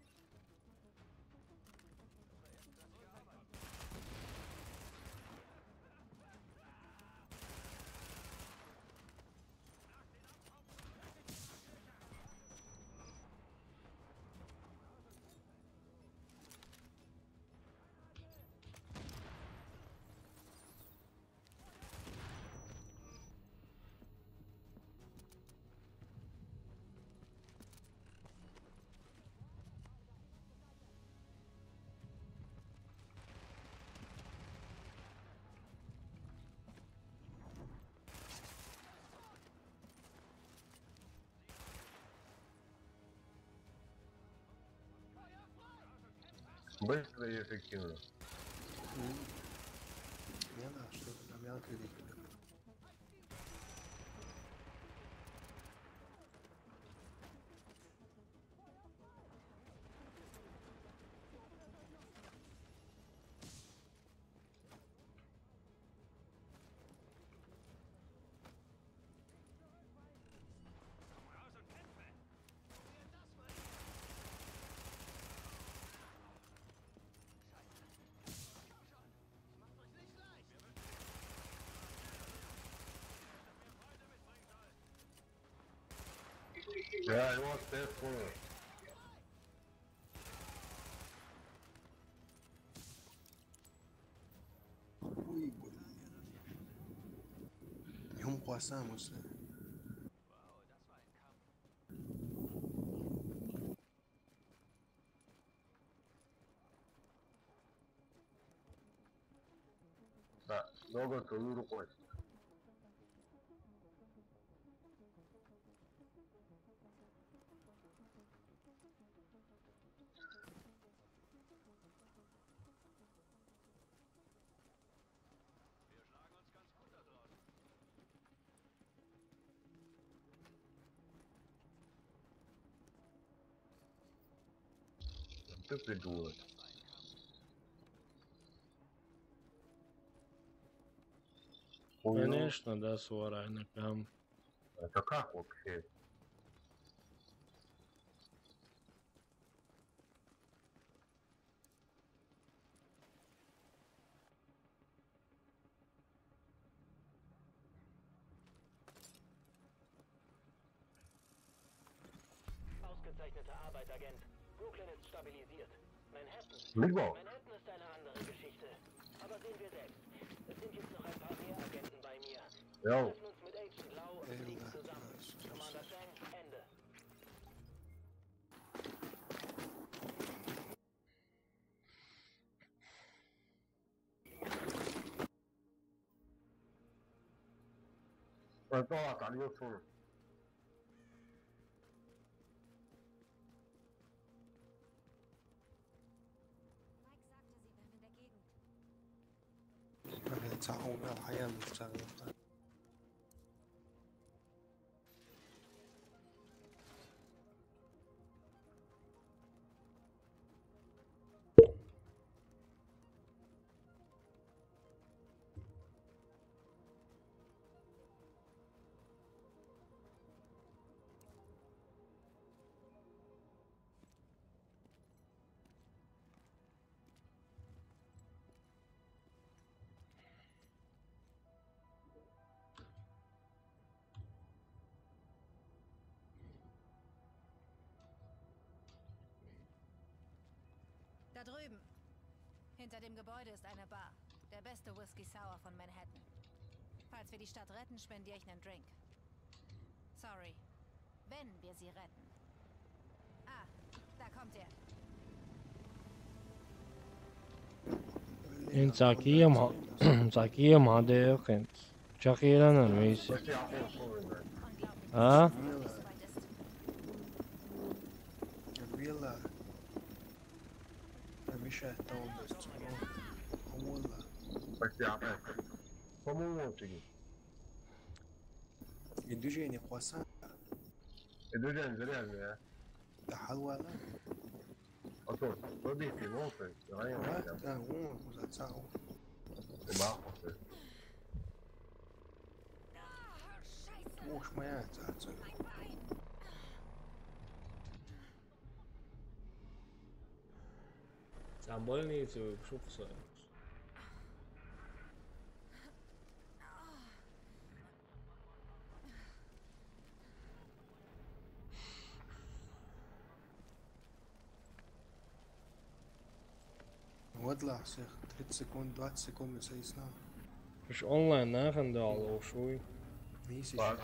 Быстро и эффективно. М. Не надо, что-то на мелкий вид. Yeah, he was there for. Ui, bă. E un croissant, mă, să. Da, dogo to yuru ko. Stupid wood. Конечно, да, свара на кам. Это как вообще? Ausgezeichnete Arbeit, Agent. Brooklyn ist stabilisiert. Manhattan. Manhattan ist eine andere Geschichte. Aber sehen wir selbst. Es sind jetzt noch ein paar mehr Agenten bei mir. Wir treffen uns mit Agent Lau und fliegen zusammen. Commander Chang, Ende. Mike sagte, sie wären in der Gegend. Ach, jetzt auch, ja, Eier mit Zahnpasta. Da drüben. Hinter dem Gebäude ist eine Bar. Der beste Whisky Sour von Manhattan. Falls wir die Stadt retten, spendiere ich einen Drink. Sorry. Wenn wir sie retten. Ah, da kommt er. Ин цӀакием гьа-, цӀакием гьадайихъ ин. Чакхъяйилан ан веси. А? Вела. Миша, там у нас. Вела. По-моему, он сидит. Идужени хваса. Идужени зря, зря. Да халвала. А то, побегай, вон ты, район. Да, да, вон, за цау. Ух, моя цаца. Там больница, вы пошёл кусать. Вот ла, всех тридцать секунд, двадцать секунд, мы союз нам. Иш онлайн нахуй дало, шуй. Миси. Ладно.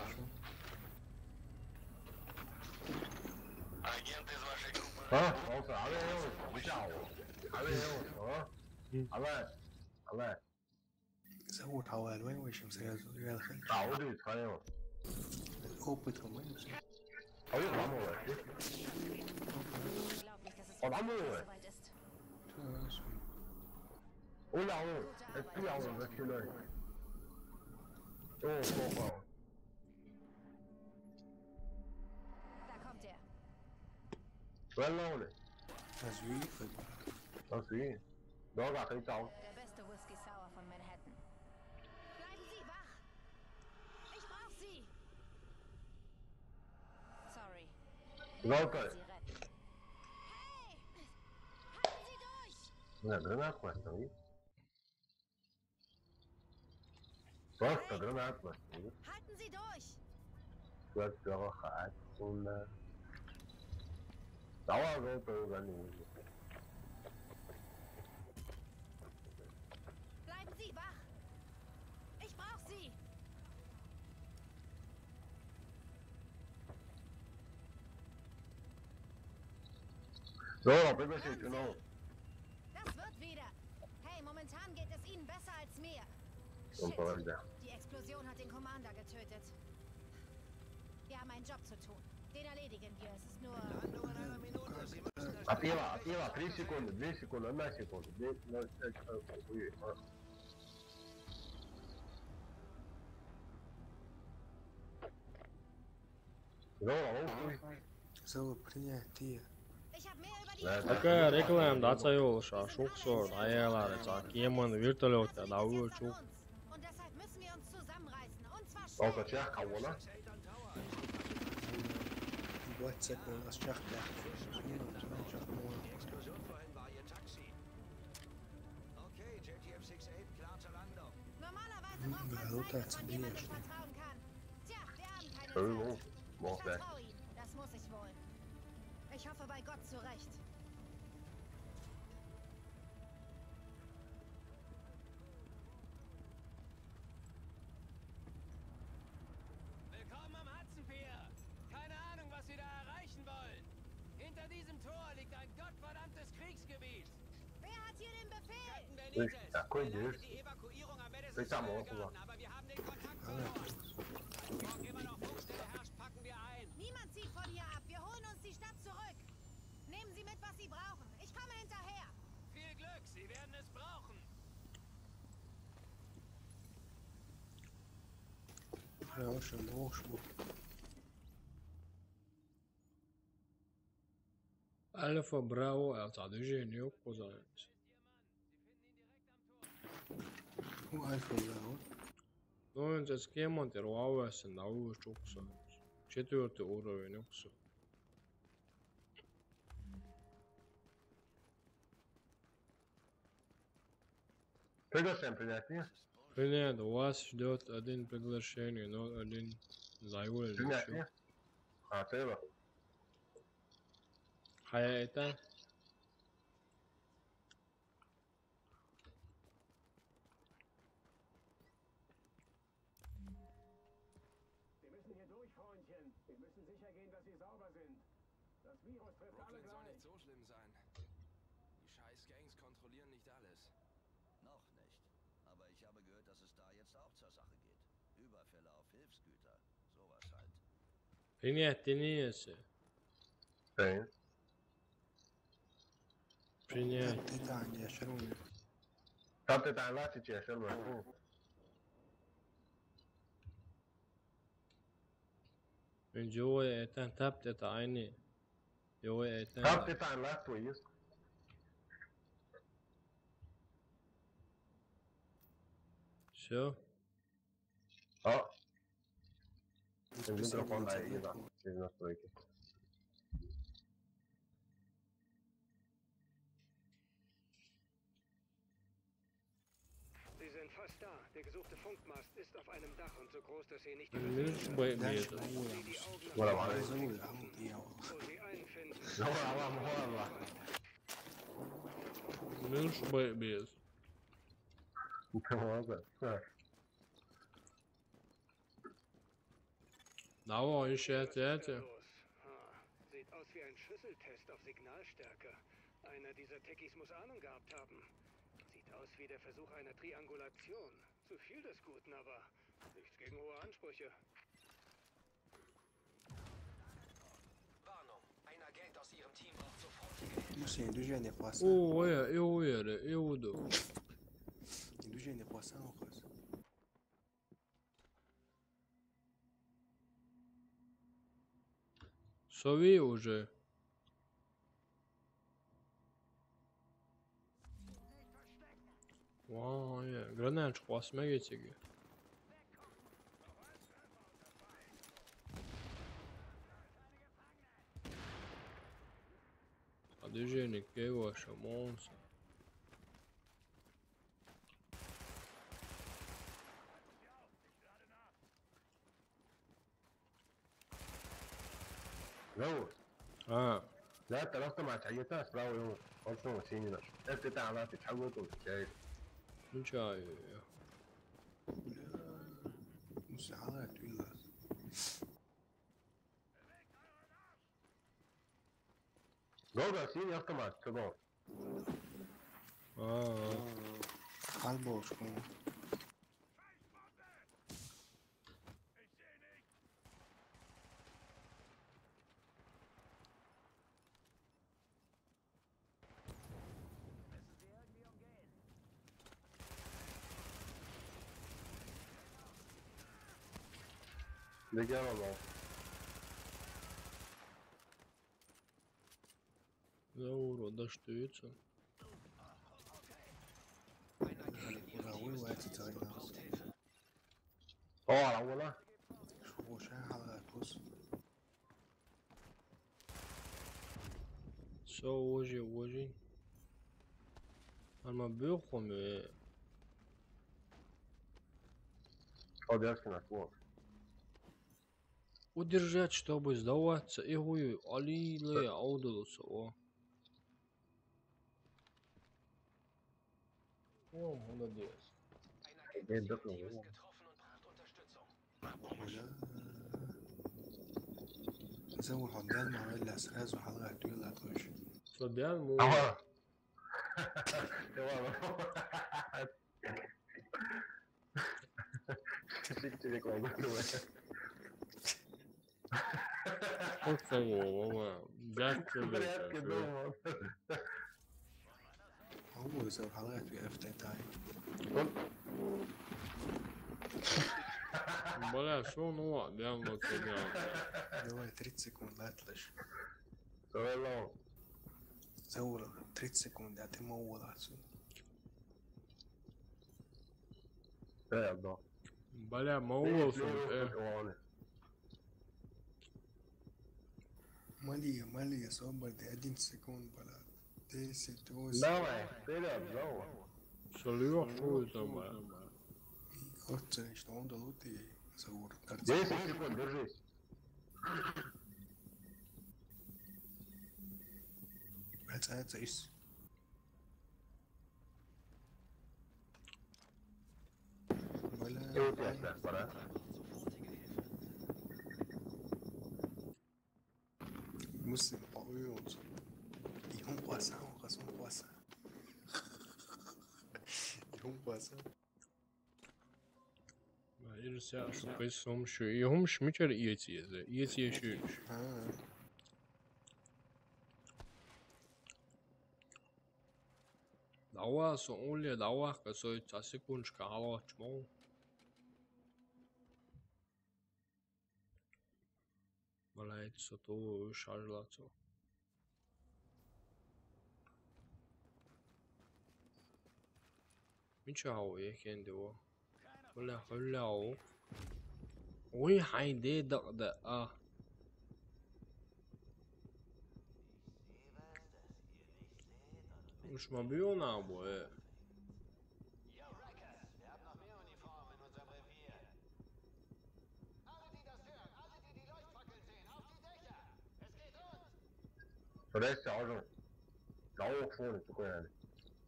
Агент из вашей группы. А? Алло, алло, алло. Алло, алло. Зовут Хавал, вен вышим сразу, я хай. А, вот и твоё. Опыт у меня всё. А вот мама, вот. Он мама, вот. Всё, всё. Оля, о, это я, он начинает. О, плохо. Da kommt er. Well, Leute. Das ist wie? Das ist wie? Ja, da kann ich auch. Der beste Whisky Sour von Manhattan. Bleiben Sie wach! Ich brauch Sie! Sorry. Leute. Sie retten. Hey! Halten Sie durch! Ja, dann hat man es doch. Просто гранат. Halten Sie durch! Всё, всё, хат. Un, äh, Dauer wird irgendwann nicht. Bleiben Sie wach! Ich brauche Sie! So, da bin ich, genau. Das wird wieder! Hey, momentan geht es Ihnen besser als mir! Und Shit! so weiter. Die Explosion hat den Commander getötet. Wir haben einen Job zu tun. Den erledigen wir. Es ist nur... Attila, Attila, tri sekunde, dve sekunde, jedna sekunda, dve, no, e, e, e, e, Dobro, ovo koji? Zelo prijatija. Ich habe mehr über die... Ne, Tako je, rekla nam da će još šuksor, da je la reca, kjeman virtuljot, da uju čuk. Und deshalb müssen wir uns zusammenreißen. Und zwar Ovo schnell. kad ja kao ona? Dvadeset sekunda, čak da. Minutu, čak mora. Explosion vorhin war ihr Taxi. Okay, J T F six eight, klar zur Landung. Normalerweise braucht man Ja, Zeit, dass man rotacija jemandem nije. Vertrauen kann. Tja, wir haben keine Irgendwo. Zeit. Wo Ich ist der? Vertraue Ihnen. Das muss ich wohl. Ich hoffe bei Gott zurecht. Willkommen am Hudson Pier. Keine Ahnung, was Sie da erreichen wollen. Hinter diesem Tor liegt ein gottverdammtes Kriegsgebiet. Wer hat hier den Befehl? Captain Benitez, Ja, cool, er leitet dude. die Evakuierung am Ich Madison sag mal, Square guck mal. Garden, aber wir haben den Kontakt verloren. Morgen immer noch Funkstelle herrscht, packen wir ein. Niemand zieht von hier ab. Wir holen uns die Stadt zurück. Nehmen Sie mit, was Sie brauchen. Ich komme hinterher. Viel Glück, Sie werden es brauchen. Evo što možemo. Alfa Bravo, evo sad više nije upozoren. U Alfa Bravo. No, on će skemati, jer ovo je se na uju čuksa. Četvrti urovi nuksu. Priglasiš prijetnje? Принят, у вас ждёт один приглашение, но один заявлен Prijetnje? A, treba. Haja eta? Wir müssen hier durch, Freundchen. Wir müssen sicher gehen, dass sie sauber sind. Das Virus trifft alle Brooklyn soll gleich. nicht so schlimm sein. Die scheiß Gangs kontrollieren nicht alles. Noch nicht. Aber ich habe gehört, dass es da jetzt auch zur Sache geht. Überfälle auf Hilfsgüter. Sowas halt. Принять, nije se. Ej. Принять. Te tanje, šaruje. Sad te taj lasić je, šel me. Önce o eten tap te ta aynı. Yo eten. Sad te taj lasić je. Все. O. Mikrofon da je izvan. Iz nastojke. Sie sind fast da. Der gesuchte Funkmast ist auf einem Dach und so groß, dass sie nicht Minus übersehen boy können. mi je. Sie die Augen Moram auf ali. Zove, a, ja. wo sie einen finden. Dobro, ali moram. Minus boy mi je. Možda. Ha. Da, ovo više ja cete. Los. Ha, sieht aus wie ein Schlüsseltest auf Signalstärke. Einer dieser Techies muss Ahnung gehabt haben. Sieht aus wie der Versuch einer Triangulation. Zu viel des Guten, aber nichts gegen hohe Ansprüche. Warnung. Ein Agent aus Ihrem Team braucht sofort Hilfe. Mislim, duže ne pasa. Ovo je, ovo je, re, ovo do. Duže ne pasa, no, kas. Sovi uže. Vay ya, granat çıkması mı geçecek? Određeni kego šamonsa. Заур. А. Да, просто мать, а я справа его, он снова синий наш. Это ты там, она ты чего тут, чай? Ну чё, ё-, ё. Ну, всё, она отвела. Долго синий автомат, что был? А, а. Хал болушку. Легион. Заур, да что это? Ура, ура, ура. О, ала, ура. Шо, шо, ала, кус. Всё, уже, уже. Ама бюхом, э. Удержать, чтобы сдаваться. И гуй, али ле, аудулуса, о. О, молодец. Эй, да, ну. Бля. Заур, хьо дел ма валлахӀи, сразу хьалгӀатта вела тхойша. Со дел ма валлахӀи. Ага. Давай, давай. Чик-чик, ладно, давай. Что с того, Вова? Взять тебя. Порядке дома. Алло, из-за халат в эф тэ тай. Бля, что ну, бля, ну ты, бля. Давай, тридцать секунд, да, лишь. Давай, лоу. Заур, тридцать секунд, а ты мой отсюда. Э, да. Бля, ма уловсум, э. Малия, Малия, собади, одиннадцать секунд, бля. Десять, восемь. Давай, вперёд, давай. Что льёшь, что там, бля? Отца, что он дал, ты, Заур. Десять секунд, держись. Отца, отца, ис. Бля. И вот я сейчас, пора. Муслим, по-моему. И он класса, он класса, он класса. И он класса. Ма ирсяхь шу кхайсамшу. И хӀумаш мичара эца еза? Эца еза шу. А. ДӀаваха со улле, дӀавахка со цхьа секундашка хьалгӀачмал. Валайт со то шажлацо. Мича хьо яхен дево? Вала хӀулла хьо. Уй хьайн де дакъда а. Уж ма бийона бо, э. Подожди, а уже. Да, он фон, такой, наверное.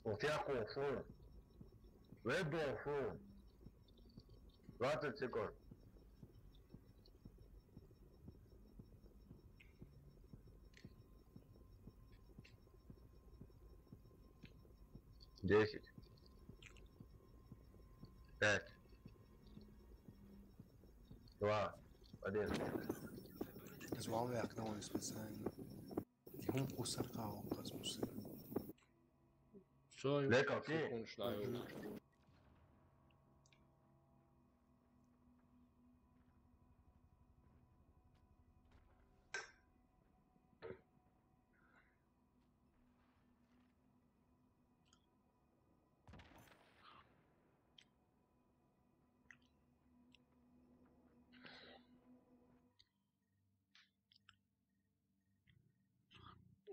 Вот я фон. Red Bull фон. Двадцать секунд. Десять. Пять. Два. Один. Звал я окно специально. Ягьум кхуссар кхалла Муслим. Всё, Лекал, секунд шла.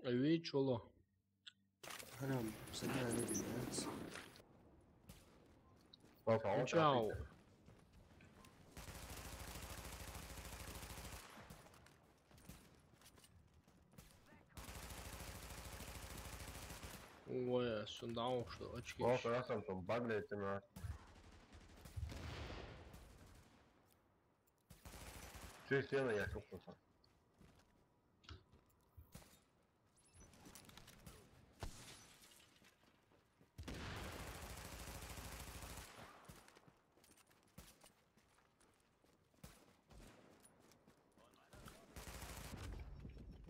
Ай, вей, чоло. Ханам, садна не бинец. Чао. Ой, сюда ушел, очки. Ох, раз он там багляется на. Че стены я чувствую?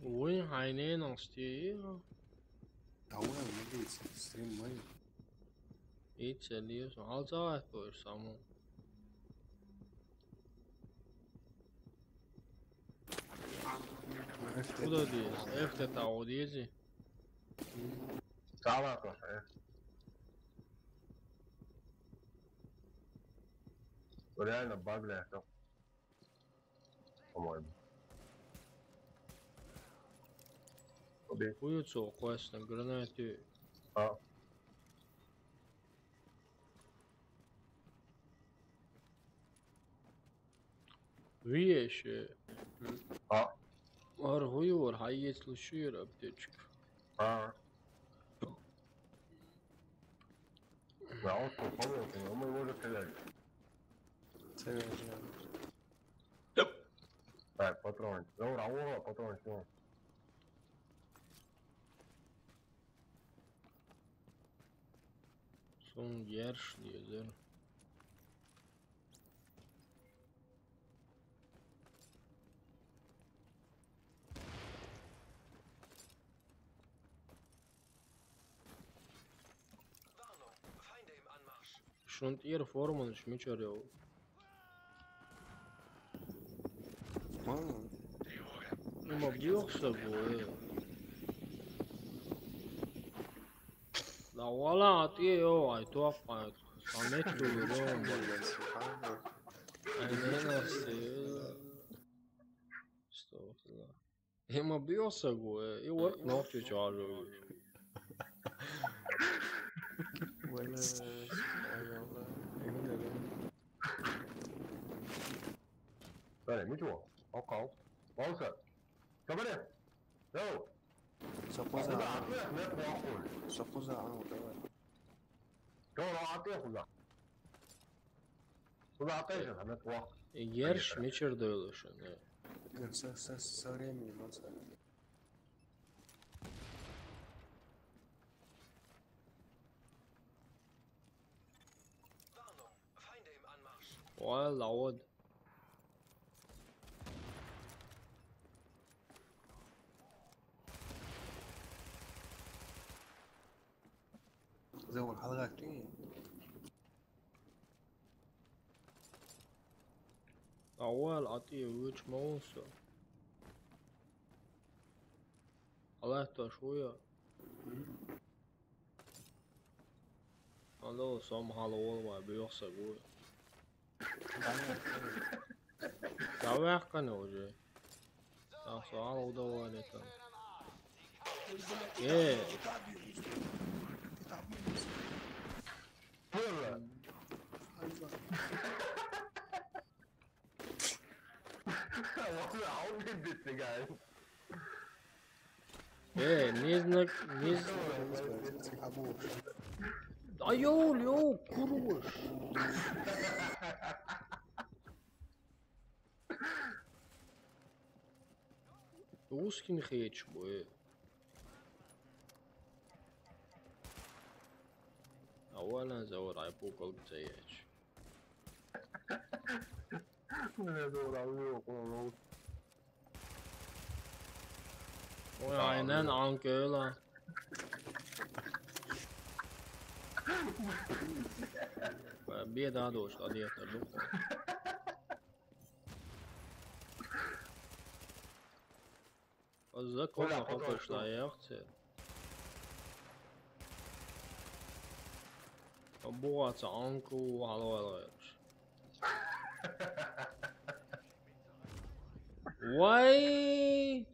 Ой, айнен астия. Давай, надеется, стрим мой. Ицелиус, алзават бой саму. Куда дез? Эфте тау дези. Сала тоже, э. Реально багля, это, по-моему. Убей. Хуйцо, классно, гранаты. А. Вещи. А. Аргуюр, хайец лучшир аптечка. А. Да, он что, помнил, мы его же стреляли. Серьезно. Так, патрон. Заур, аула, патрон, что? Сон герш дезер. Warnung, Feinde im Anmarsch. Шунт ир формун шмичарел. Мама. Има биохса бу, э. Да вала атие, ё, ай, туап, ай, санет ту, ё. Ай, не, не, не. Стоп, да. Има биохса бу, э, и вот ногти чажу. Вала, субханалла. Именно, да. Далее, митво. Окал. Пауза. Говори. Йоу. Сокуза. Куда? Ответ, нет, нахуй. Сокуза, а, давай. Йоу, ну, ответ куда? Куда ответ, нет, нахуй. Герш мичер дойлушун, э. Со, со, со временем, он со. Warnung, Feinde im Anmarsch. Ой, лауд. Заур, халгак тюн. Ауал атие уч маунсо. Алай ташуя. Алло, сом хало олма, биохса гуй. Давай, кане уже. Так, суал удовольно там. Э. Тоже. How did this thing, guys? Э, не знак, не з-, Айол, ё, куруш. Ускин хеч бу, э. Ауалан завод айпу калгцеяч. Бля, добра, у него кулон. Ой, айнен анкела. Бе да дош, да диета, ну. Закон. Оля, хопаш, да, яхце. Бугаца анку, алло, алло, алло. Вай!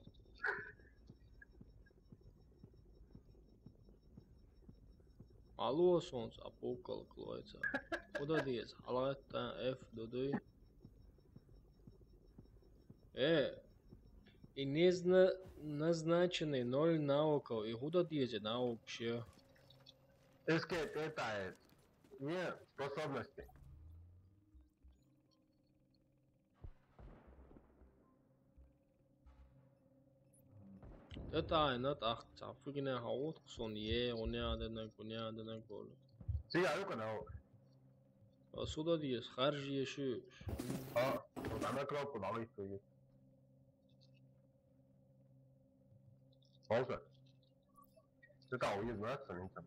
Алло, солнце, апокал, клоица. Куда дез? Алата, F, додуй. Э, и не зна-, назначенный ноль навыков. И куда дез навык вообще? Es que te está, eh, yeah, способности. Тэ таайнад ахца фигнэ хавут ксон е уня дэнэ гуня дэнэ гол. Сига юка на. Суда диес харжие шу. А, вот она кнопку давай стою. Пауза. Ты там уйдешь, да, с ним там?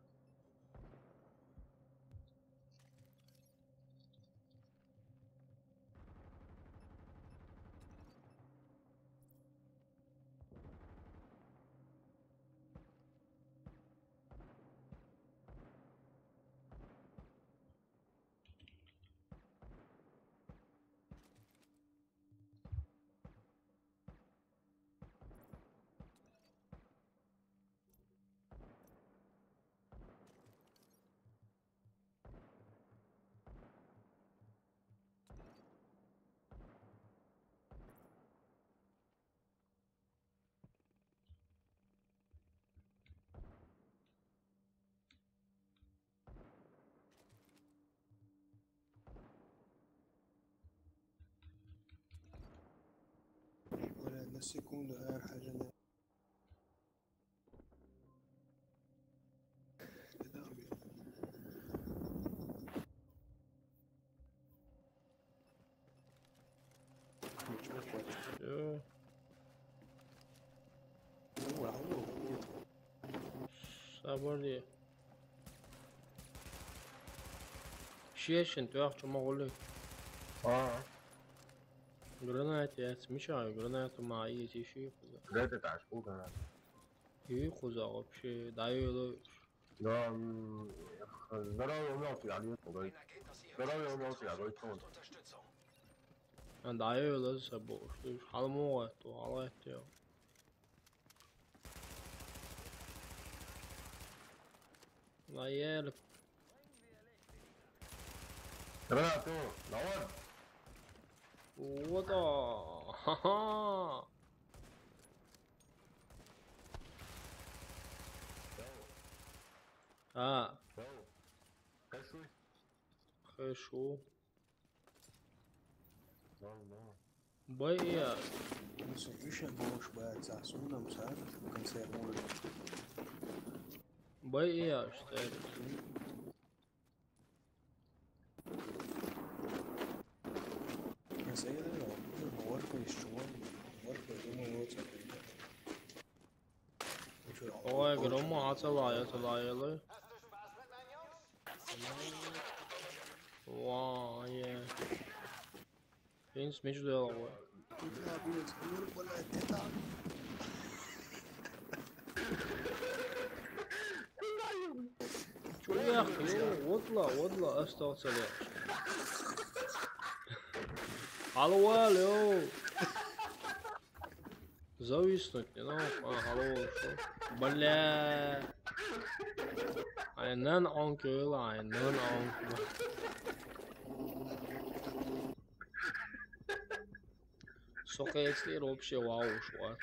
ولا للسكون ده أي حاجة. Всё. Сабыр де. Шешин, тёх чума гулы. А. Гранат яц, мича, гранат ма и тиши. Гранат это аж гранат. И куза вообще, да, и Да, м, здоровье умел тебя, говорит. Здоровье умел тебя, говорит, он. А, да, я его даже забыл, что ж, халму это, алай это. Наел. Гранату, давай. Вот, а, ха-ха. А. Хорошо. Хорошо. Ладно. Б я. Ну, слушай, можешь бояться, а с уном, сам в конце может. Б я, что ли? Ой, грома, ацалай, ацалай, ацалай. Ва, е. Принц меч дал, ва. Чё, я, вот ла, вот ла, остался ли. Алло, алло. Зависнуть не надо. А, алло, что? Бля. Ай, нан он кюла, ай, нан он. Сука, если вообще вау, шо.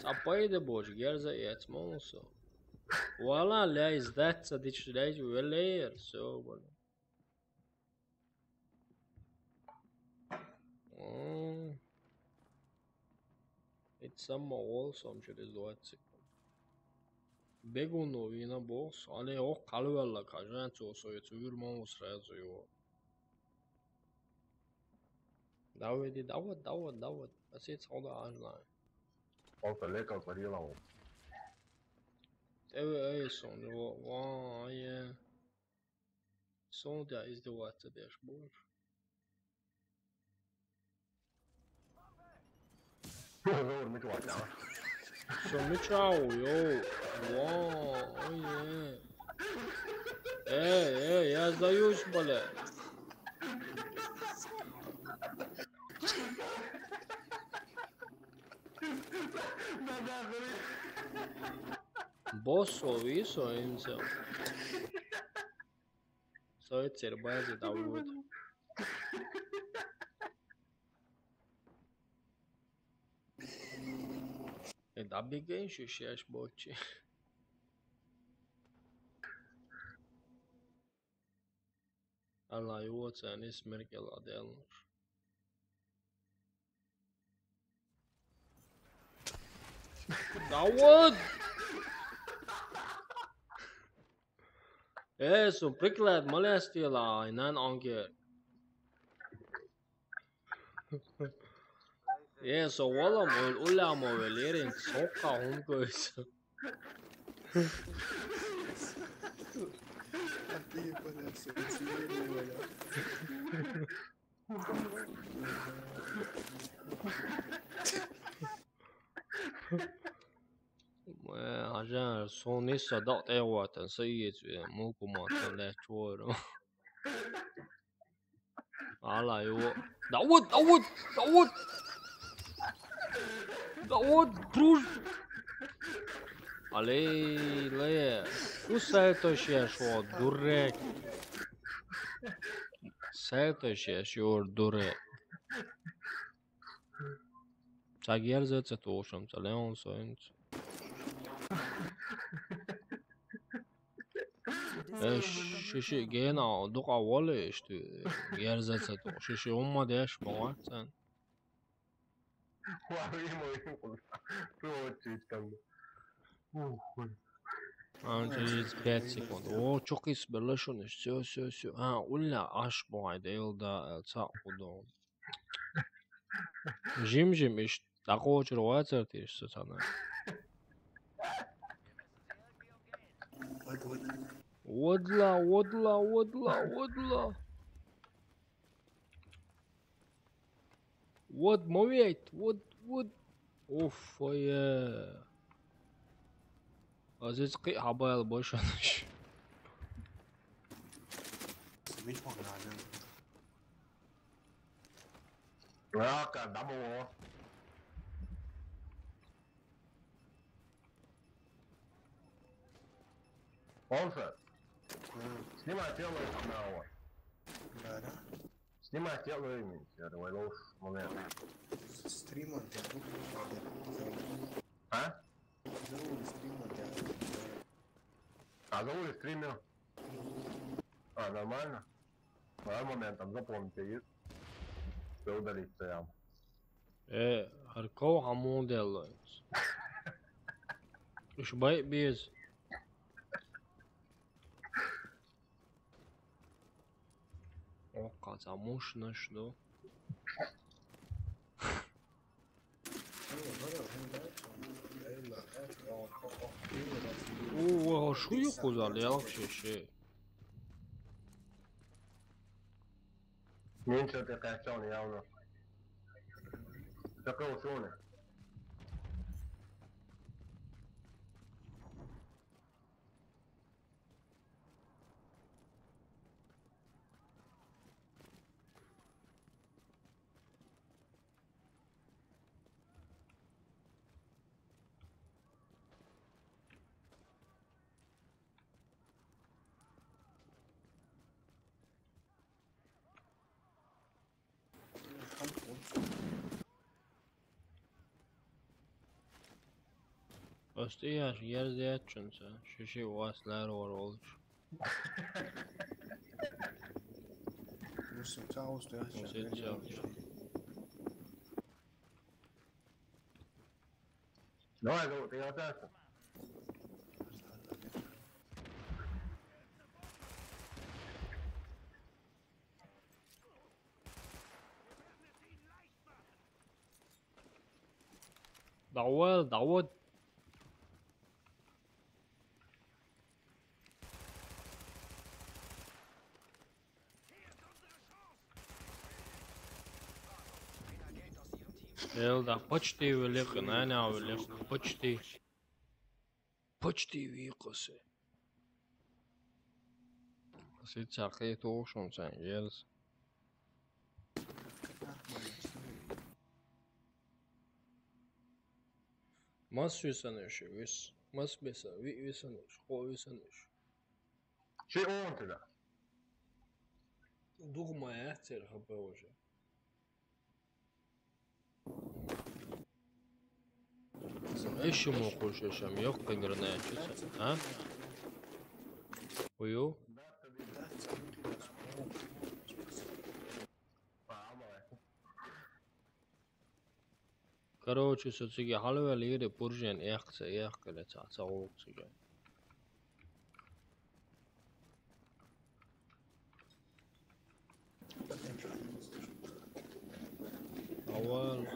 Цапайды боч, герза яц монсо. Вала, ля, издаться, дичь, ля, велер, всё, бля. М. Ит сама волсом через двадцать секунд. Бегуну вина бокс, але о калвала кажан цо соец уйрмон сразу его. Давиди, давид, давид, давид. Асец хода ажна. Ол коллега парила ол. Эве эйсон, ва, ва, е. Сонда издеваться деш будешь? Зор, мы чувак, да? Всё, мы чао, йоу. Во, ой, е. Эй, эй, я сдаюсь, бля. Босс, висо, инсел. Совет сербази давут. Э, дӀабигай шу шеш бочи. Алла, юоцан ис меркела делуш. Давид! Э, су приклад молестила, ай нан анге. Э, со валам, ол уламо велерин, сока хункойс. А ты, блядь, су Э, хӀажа, сон нисса дакъа тӀе ватан, са иеце ве, муку маттан лечуоро. Ала, йо. Давид, Давид, Давид! Давид, друж! Але, ле. Ус сайтошеш, о, дурак. Сайтошеш, о, дурак. Ца герзаца тошам, ца леон соинц. Э, шиши гена, дукъа вале, ишти герзаца то. Шиши умма деш, баварцан. Анча из пять секунд. О, чё кис белашуниш. Всё, всё, всё. А, улля аш бавай, да, ил да, э, ца удо. Жим-жим иш, такочур вацар тиш сатана. Одла, одла, одла, одла. Вот, мовейт, вот, вот. Уф, ой. Азиз кый хабал бошаныш. Симит магнаден. Рака, дабо. Он же. Снимай тело одного. Да, да. Снимай тело имени, я думаю, лучше момент. Стримом ты будешь. А? Зову стримом ты. А зову стример. А, нормально? Давай моментом, запомните, есть. Все удалится я. Э, Харьков хамон дело. Уж бай без. О, казамуш наш, да? О, о, шу юкуза, лелак шеше. Менча те качал явно. Такого шоне. Остияш, ерзетчунца, шиши вас ларор олуш. Мусим цаус да. Мусим цаус. Давай, давай, ты остался. Давай, давай. Элда, почти велик, наня велик, почти. Почти викосе. Сица кхетошун цан ерз. Мас висанеш, вис. Мас беса, ви висанеш, хо висанеш. Чи он туда? Дугма я цер хапе уже. Эшшо муха хушаш ам йоккха гранатчица, а? Уйу? Короче, со цига хьалаваьлла йира пуржен эккха ца эккхале ца, ца гӀулакх цига. Авал.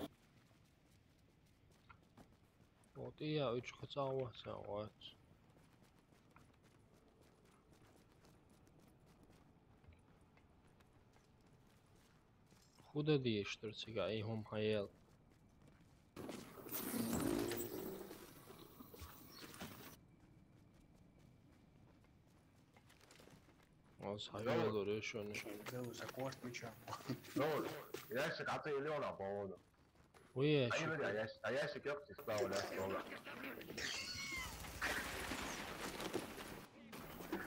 Вот и я уьч кхацагӀа вац, сан вац. Худа дийш тар цига, и хӀума хьаял. Аз хьавелур, я шони. Делу за корт меча. Ну, я сейчас отелёна, по-моему. Уе, а я, я, а я сейчас справа, да, справа.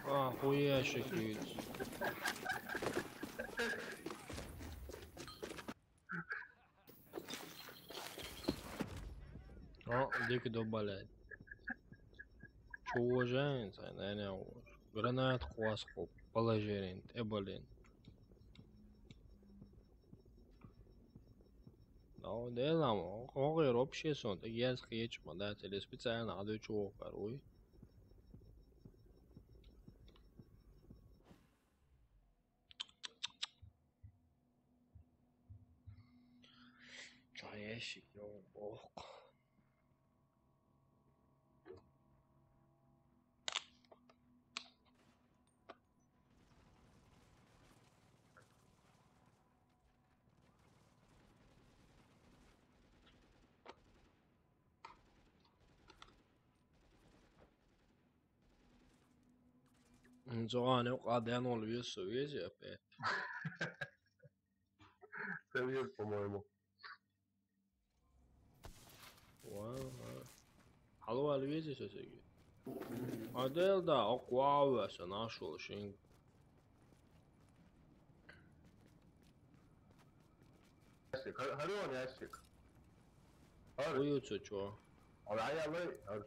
А, хуя шикит. О, дика ду, блядь. Чё уважаем, цай, не, не, уж. Гранат хвас хоп, положерин, э, блин. Да, да, ламо, хогер вообще сон, так я скетч, ма, да, тебе специально, а ты чего, короче? Цхьа ящик йовна боху. М, Джоанни, у Къаденова веза, веза опять. Ты вез, по-моему. Ва, ва. Хьалавала веза со цига. А дел да, акъвава аса нашул шин. Ящик, хар-, харон ящик. Хар. Уюца чё? Ай, ай, ай, ай.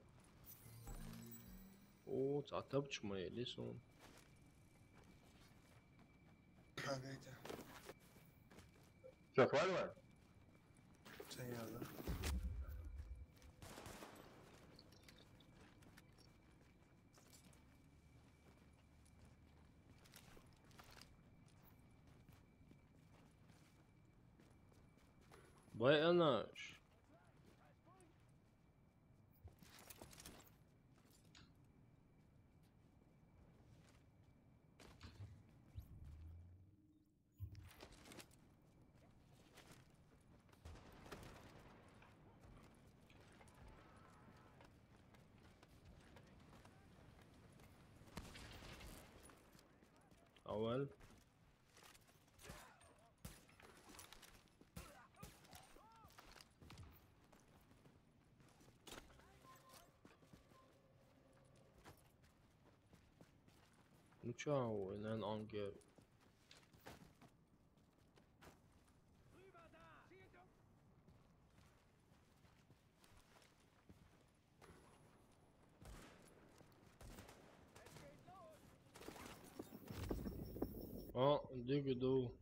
О, цатапчу ма ели сон. Погоди. Чё, сваливаем? Це я, да? Бай, Анаш. Авал. Ну чё, ой, наверное, ангер. А, дигу ду.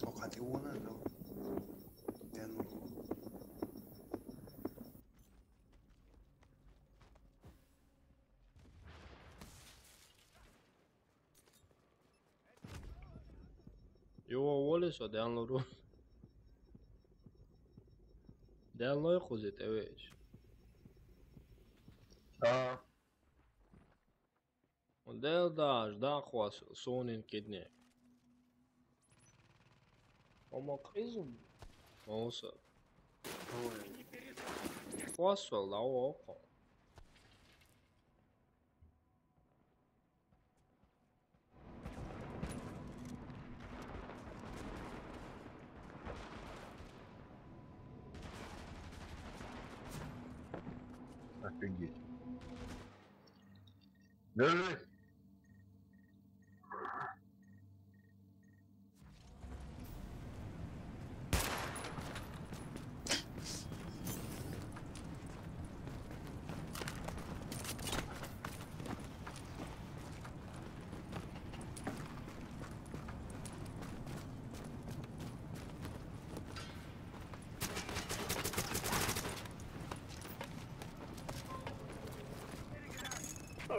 О, кхати вона, но. Ден. Йо, воле со, ден лору. Ден лой кхузи тевеш. А. Дел даш, да, хвас, сонин кидне. Ома кхизум. Оса. Ой. Хвас вал, да, о, о. Офигеть. Держись.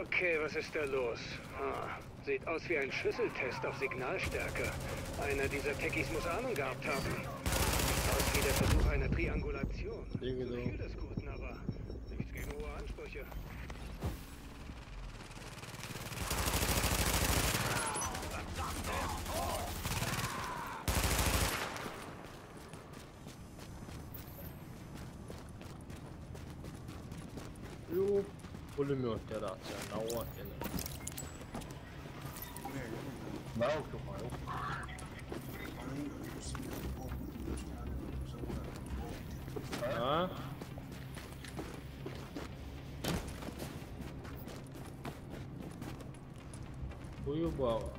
Okay, was ist da los? Ah, sieht aus wie ein Schlüsseltest auf Signalstärke. Einer dieser Techies muss Ahnung gehabt haben. Sieht aus wie der Versuch einer Triangulation. Zu viel des Guten, aber nichts gegen hohe Ansprüche. Jo, pulemiyor herhalde. Ne var gene? Ne oldu mu yok? Ha? Uyu baba.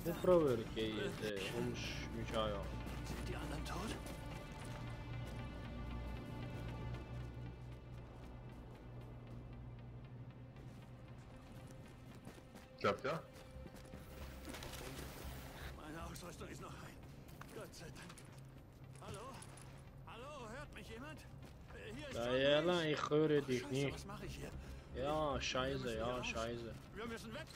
Bu proverke yedi olmuş mücaya. Sind die anderen tot? Klappt ja? Meine Ausrüstung ist noch rein. Gott sei Dank. Hallo? Hallo, hört mich jemand? Äh, Hier ist Ja, John ja, Reese. Lan, ich höre dich Scheiße, nicht. Was mache ich hier? Ja, scheiße, ja, scheiße. Wir müssen weg.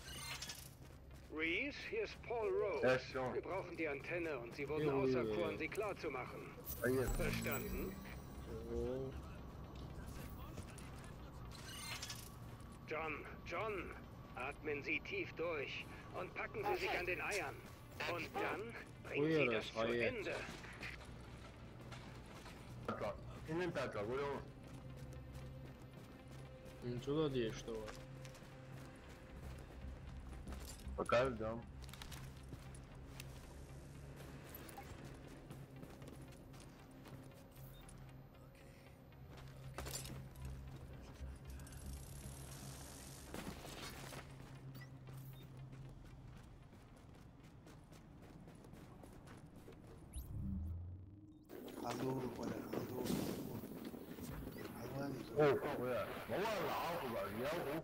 Reese, hier ist Paul Rhodes. Ja, schon. Wir brauchen die Antenne und sie wurden Jo, jo, auserkoren, jo. sie klar zu machen. Hier. Verstanden? Oh, John, John, atmen Sie tief durch und packen Sie sich an den Eiern. Und dann bringen Sie Ui, das das zu war jetzt. Ende. Inin taca, vuruyor. Ничего, да, что? Пока ждем. Al doğru para, al doğru. Hayvan Oh, fuck, yeah. Valla, al kulak, ya, oh.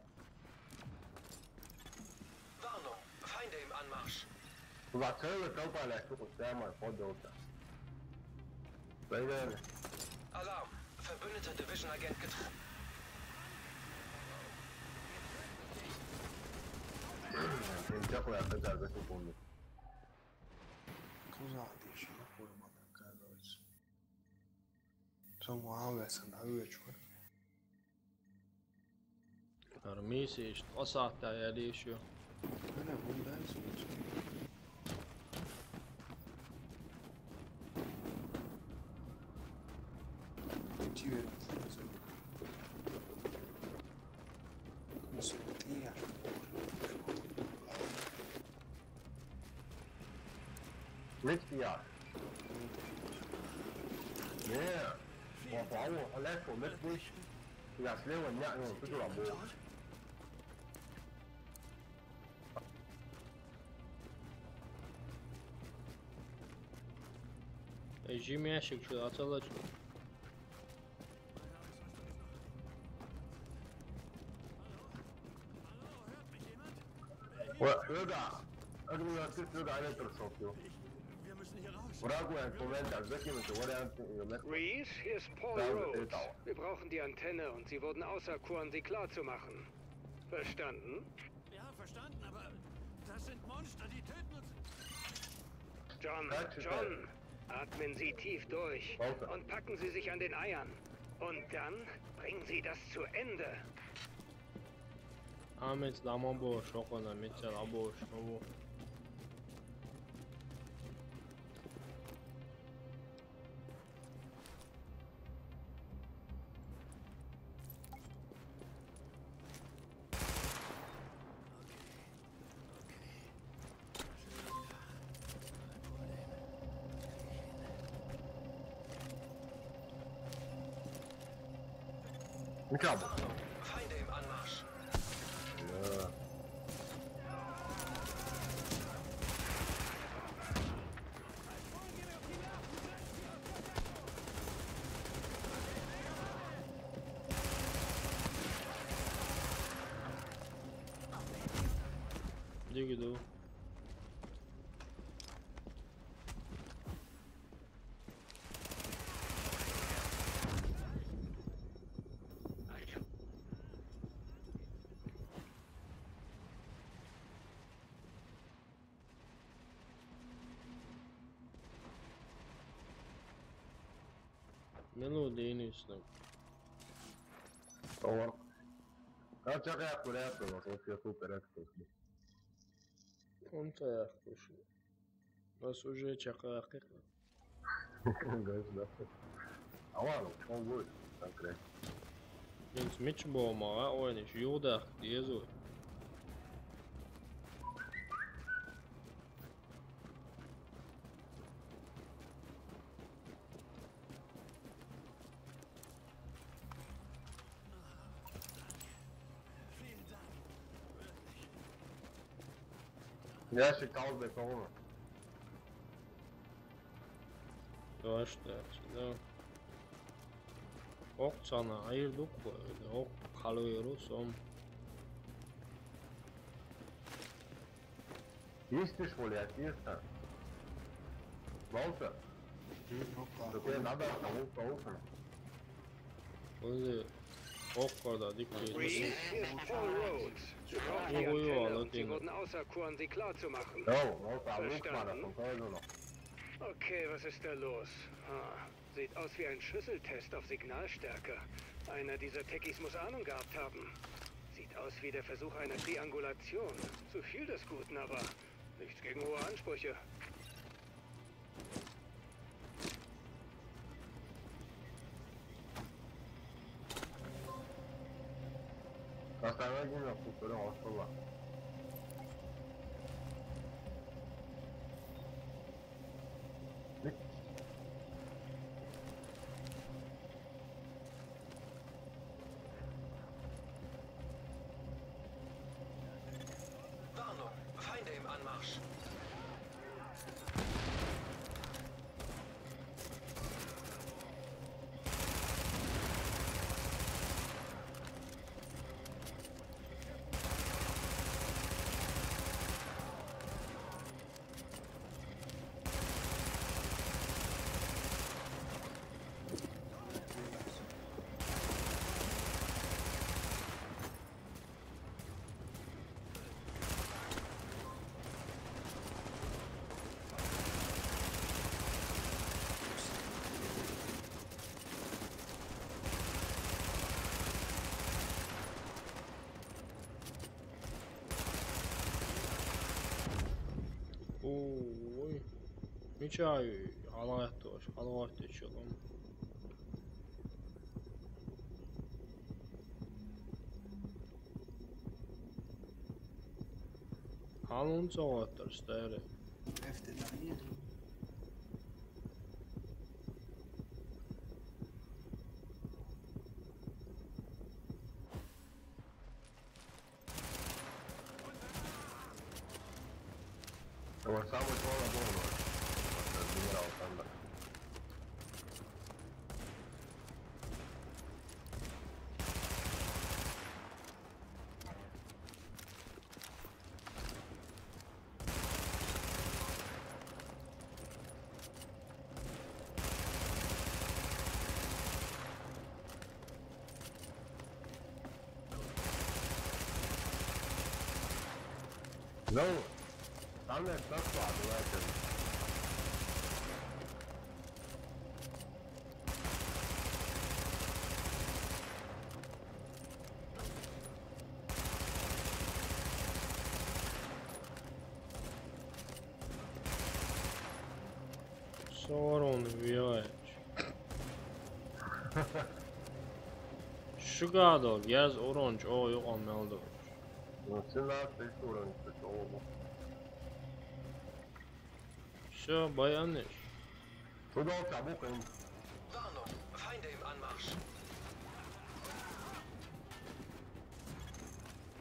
Warnung, Feinde im Anmarsch. Kulak, söyle, çok paylaştı, kusura bakma, o da olsa. Böyle öyle. Alarm, verbündeter Division-Agent getroffen. Sen çok uyandı, kardeşim, bunu. Tuzağa diye şey yok, korumadan kardeşim. Sen muhabbetsin, abi çok. Misija, o saattaa jää liišuju. Öyle bunda hepsi olacak. Civet. Nasıl bir yer? Richtig, ja. Yeah. Wow, wow, wow, let's go, let's go. Ja, sljevo, ja, no, tu ću vam. Ej, Jimmy, ja, šik ću da, celo ću. Oder, oder, irgendwie hat es sogar eine Perspektive. Wir müssen hier raus. Oder, gut, ein Moment, das wird hier mit der Variante, ihr merkt, Reese, hier ist Paul Ja, Rhodes. Genau. Wir brauchen die Antenne und sie wurden auserkoren, sie klar zu machen. Verstanden? Ja, verstanden, aber das sind Monster, die töten uns. John, Danke, John, atmen Sie tief durch Danke. Und packen Sie sich an den Eiern. Und dann bringen Sie das zu Ende. Ahmet, lama boš, oko na mi će la boš, ovo. Ništa. Feinde im Anmarsch. Ja. Gdje idu? Мелодийный слайд. Ор. А чакай курятый, вот, вот я супер экспорт. Он цаях кушай. Нас уже чакай кык. Гайс, да. Аван, он будет конкретно. Мен смеч болмаға ойны, юғдақ, дезу. Ящик калды, кого? Точно, да. Оқ саны айырдық қой, оқ қалып еру сом. Есть ты, что ли, отец-то? Волча? Тебе надо, кого-то, волча. Өзі оқ қорда, дикпей. Ой, ой, ой, ладно. Sie wurden auserkoren, sie klar zu machen. Йоу, волча, а лук надо, Verstanden? Контроль. Okay, was ist da los? Ah, sieht aus wie ein Schlüsseltest auf Signalstärke. Einer dieser Techies muss Ahnung gehabt haben. Sieht aus wie der Versuch einer Triangulation. Zu viel des Guten, aber nichts gegen hohe Ansprüche. Остальное время пустое, он что? Warnung, Feinde im Anmarsch. Ой. Мечай, алгайтты, алгайтты чылым. Алын соғаттыр, стайры. Efter dig. Вот самый слабый был, вот, генерал Сандер. Ну, там я так складывается. Sorun village. Şu gado, yes, orange, o yok, on meldo. Ну, семнадцать уровень, что, о, Все, баяниш. Туда вот тобой, конечно. Warnung, Feinde im Anmarsch.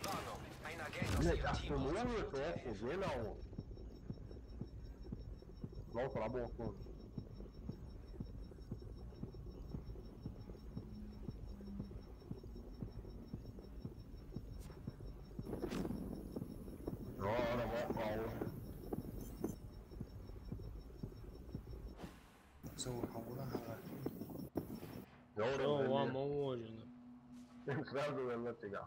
Warnung, ein Agent aus Блядь, Ihrem Team wurde verletzt. Охуенно. Лол, слабо, охуенно. Ora, ora, ora. Зөөр хавгуураа хаагаад. Ora, ora, ora. Сразу вернуть тебя.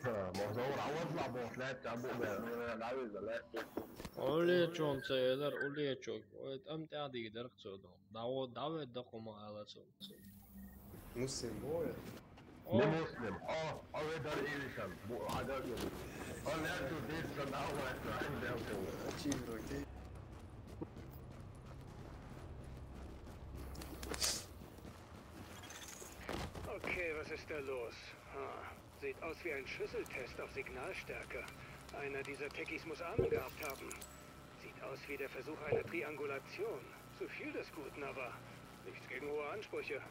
Можно ура, вот слабо, слабо, слабо, слабо. Олечон цо эдер, олечок. Ой, там тяди гидер цо дом. Даво, даве докума алацо. Муслим боя. О, Не Муслим. О, о, эдер иришан. Бу, адар иришан. О, нету дит сан алва, сан белку. Ачивроте. Okay, was ist da los? Ah, sieht aus wie ein Schlüsseltest auf Signalstärke. Einer dieser Techies muss Ahnung gehabt haben. Sieht aus wie der Versuch einer Triangulation. Zu viel des Guten, aber nichts gegen hohe Ansprüche.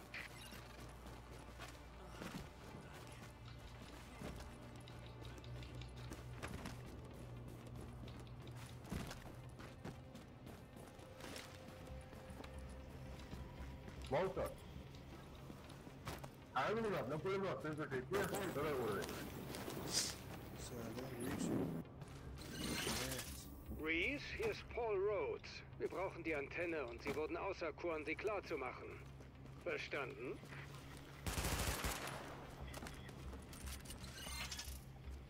Молча. А я не знаю, на поле вас, ты же ты, ты, давай уровень. Все, да, видишь? Reese, hier ist Paul Rhodes. Wir brauchen die Antenne und sie wurden auserkoren, sie klarzumachen. Verstanden?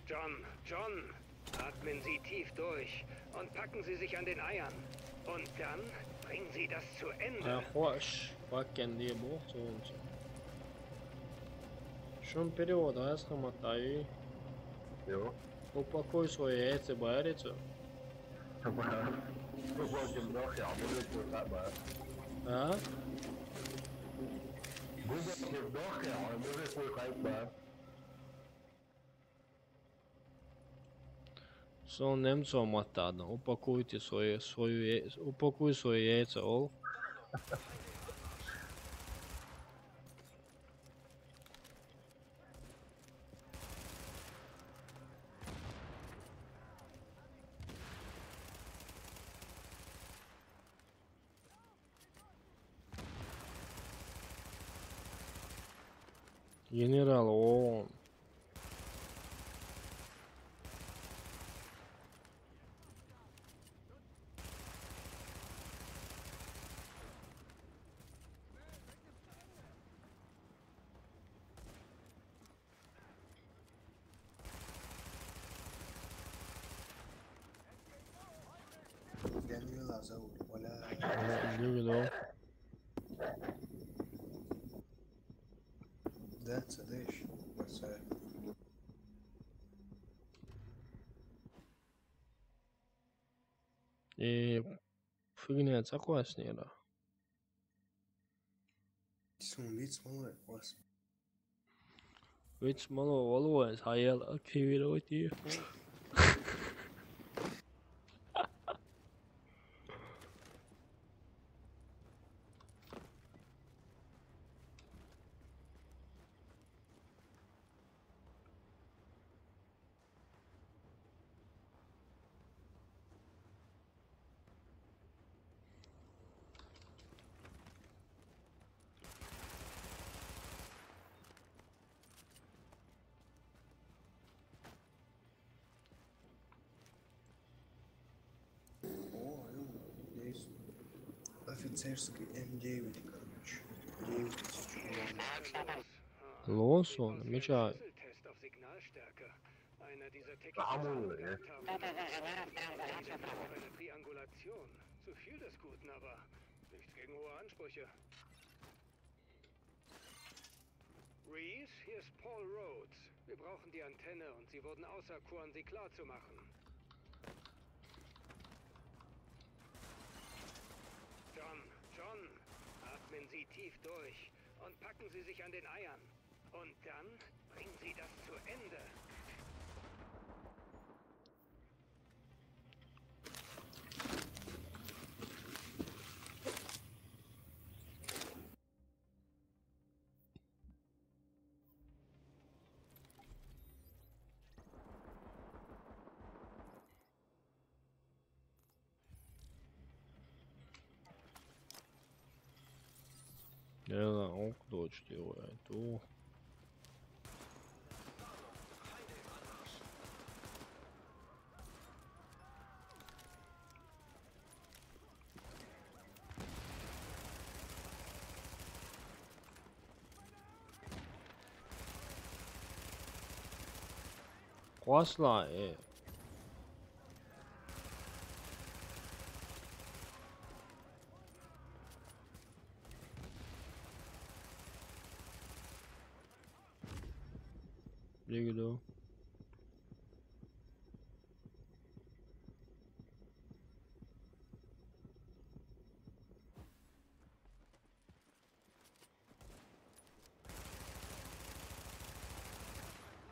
John, John, atmen Sie tief durch und packen Sie sich an den Eiern. Und dann bringen Sie das zu Ende. Ай, хош, паккен ди бу, цунцу. Шум перевод, а схаматай. Йо. Упакуй свои яйца, барицу. Бубакин дохи, а может быть так, да. А? Бубакин дохи, а может быть так, да. Сон немцо матадно. Упакуйте свои, свою, я- упакуй свои яйца, ол. Генерал ООН. Данила зовут, Оля. Ана, не видел. Да, цадыш, бросай. И фигня, цакуаснера. Сумит смолой, вас. Ведь мало волоес, а я активировать ее. О, ё, здесь офицерский М девять, короче. Девять тысяч урона. Лосон, меча. Schlüsseltest auf Signalstärke. Einer dieser Techies Vamos, muss Ahnung eh. gehabt haben. Eine Triangulation. Zu viel des Guten, aber nichts gegen hohe Ansprüche. Reese, hier ist Paul Rhodes. Wir brauchen die Antenne und sie wurden auserkoren, sie klarzumachen. John, John, atmen Sie tief durch und packen Sie sich an den Eiern. Und dann bringen Sie das zu Ende. Я на окно что делаю, то. Классно, э. There you go.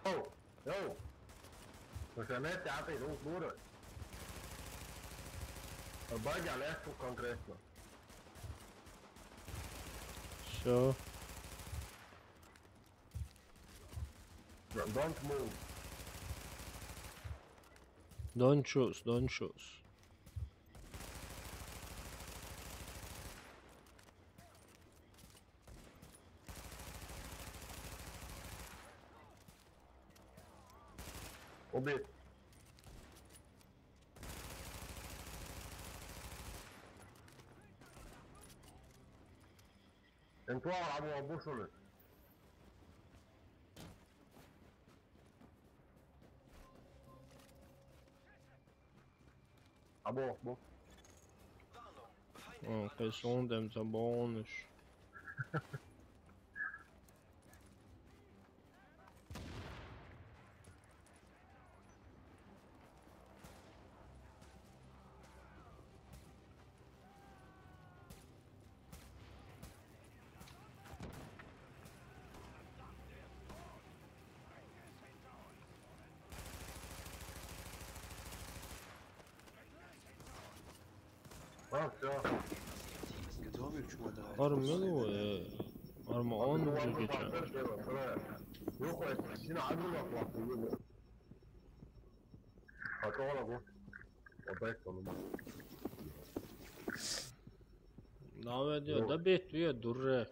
Oh, yo. Pues se mete a pedir un duro. Vaya, left to concreto. So, don't move. Don't choose, don't choose. Убит. Entró a la bomba, solo. Abo, abo. Hm, kein Sound, dem so Bonus. Ah, ja. Armelo, eh, arma on. Yok, seni ayrı bak, bak. Hadi oğlum bu. O da sonunda. Nave diyor da bekliyor, dur.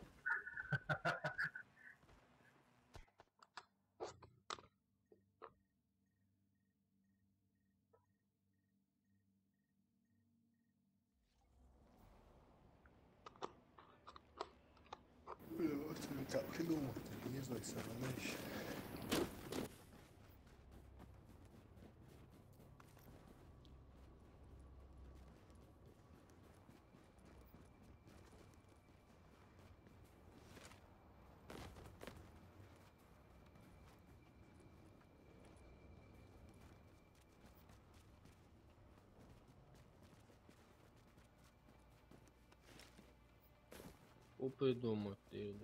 Опа, дома ты.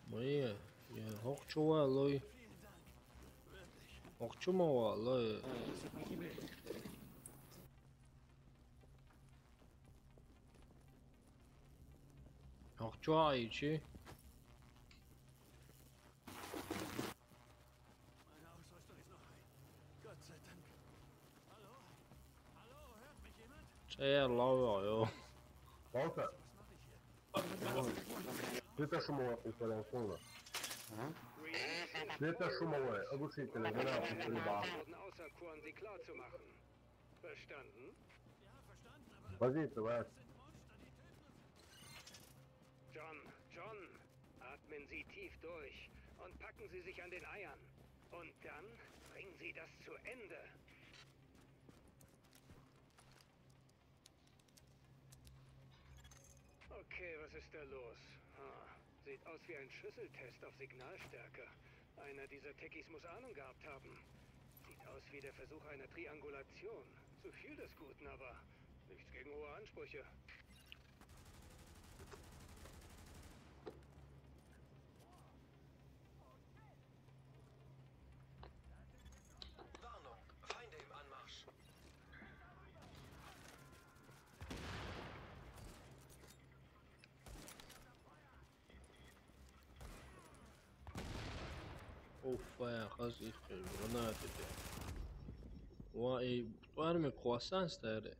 Моя, я хохчу валой. Хохчу ма валой. Хохчу айчи. Meine Ausrüstung ist noch heil. Gott sei Dank. Hallo? Hallo, hört mich jemand? Чая лава, ё. Палка? Was mache ich hier? Ты-то шумовая, ты, Коля, условно. А? Ты-то шумовая, оглушительная, не надо, не надо. Wurden auserkoren, sie klar zu machen. Verstanden? Вози, давай. John, John, atmen Sie tief durch und packen Sie sich an den Eiern. Und dann bringen Sie das zu Ende. Okay, was ist da los? Ah, sieht aus wie ein Schlüsseltest auf Signalstärke. Einer dieser Techies muss Ahnung gehabt haben. Sieht aus wie der Versuch einer Triangulation. Zu viel des Guten, aber nichts gegen hohe Ansprüche. Warnung, Feinde im Anmarsch. Уф, я хаз их гранаты бе. Ва, эй, армия квасан старе.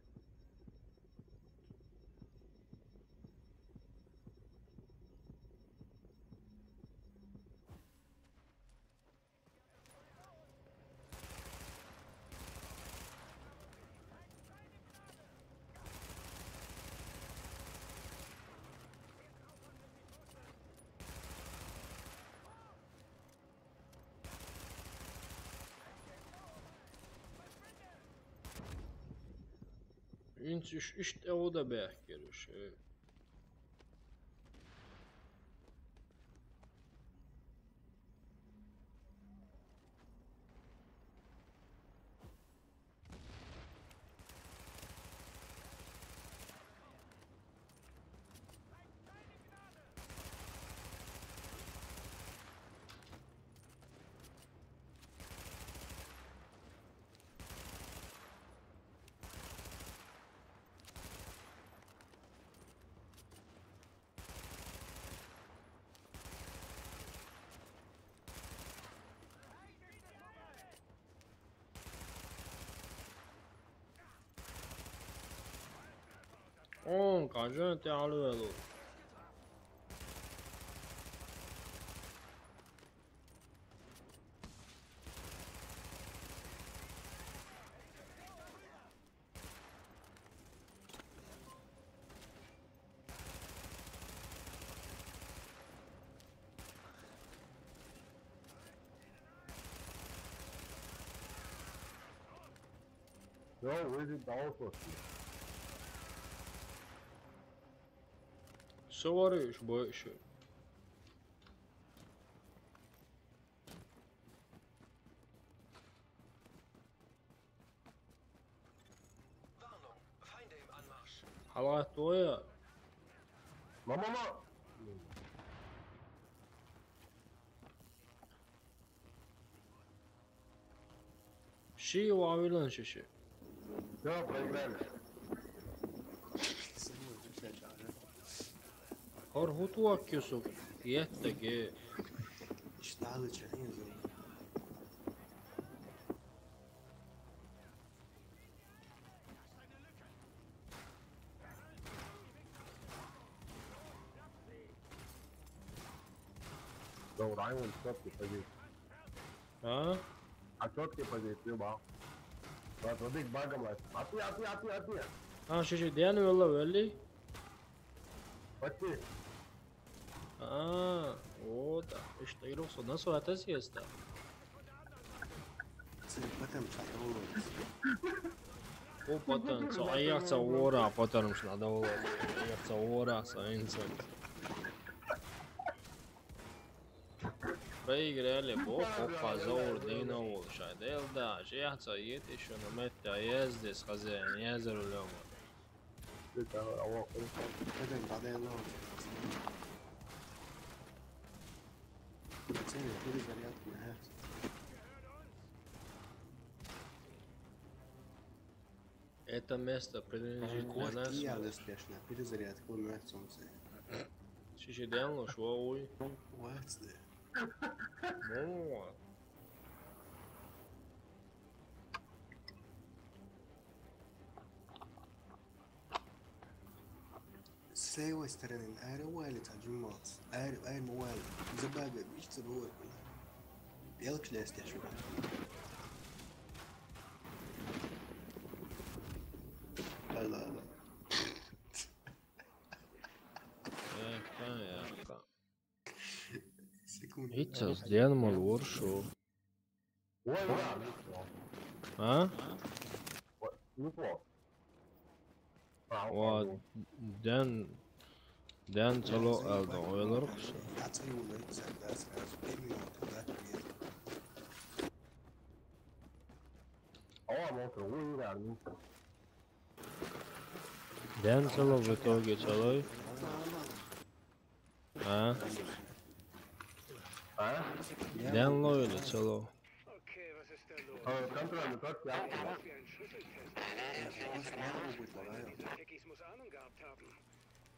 Ин чиш ишт эвда бехкериш. On, kanjön te aluelu. Yo, where's the dog for? Sorry, ich wollte schon. Warnung, Feinde im Anmarsch. Hallo, Toya. Mama, mama. Ши вавилан шиши. Всё, проиграли. Хор хутуак кюсук. Етта ге. Шталы чахин зо. Добро, айван, чёткий позиция. А? А чёткий позиция, ба. Вот, вот их багом лайф. Атты, атты, атты, атты. А, ши, ши, ден вела вели? Атты. А, о, да. Ишта ироксо, насо атас еста. Сен потом чакалу. О, потом, со, а я ца ора, потом шна да ола. Я ца ора, со инсан. Проиграли, бо, о, казаур, дина, ол, шай, дел, да, же я ца ет, ещё на метта, ездис, хозяин, езер улёма. Сен перезарядку, э. Это место принадлежит для нас. Куартия лестешна, перезарядку, ну, это солнце. Шиши ден ло, шо уй. Вацле. Ну. С левой стороны, аэровали, та джумалс. Аэр, аэр муал. Забага, видишь, забывай, бля. Белк лезть, я шуга. Ала, ала. Э, понятно. Секунду. Ицас ден мал воршу. Ой, да, неплохо. А? Ой, неплохо. А, вот, вот. Ден, ден цело элдо ойлор куса. Ава, мотор, ой, да, неплохо. Ден цело в итоге целой. А? А? Ден ло или цело? Okay, was ist da los? Äh, Kontra, du kannst ja. Wie ein Schlüsseltest. Diese Techies muss Ahnung gehabt haben.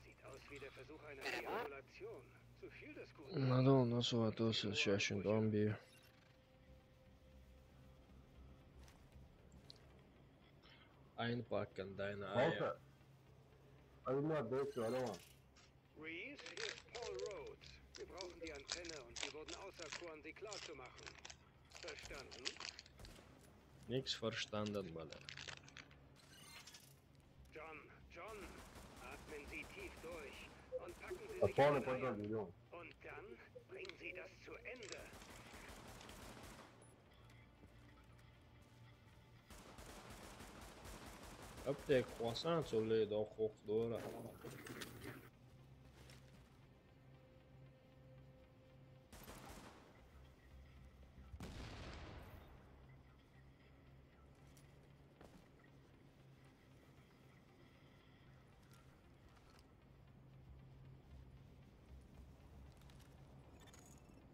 Sieht aus wie der Versuch einer Triangulation. Zu viel des Guten. Надо у нас вот то сейчас зомби. Einpacken deine Eier. Reese, hier ist Paul Rhodes. Wir brauchen die Antenne und wir wurden auserkoren, sie klar zu machen. Verstanden? Nix verstanden, Mann. John, John, atmen Sie tief durch und packen Sie sich Vorne, vorne, Junge. Und dann bringen Sie das zu Ende. Apteek croissant, so le do khokh dora.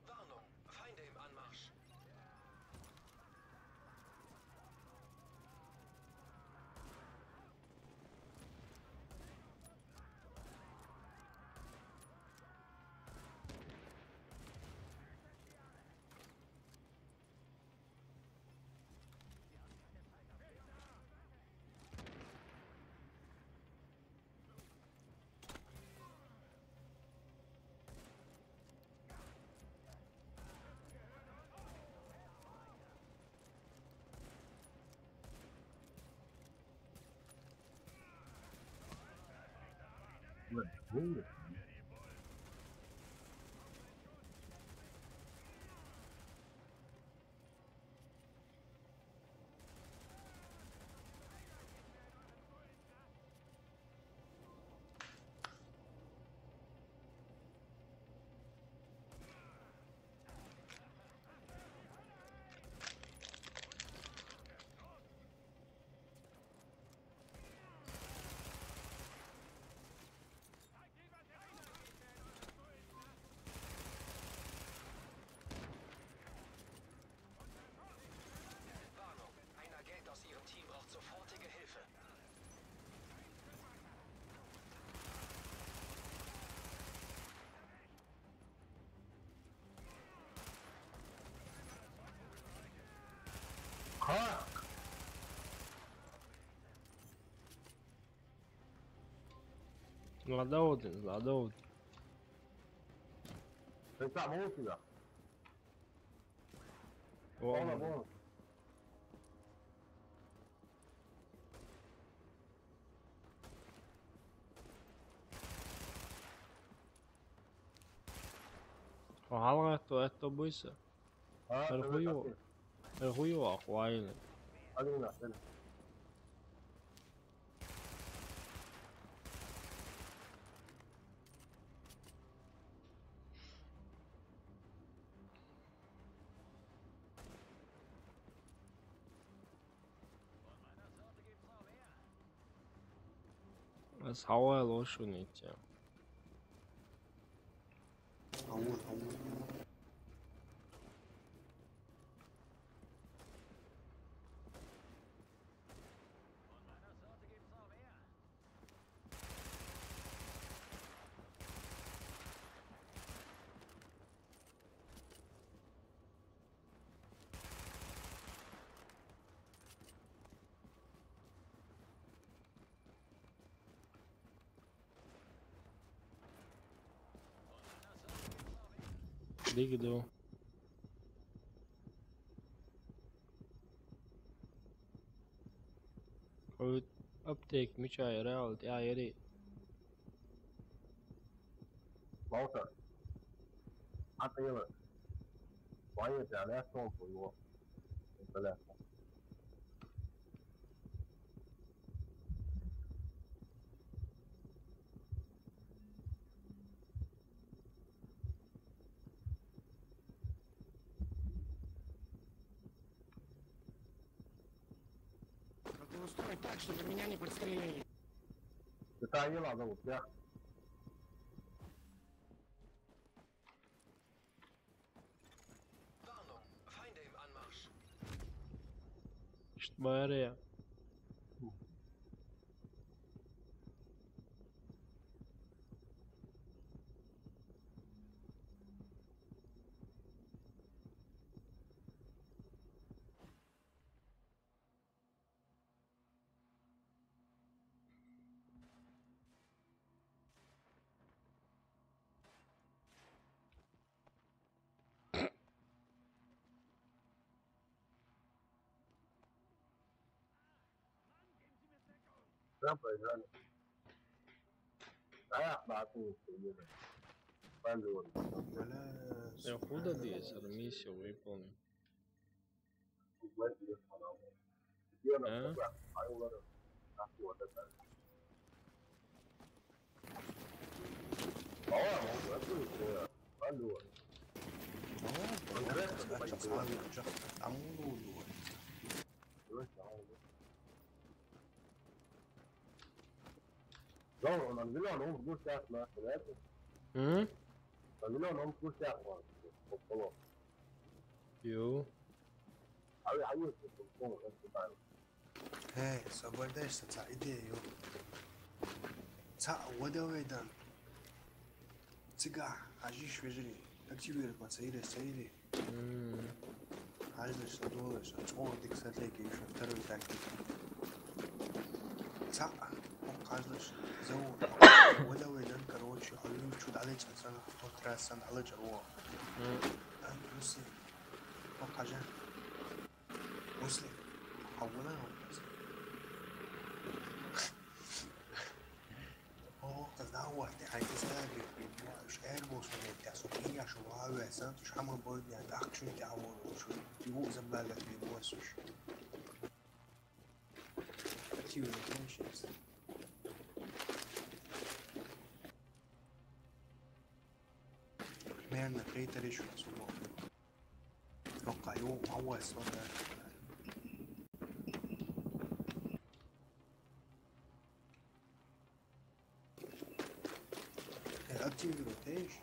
Warnung, Feinde im Anmarsch. Warnung, ein Agent aus Ihrem Team braucht sofortige Hilfe. Ladauti, ladauti. Tem que dar música. Ó, Bola, mano. Bola. Ó, hala, esto, esto, buisa. Ah, El se juego. ve El juego, ahuayne. Alguien la cena. Es hauai lošunīte. Dīgi do. Apteek mičā ir reāli, jā, ir. Volta. Atila. Vai entrar nessa, por favor. Beleza. Надо устроить так, чтобы меня не подстрелили. Ты та ела зовут, я. Warnung, Feinde im Anmarsch. Štbērē. Да, проиграли. Да, я охватываю, что не знаю. Пойду. Ja, hudadies ar misiju выполнил. А? Não, não, não, não, não, não, não, М? Pavilhão não, não, não, não, não, não, Jū. Aí, aí, eu tô com o resto da Hei, sabardēšana, ca ideja, jo. Ca wadawēdan. Cigā, hažiš vežerī. Aktivirēt man seire, seire. М. Hažliš, sadolēš, un čodik satlieki, šo второй tactika. Ca, o, hažliš, zau, wadawēdan, короче, hažliš, ču dalēč, san, o, trasan, dalēč, o. М. An, Rusi. O, haža. Muslim. Hawala. Oh, kas dawa. Šovā vecā, tu šamā boidjā, tak šuitjā volu, šuitjū zabēlēt pie bosuš. Tīvi, mēnā, kreitarīšu, sumā. Rokā, jū, mauas, un, eh, Atdzīvot tieši.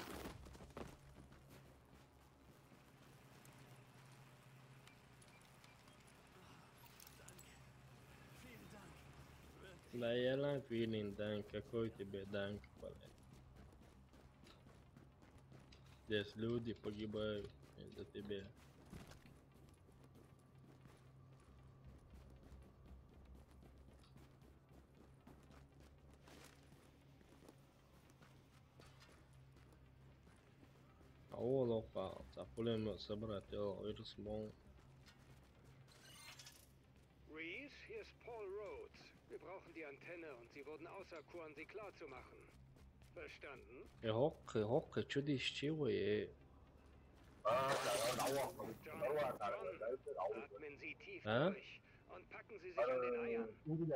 Lei elää viinin danke, koiti be danke pale. Здесь люди погибают из-за тебя. Aua, Opa, zapulem sabra teo irsmon. Reese, hier ist Paul Rhodes. Wir brauchen die Antenne und sie wurden auserkoren, sie klar zu machen. Verstanden? Ja, hocke, hocke, čudiš čivo je. John, atmen Sie tief durch und packen Sie sich an den Eiern. Dann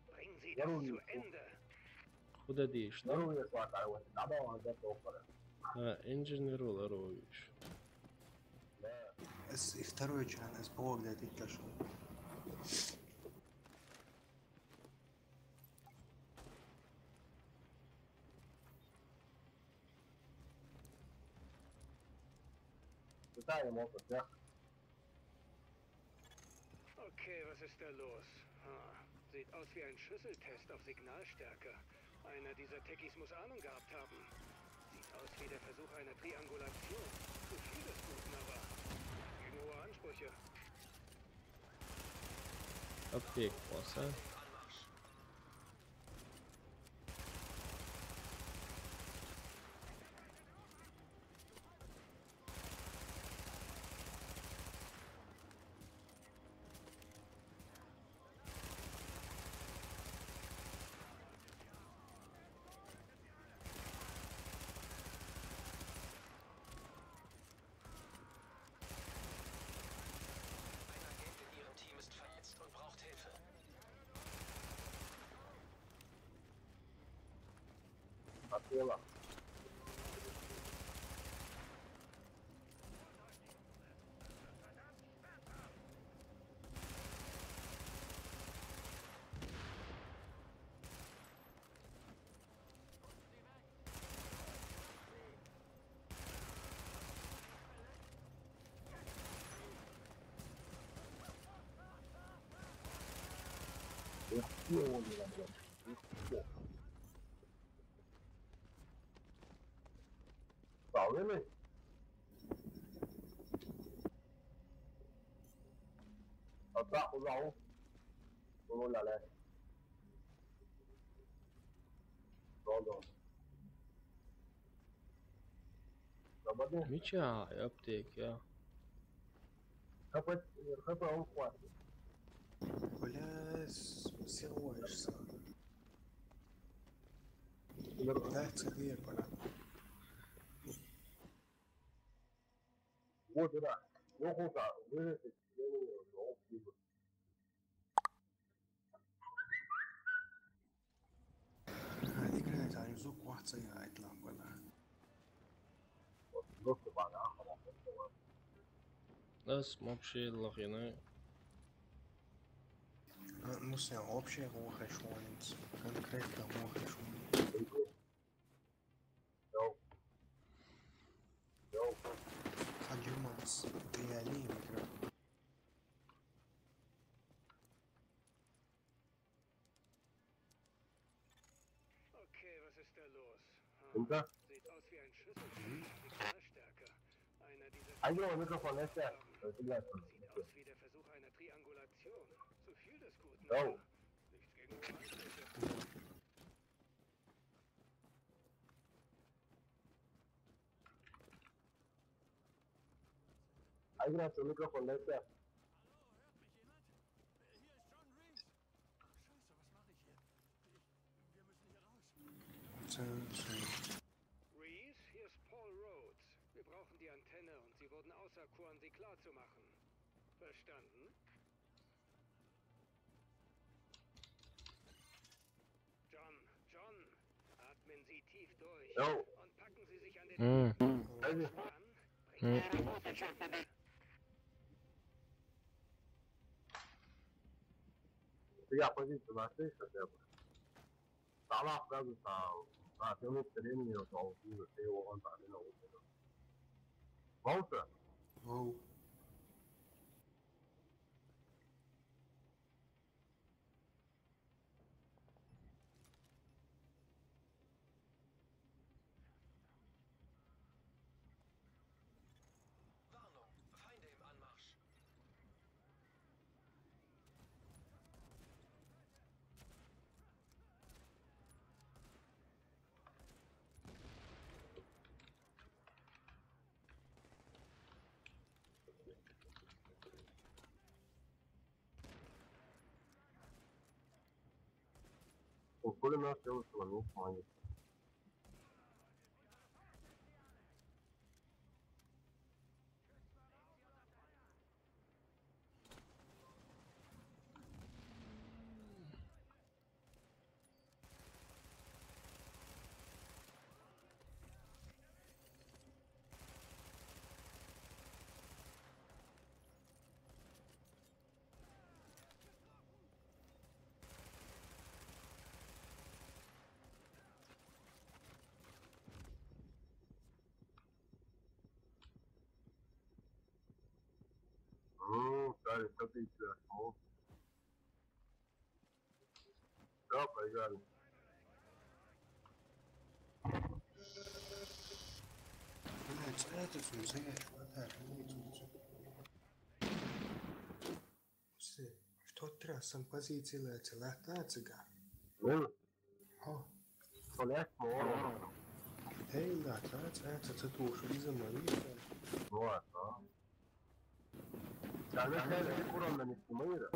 bringen Sie das zu Ende. Kuda diš, no? A, inženeru Larović. Es, и второй член, es pogledaj ti kašu. Totalno mogu, ja. Okay, was ist da los? Ha, sieht aus wie ein Schlüsseltest auf Signalstärke. Einer dieser Techies muss Ahnung gehabt haben. Sieht aus wie der Versuch einer Triangulation. Zu viel des Guten aber. Gegen hohe Ansprüche. Aplicação. Ein Agent in Ihrem Team ist verletzt und braucht Hilfe. Atila. Wow, really? Attack, wow. Oh là là. Pardon. Mikä apteekki? Хп, хп он хватит. Бля, с-, всего лишь са. Да, тебе пора. Вот, да. Ну, хука, вылезет, я не знаю, он фигур. Играет, а юзу квахца я айтлам бана. Нас вообще лохина. Ну, ну, с ним вообще вохешвонец. Конкретно вохешвонец. Йоу. Йоу. Адюманс. Реальный игра. Okay, was ist da los? Ha, sieht aus wie ein Schlüssel. Signalstärke. Einer dieser Sieht aus wie der Versuch einer Triangulation. Zu viel des Guten. Nichts gegen Einwürfe. Айгра, микрофон, дай связь. Reese, hier ist Paul Rhodes. sie klar zu machen. Verstanden? John, John, atmen Sie tief durch. Jo. Und packen Sie sich an den Hm. An. Bringen Sie Hm. Ты я позицию нашли хотя бы? Там сразу там, а, минут три мне должны, ты его вон там, минут. Волта? Оу. Warnung, Feinde im Anmarsch. Пулемёт, я сломил, молодец. М, да, это ты чё? Ну. Да, поиграли. Блядь, это всё, зря, чувака, это всё. Что ты раз сам позиции летел, а, цыган? Ну. О. Блядь, о. Эй, да, да, да, да, ты тоже не заманил. Вот, а. Tal vez sea el curón de mi comida.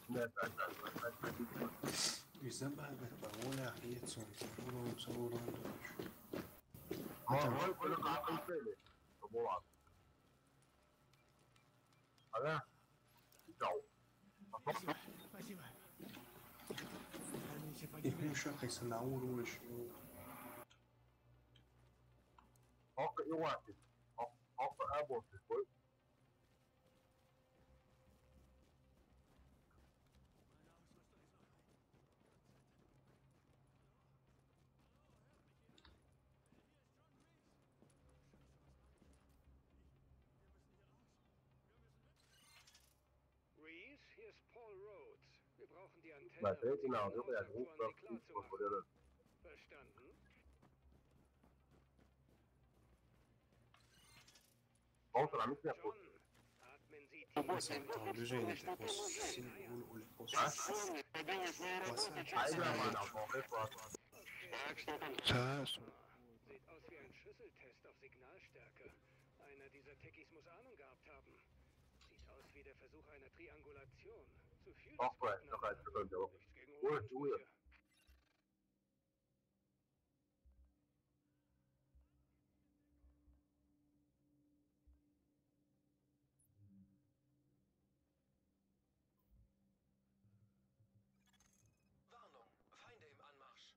Neta, neta, neta. Bizden bak, bak, bak, o ne yapıyorsun? Vurun, vurun. Ama var, böyle kalkın şöyle. Bu var. Aga. Ciao. Спасибо. Спасибо. Они все погибли. Их муж, как сына, урвешь. Ок, и хватит. Ок, ок, а вот, Reese, hier ist Paul Rhodes. Wir brauchen die Antenne, um Signalsender zu aktivieren. Verstanden? John, atmen Sie tief durch. Там движение такое, сильно уль-, уль-, после. Sieht aus wie ein Schlüsseltest auf Signalstärke. Einer dieser Techies muss Ahnung gehabt haben. Sieht aus wie der Versuch einer Triangulation. Zu viel des Guten, aber nichts gegen Ohrensprüche. Warnung, Feinde im Anmarsch.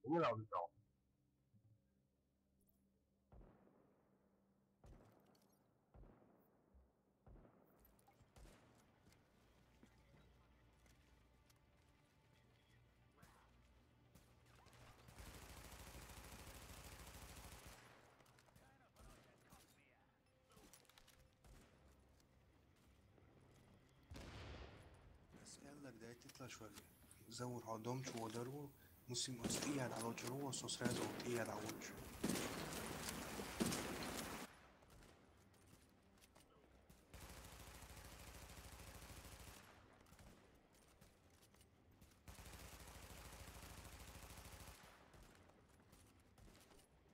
Genau, genau. Аз аьллар, дайтитлаш валли. Заур хьо домчу водар ву, Муслим оцу тӀе яьлла гӀочур ву, со сразу оцу тӀе яьлла гӀочу.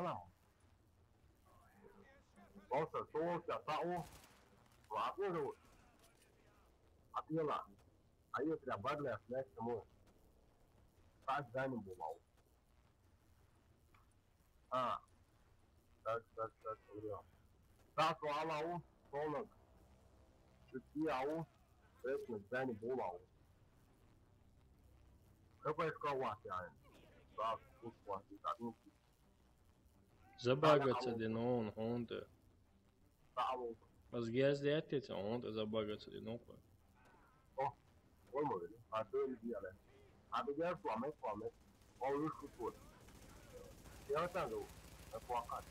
Hold on. Hold on, so what's that? Oh, what happened? What happened? Are you the bad left next to me? That's Danny Bobo. Ah, that's, that's, that's real. That's all I want. Hold on. Should be out. That's Danny Bobo. Everybody's got what, yeah. That's good one. That's good. Забагаться динон, хӀунда. Аз гезде аттеца, хӀунда забагаться динон. О, вон мо вели. А то не диале. А то гез пламе, пламе. О, уж кутур. Я там, а плакат.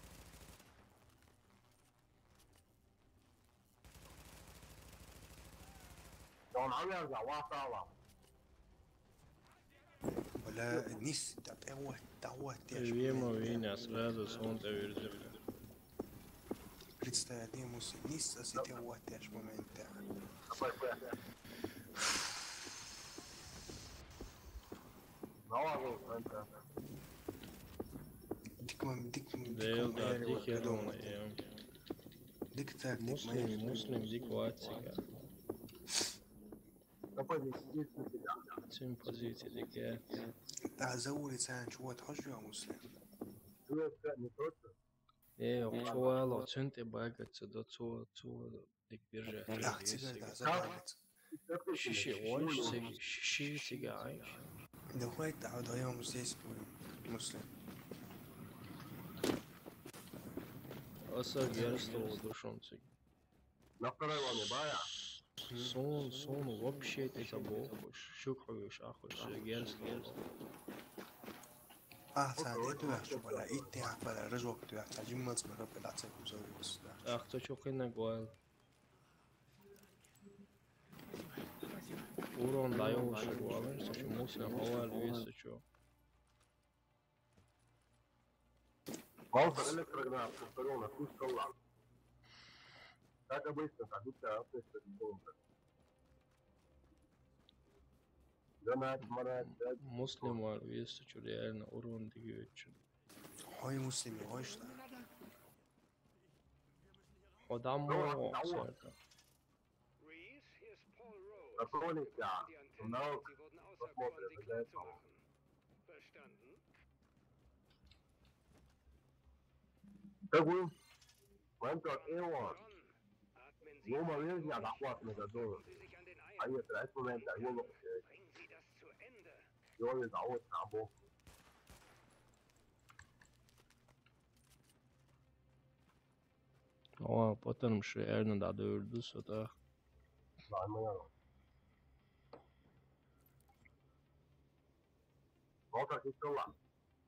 Дон авиа за ва сала. Бля, нис, да, да, вот, да, вот, я ж Вима помню, да. Виня, сразу сон ты верзил. Представь, один муси, нис, а сите вот, я ж помню, да. Налагал, Санта. Дик мам, дик мам, дик Дел мам, да, я дик вот я придумал. Думаю, я. Дик так, дик Муслим, мам, Муслим, дик ватсика. Цим позиція таке. Та за улиця, чого ти хочеш, я Муслим? Е, чувало, цим ти багаться до цього, цього, як держати. Так, цигар, да, за улиця. Шиши, ой, шиши, шиши, цигар, ай. Давай, да, вдвоем здесь будем, Муслим. Особенно с того душонцик. На второй волне бая. Сон, сон, вообще ты забыл, шук хуюш, ахуш, герс. А, са, это я, что была, и ты, а, была, разок, ты, а, один ман смотрел, когда цель взорвался, да. Ах, то чё, хрен на гуал. Урон даёт, что гуал, что чё, муслим, гуал, весь, что чё. Валтер электрогранат, повторю, на кусь колла. Как обычно, как будто относится к бомбе. Гранат, марат, да. Муслим вар, весь, что реально урон двигается. Хой Муслим, хой что? Ходам, ну, церковь. Reese, hier ist Paul Rose. Wir bekommen die Antenne. Sie wurden auserkoren, sie klar zu machen. Verstanden? Какой? Вон тот, Эван. Ron, atmen Sie Рома, верь, я захват на задумал. Tun Sie sich an den Eiern. А я тратил на это, я лох. Bringen Sie das zu Ende. Сегодня завод, а бог. О, потом же реально да дойду сюда. Нормально. Вот так и дела.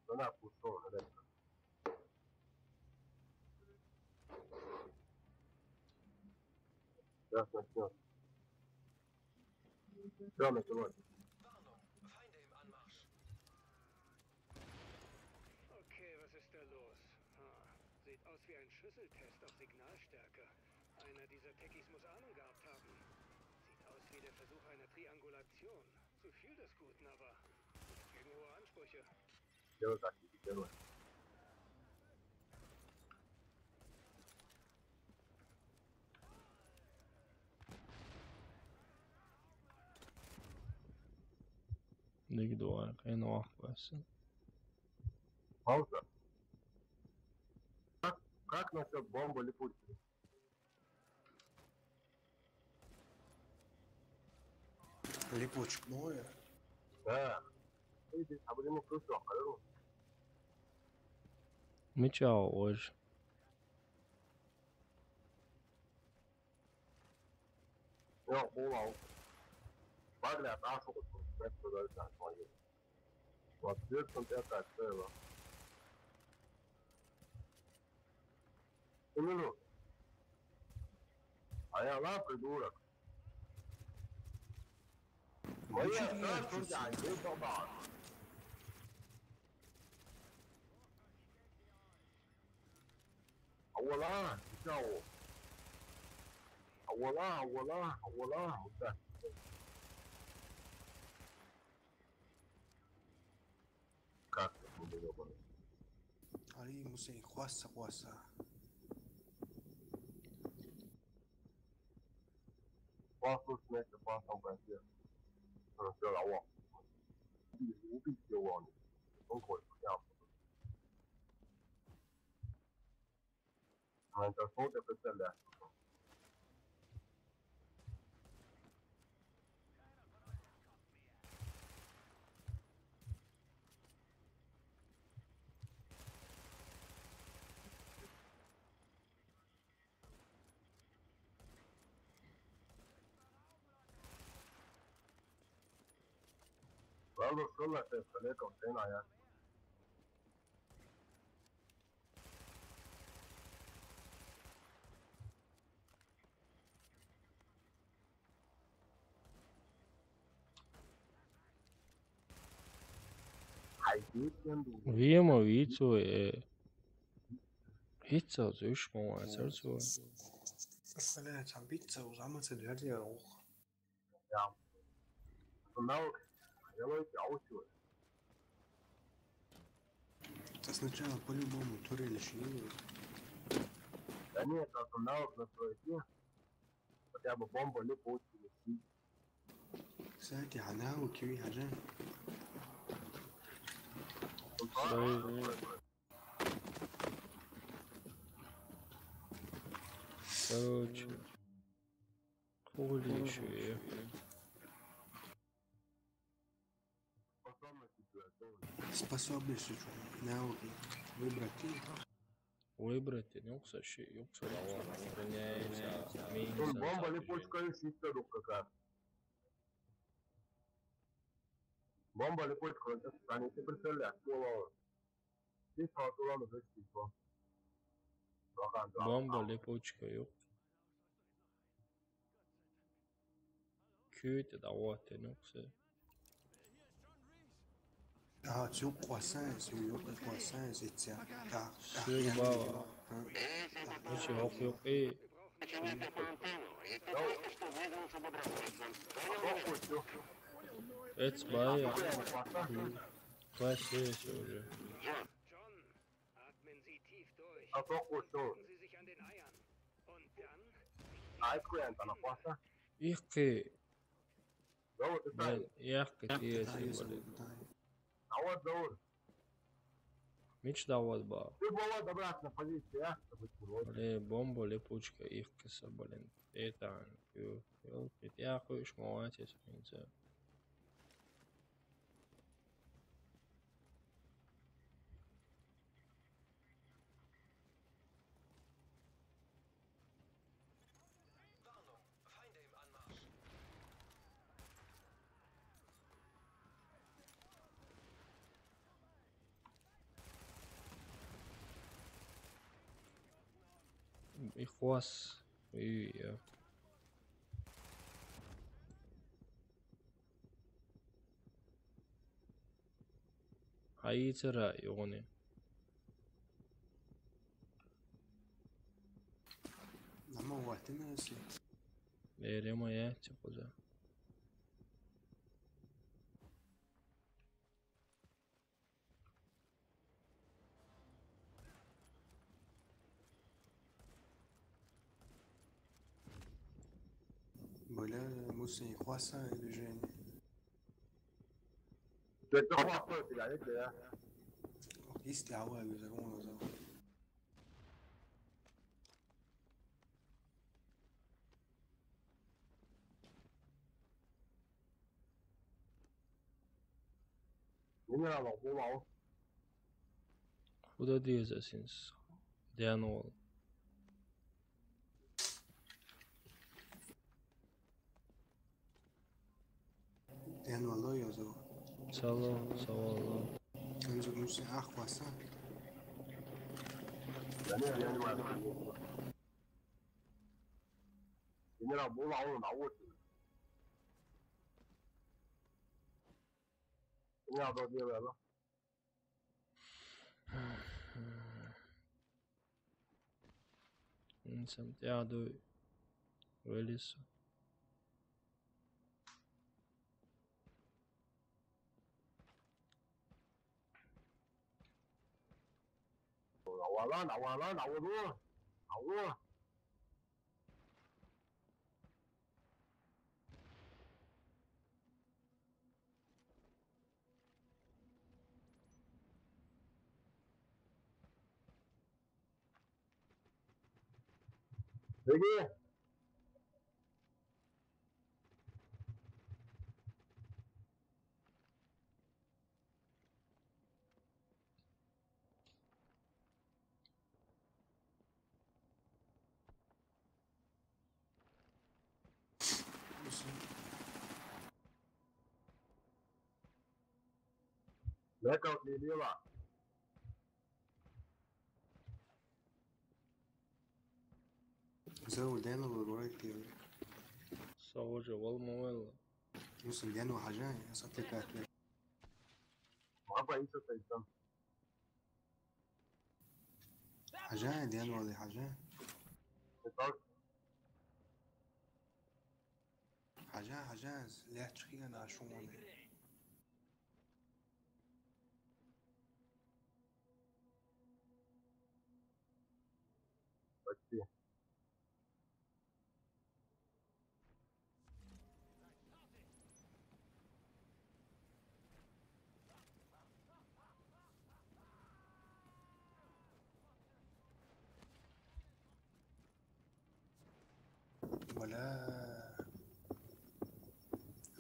Да на вкус, что, ребята. Сейчас начнём. Всё, началось. Okay, was ist da los? Ah, sieht aus wie ein Schlüsseltest auf Signalstärke. Einer dieser Techies muss Ahnung gehabt haben. Sieht aus wie der Versuch einer Triangulation. Zu viel des Guten, aber nicht gegen hohe Ansprüche. Дело так, дело. Dik domāju, ka ir nohvasa. Pausa. Как, как насчет бомбы липучки? Липучка, ну, я. Да. Иди, а будем просто, хорошо? Мича ож. Yok, bu al. Bak lan, daha çok oturmuş. Ben burada bir tane var. Bak, diyorsun, ya kaçtı ya lan. Bunu. Ай, ала, придурок. Моя, да, что я, иди сюда. Авала, чао. Авала, авала, авала, вот так. Как это было? Али мусей хуаса, хуаса. Пастор смерти, пастор конфет. Все равно. Убить его. Он хочет, я. А это что ты представляешь? Ладно, что на это, коллега, ты на я. Vienu vicu, e, vicu, zvišķi, man liekas, ar to. Es nezinu, tam vicu uz amats ir arī aug. Jā. Un nav, ja lai autšot. Tas sначала по-любому турили шли. Да нет, так он навык на свой день. Хотя бы бомба или путь или шли. Кстати, она у тебя же. Короче. Хули ещё я. Способности, что? Навыки. Выбрать. Выбрать, ну, кстати, юкса лава. Принять, а, минус. Bomba или почка, и сиська, как раз. Bomba или почка, это станет, представляешь, голову. Bomba или почка, yok. Kötü de o atın yoksa. Aa, çok kuasans, yok kuasans, etsa. Sür baba. Hiç yok, yok, iyi. Jetzt mal. Weiß ich, oder? John, atmen Sie tief durch. Richten Sie sich an den Eiern. Und dann? Ihke. Блин, ihke, тиеси, блин. Давай, давай. Мич давай, ба. Ты была обратно позиция, а? Блин, бомба, липучка, ихкаса, блин. Это, ё-, ёлки, я хуй, молодец, в принципе. Ихуас. Үй, я. Хаицара югъуни. Ама ватина си. Берема я, типа, да. Бля, мусор не класса или же не? Ты кто, кто тебя, я тебя? Есть, а вы, я говорю, за. Генерал, генерал. Куда двигаться, синс? Где оно? Дэн болоо ёо. Сало, сало. Эн зүг мүсэ ах баса. Генерал, бул авуу, авуу. Генерал, доо дии байна. Эн Сантьяго Велисо. Авалан, авалан, авалу. Авалу. Peki. Blackout не дело. Зэ, үлдээн болур, урай пиэбэр. Соҕо жобол мобайл. Мусун дэн ухажа, я сатыкаат. Мага боится тайдан. Хажа, дэн боли, хажа. Итак. Хажа, хажа, лячхига нашумони. Почти. Бля.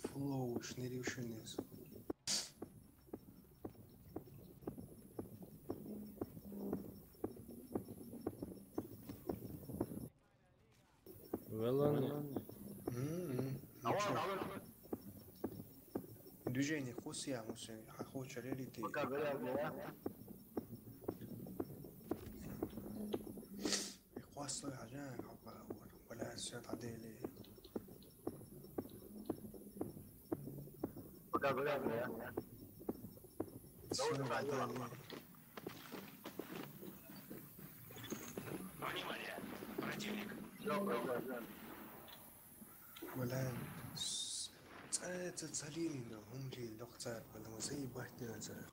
Флоу, шнырюшинес. Велан. Мм. Движение кусия, мусе, хахо чарели ты. Пока горят, да? Хвастлы хажа, хапа, вот, бля, всё, тадели. Пока горят, да? Всё, тадели. Внимание! Противник! Бля, с-, ц-, ц-, цалили, но, умри, лёгцар, потому что ебать не надо.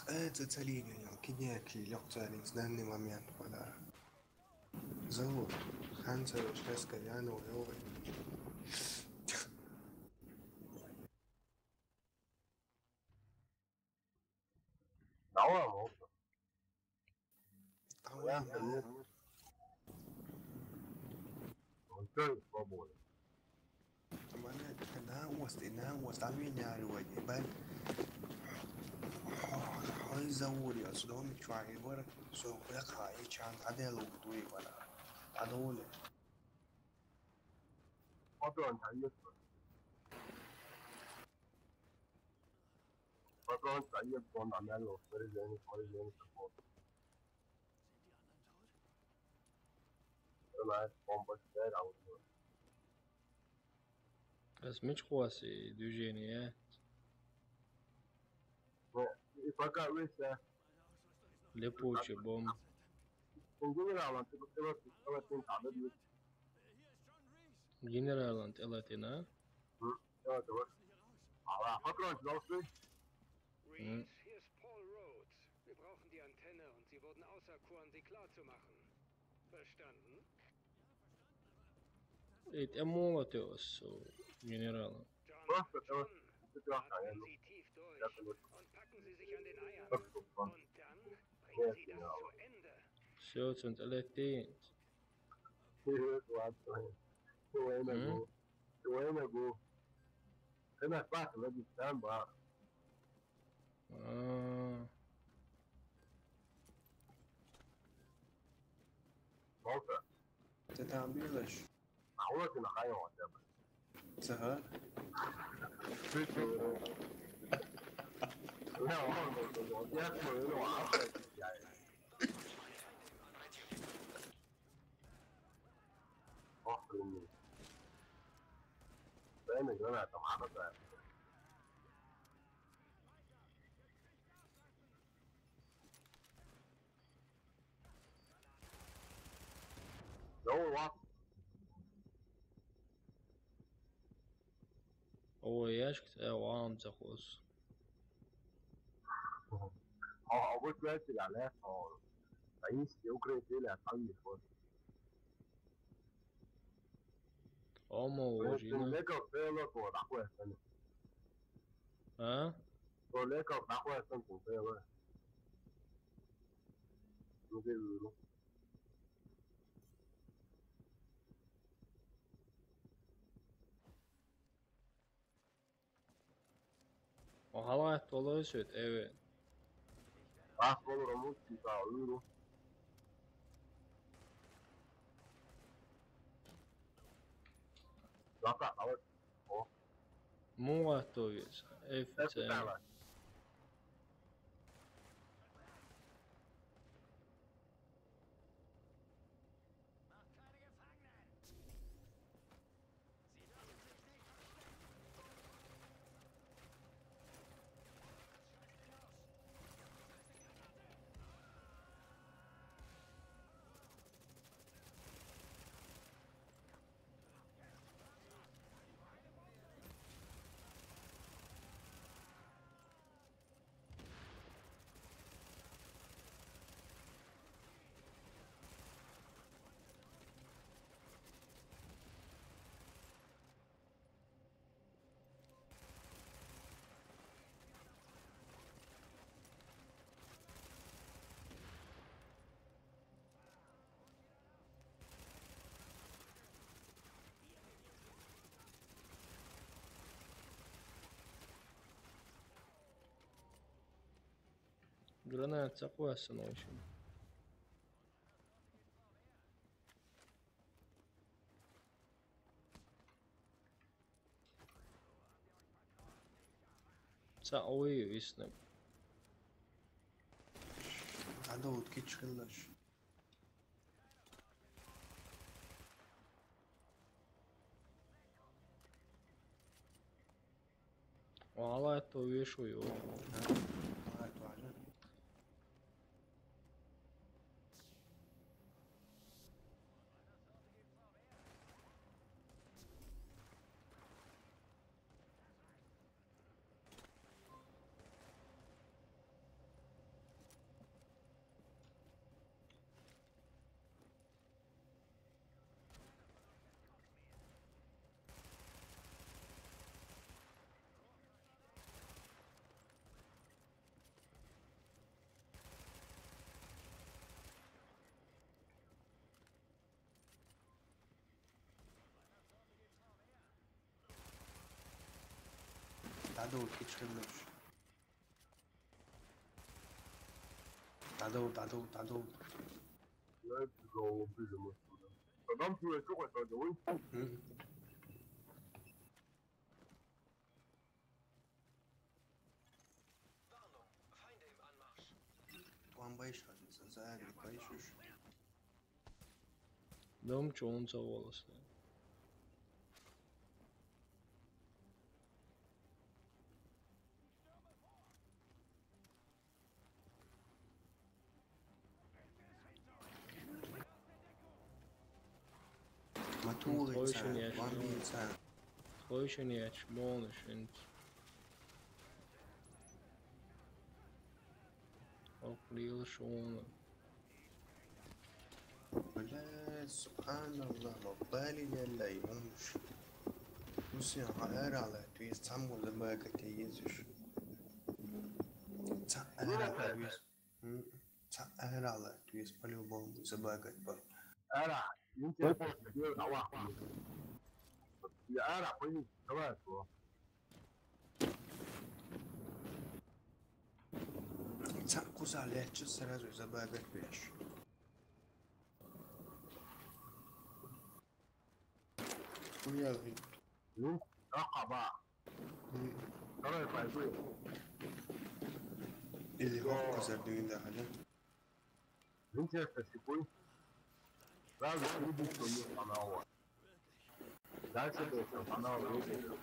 Э, цалили, кинеки, лёгцар, в данный момент, бля. Зовут Ханса Шеска, я, ну, ой. Давай, можно. Давай, давай. Он что, свободен? Бля, на ост, на ост, а меня рвать, ебать. Ой, заури, отсюда он чуа, ебар, со, бля, ха, и чан, а де лук, дуй, бля. А доли. Патрон, а есть? Патрон, а есть, он, а, мягко, снаряжение, снаряжение, такое. Знаешь, бомба стреляет, а вот. Эс мич хуаси движение, э? Ну, и пока вы все. Липучий бомб. Генерал, ты, ты, ты, ты, ты, ты, ты, Генералан тэлатина. М, давай, давай. А, патрон, должны. Reese, hier ist Paul Rhodes. Wir brauchen die Antenne und sie wurden auserkoren, sie klar zu machen. Verstanden? Эй, тӀе муха латт оцу генерала? Просто, просто. Atmen Sie tief durch und packen Sie sich an den Eiern. Und dann bringen Sie das zu Ende. Всё, цунна тӀелеттий. М? Эн ас бац, вегиц тан бац. Аа. Болча. Те там билаш? Ахула кина хайо, я бы. Ца. Я, он, он, он, я смотрю, ну, а, я, я. Ох, блин. Дай мне гранату, а, ну да. Йоу, ва. О, яшк, э, ваам цахус. А, а вот я тебя лес, о. Таинский укрытие, а там не ход. Омо вожина. Лекал цело, то, такое, а? То лекал такое, цело. Ну, ты, ну. Охалаат болуй сөт, эве. Ах, болур, омут, типа, уйру. Лапа, алар. О. Муха латт оцу, эф цэ. Граната ца кхоьссина вай шуна. Ца ойу виснаг. Ада вот кичхиллаш. Валай то вешую. Валай то, а? Дадуу, кичхиллаш. Дадуу, дадуу, дадуу. Let's go, бежим отсюда. Потом ты ещё хоть надо, ой. Мгм. Туан байшаш, за, за, байшаш. Дом чонца волосы. Ма тхойшинна яц, ван бийца. Тхойшинна яц, молнаш хӀинца. Ок, лела шуна. Блядь, субханаллах, мобайле йелла йомуш. Усин хьаэралат вез цхьаммо забагать е езуш. Цхьа эралат вез. М, цхьа эралат вез по-любому забагать ба. Ара, интересно, где давай. Я ара, пойди, давай, что? Цхьа кусалечча сразу забагать веш. Хуяли. Ну, акаба. М. Давай, пойду. Или хокко забинда хана. Интересно, секунд. Сразу перебить, что есть канал. Дальше то, что канал выйдет.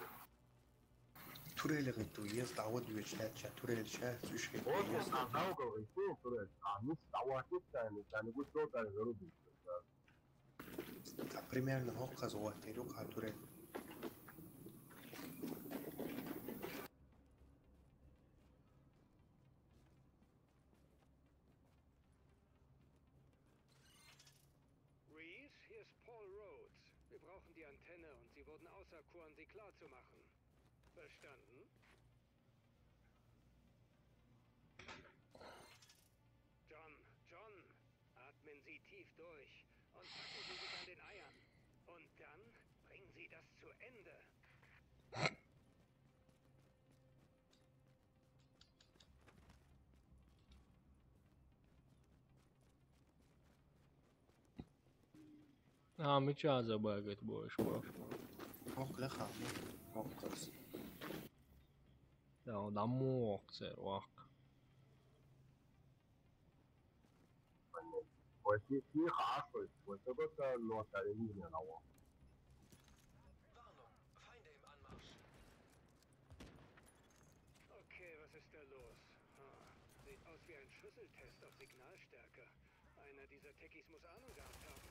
Турель гыйту, ез давад веч ляча, турель час, уш гыйту, ез. Вот он, а, давгал гыйту, турель. А, ну, давай, тут, тайны, тайны, будь то, тайны, зарубить. Да. Та примерно хокко зугъат иру къа турен. Reese, hier ist Paul Rhodes. Wir brauchen die Antenne und sie wurden auserkoren, sie klar zu machen. Verstanden? John, John, atmen Sie tief durch und packen Sie sich an den Eiern. Und dann bringen Sie das zu Ende. А, мича забагать бош бо. Ох, леха, ох, кас. Да, да, мох, цер, вак. Ой, ти, ти хасой, ой, то просто но, та, не, не, на, во. Warnung, Feinde im Anmarsch. Okay, was ist da los? Ah, sieht aus wie ein Schlüsseltest auf Signalstärke. Einer dieser Techies muss Ahnung gehabt haben.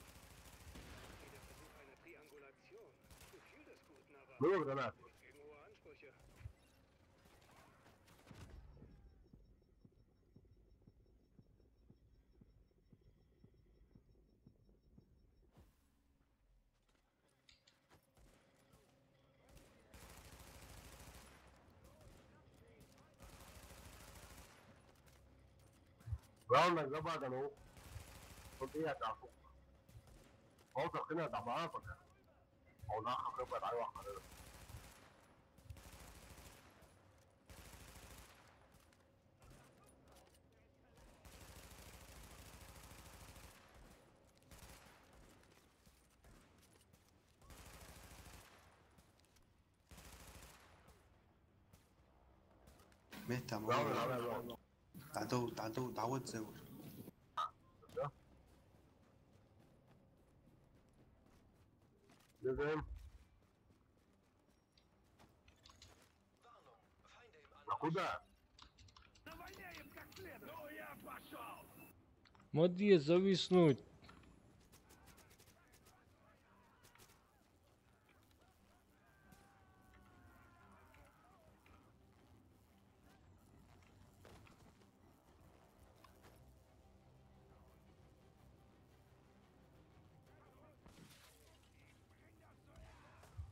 Wie der Versuch einer Triangulation. Gefühl des Guten, aber irgendwo hohe Ansprüche. Round nag zaba gano. Kun iya ta ku. Ko ka kina ta ba ka. Ko na ka ka ba ta wa ka. Мета, давай, давай. Давай, давай, давай, давай. Да. Бежим. А куда? Моди зависнуть.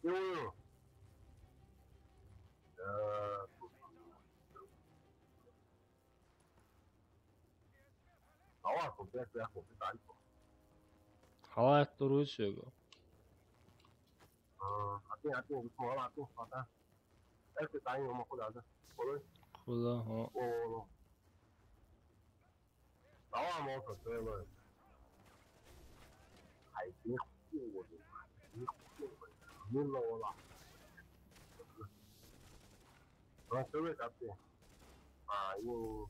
Йо-йо. Э, слушай. Давай, купи, я купи, дай. Хавай, туруй сёго. А, а ты, а ты, а ты, а ты. Эти тайны ему куда, да? Куда? Куда, о. О, о, о. Давай, молоток, целую. Ай, нихуя, нихуя, мило, вала. Ранцевый, как ты? А, ю.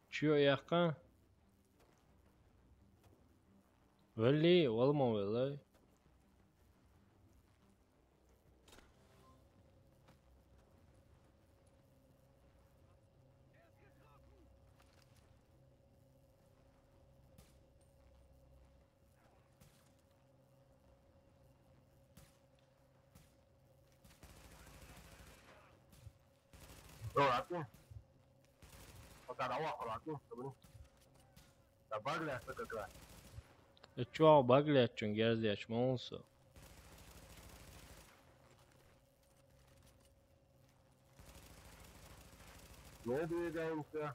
Чё, яхка? Вали, валма валай. Lo rato. O ta rawa ko rato, to ni. Ta bagla ta ka ka. Taču čuo bagli atšun gerzi atš mūsu. Nu, bija gainta.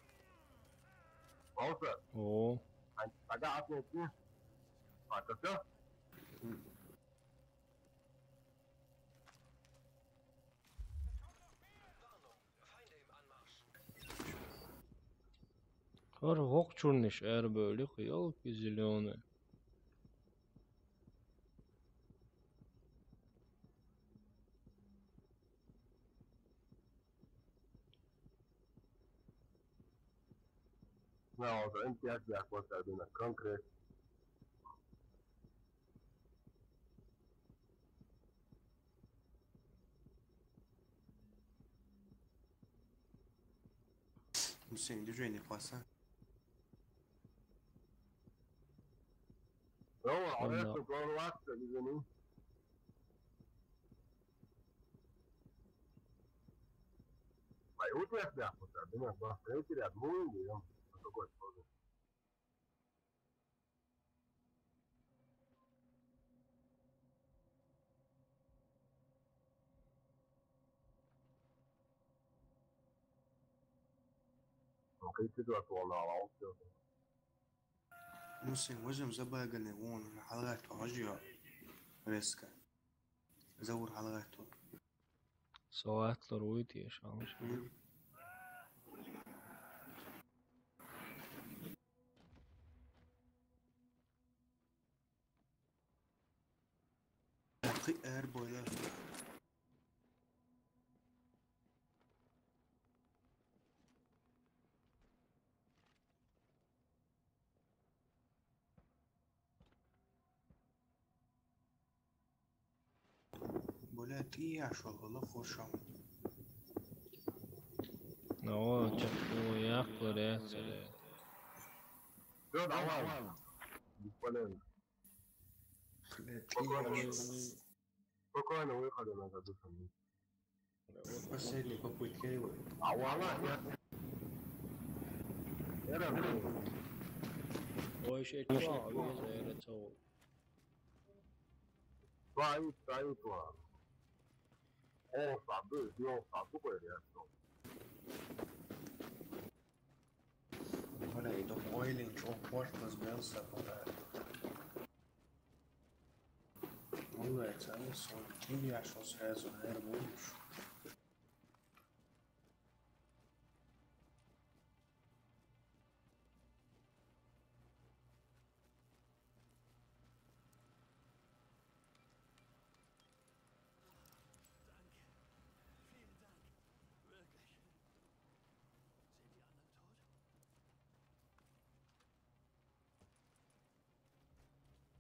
Klausot? O, Ai, tagad atnāci. Atnāci? Har hokčurniš erböli, jolki zilone. Na, az M T S-nek volt ebben a konkrét. Hüseyin, de join yapasa. Jó, a Vannak. Alberto Corvazza, bizony. Vai, úgy vesznek hozzá, de nem, van, hogy királt múlni, nem? Azok ott fognak. Oké, itt tudod volna a lapja. Musim, možem zabagane on, halgat, možio. Reska. Zaur halgat. Szóval átlorulj és almas. Mm. Aki erboyla. Блядь, я шо, лохошам. Na, o, čak u jaklo reacija. Jó, de van. Van. Блядь, я шо. Спокойно выходим на задушенный. Последняя попытка его. А вала, я... Era, Oj, se čuo, viisi eri tso. Vai, vai, vai. Osa, du, du, osa, du, du, du. Блядь, это Ойлинг, он Портас Белса, блядь. Блядь, они сон, я шо сразу, наверное, будешь.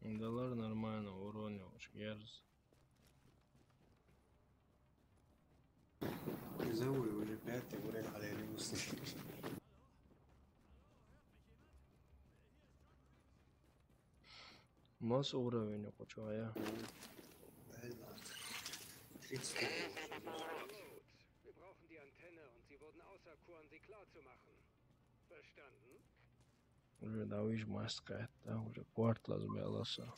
Далар нормально, урон ёлуш, герз. Призовой уже пятый уровень, аллилуйя. Мас уровень кучу, а я. Тридцать. Wir brauchen die Antenne und sie wurden auserkoren, sie klar zu machen. Verstanden? Уже да, видишь, маска это, уже Портас Белса.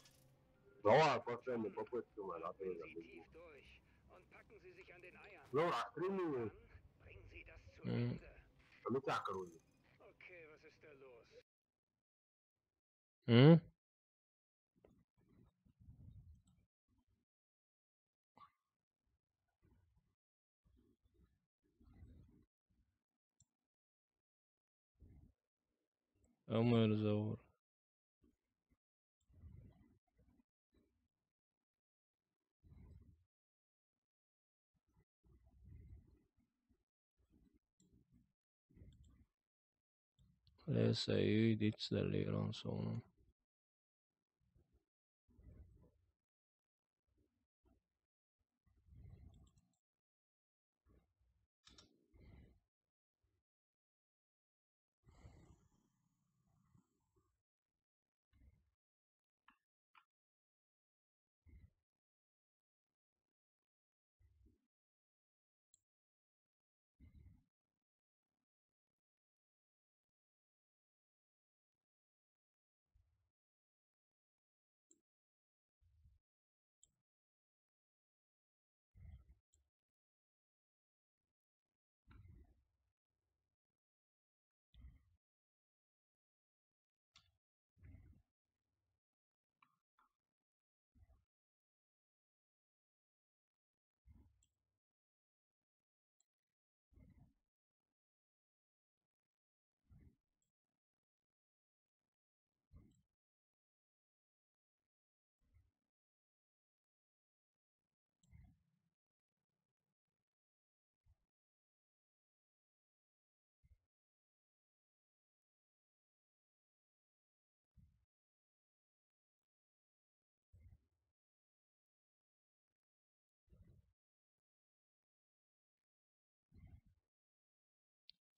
Давай, последний попытку, мы надо Bringen Sie tief durch und packen Sie sich an den Eiern. Ну, расстреливаем. Dann bringen Sie das zu Mhm. Ende. А мы так вроде. Okay, was ist da los? Hı? Ömer Zavur. Lesa i dici da li on sono.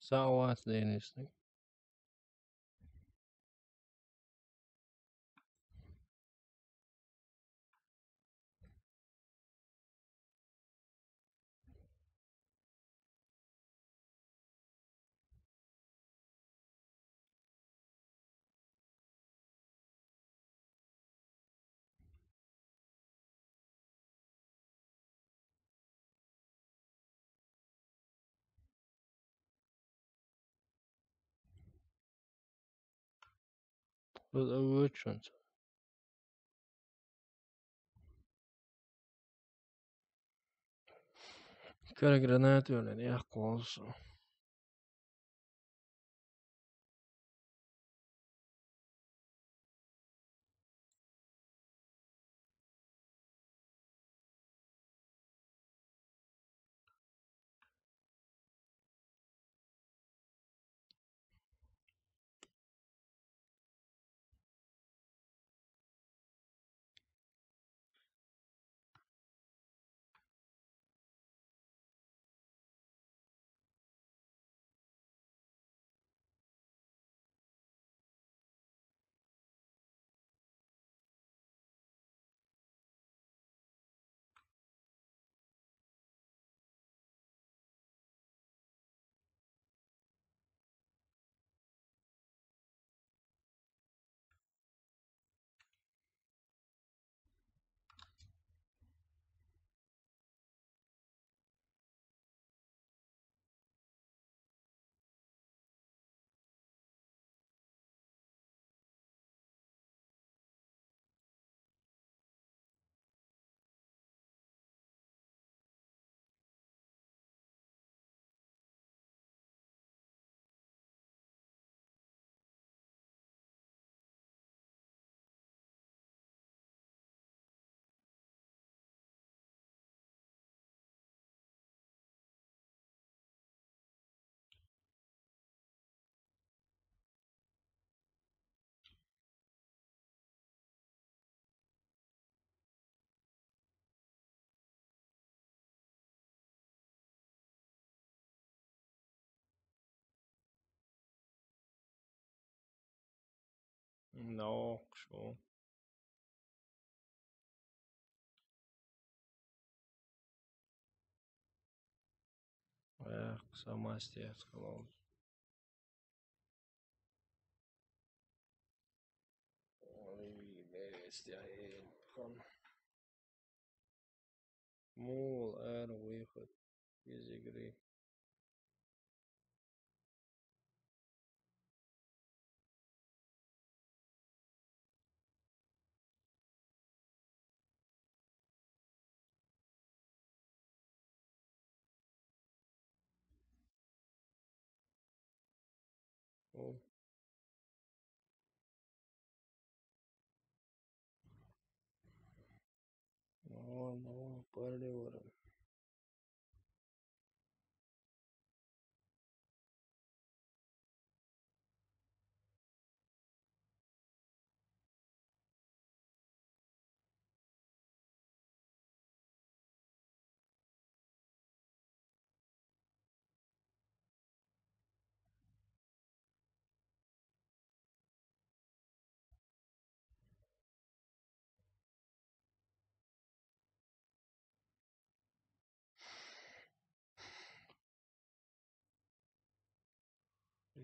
Цхьа а вац денисник. Вуьш вац. Кара гранат йолаш яккха волаш. Нокъ шо. Эх, сама стяц халал. Ой, бестия, хан. Мул ар выход из игры. О. Давай, давай, парли варам.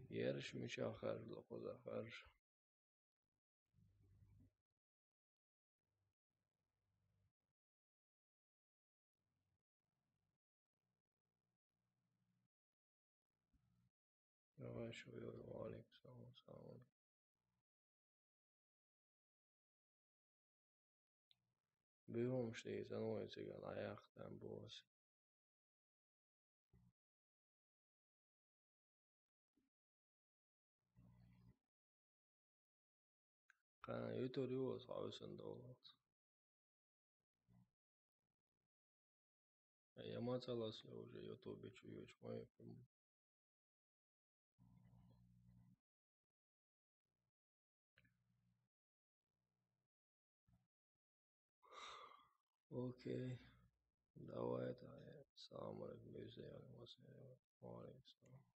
Ярыш мичахар, лохозахар. Давай, шо, валик, салам, салам. Бюгум шли, занойциган, аяхтан бос. Хан ютур юос хавсан доллар. Я мацалас уже ютубе чуюч мой. Окей. Давай, давай. Салам алейкум, друзья. Ва алейкум салам.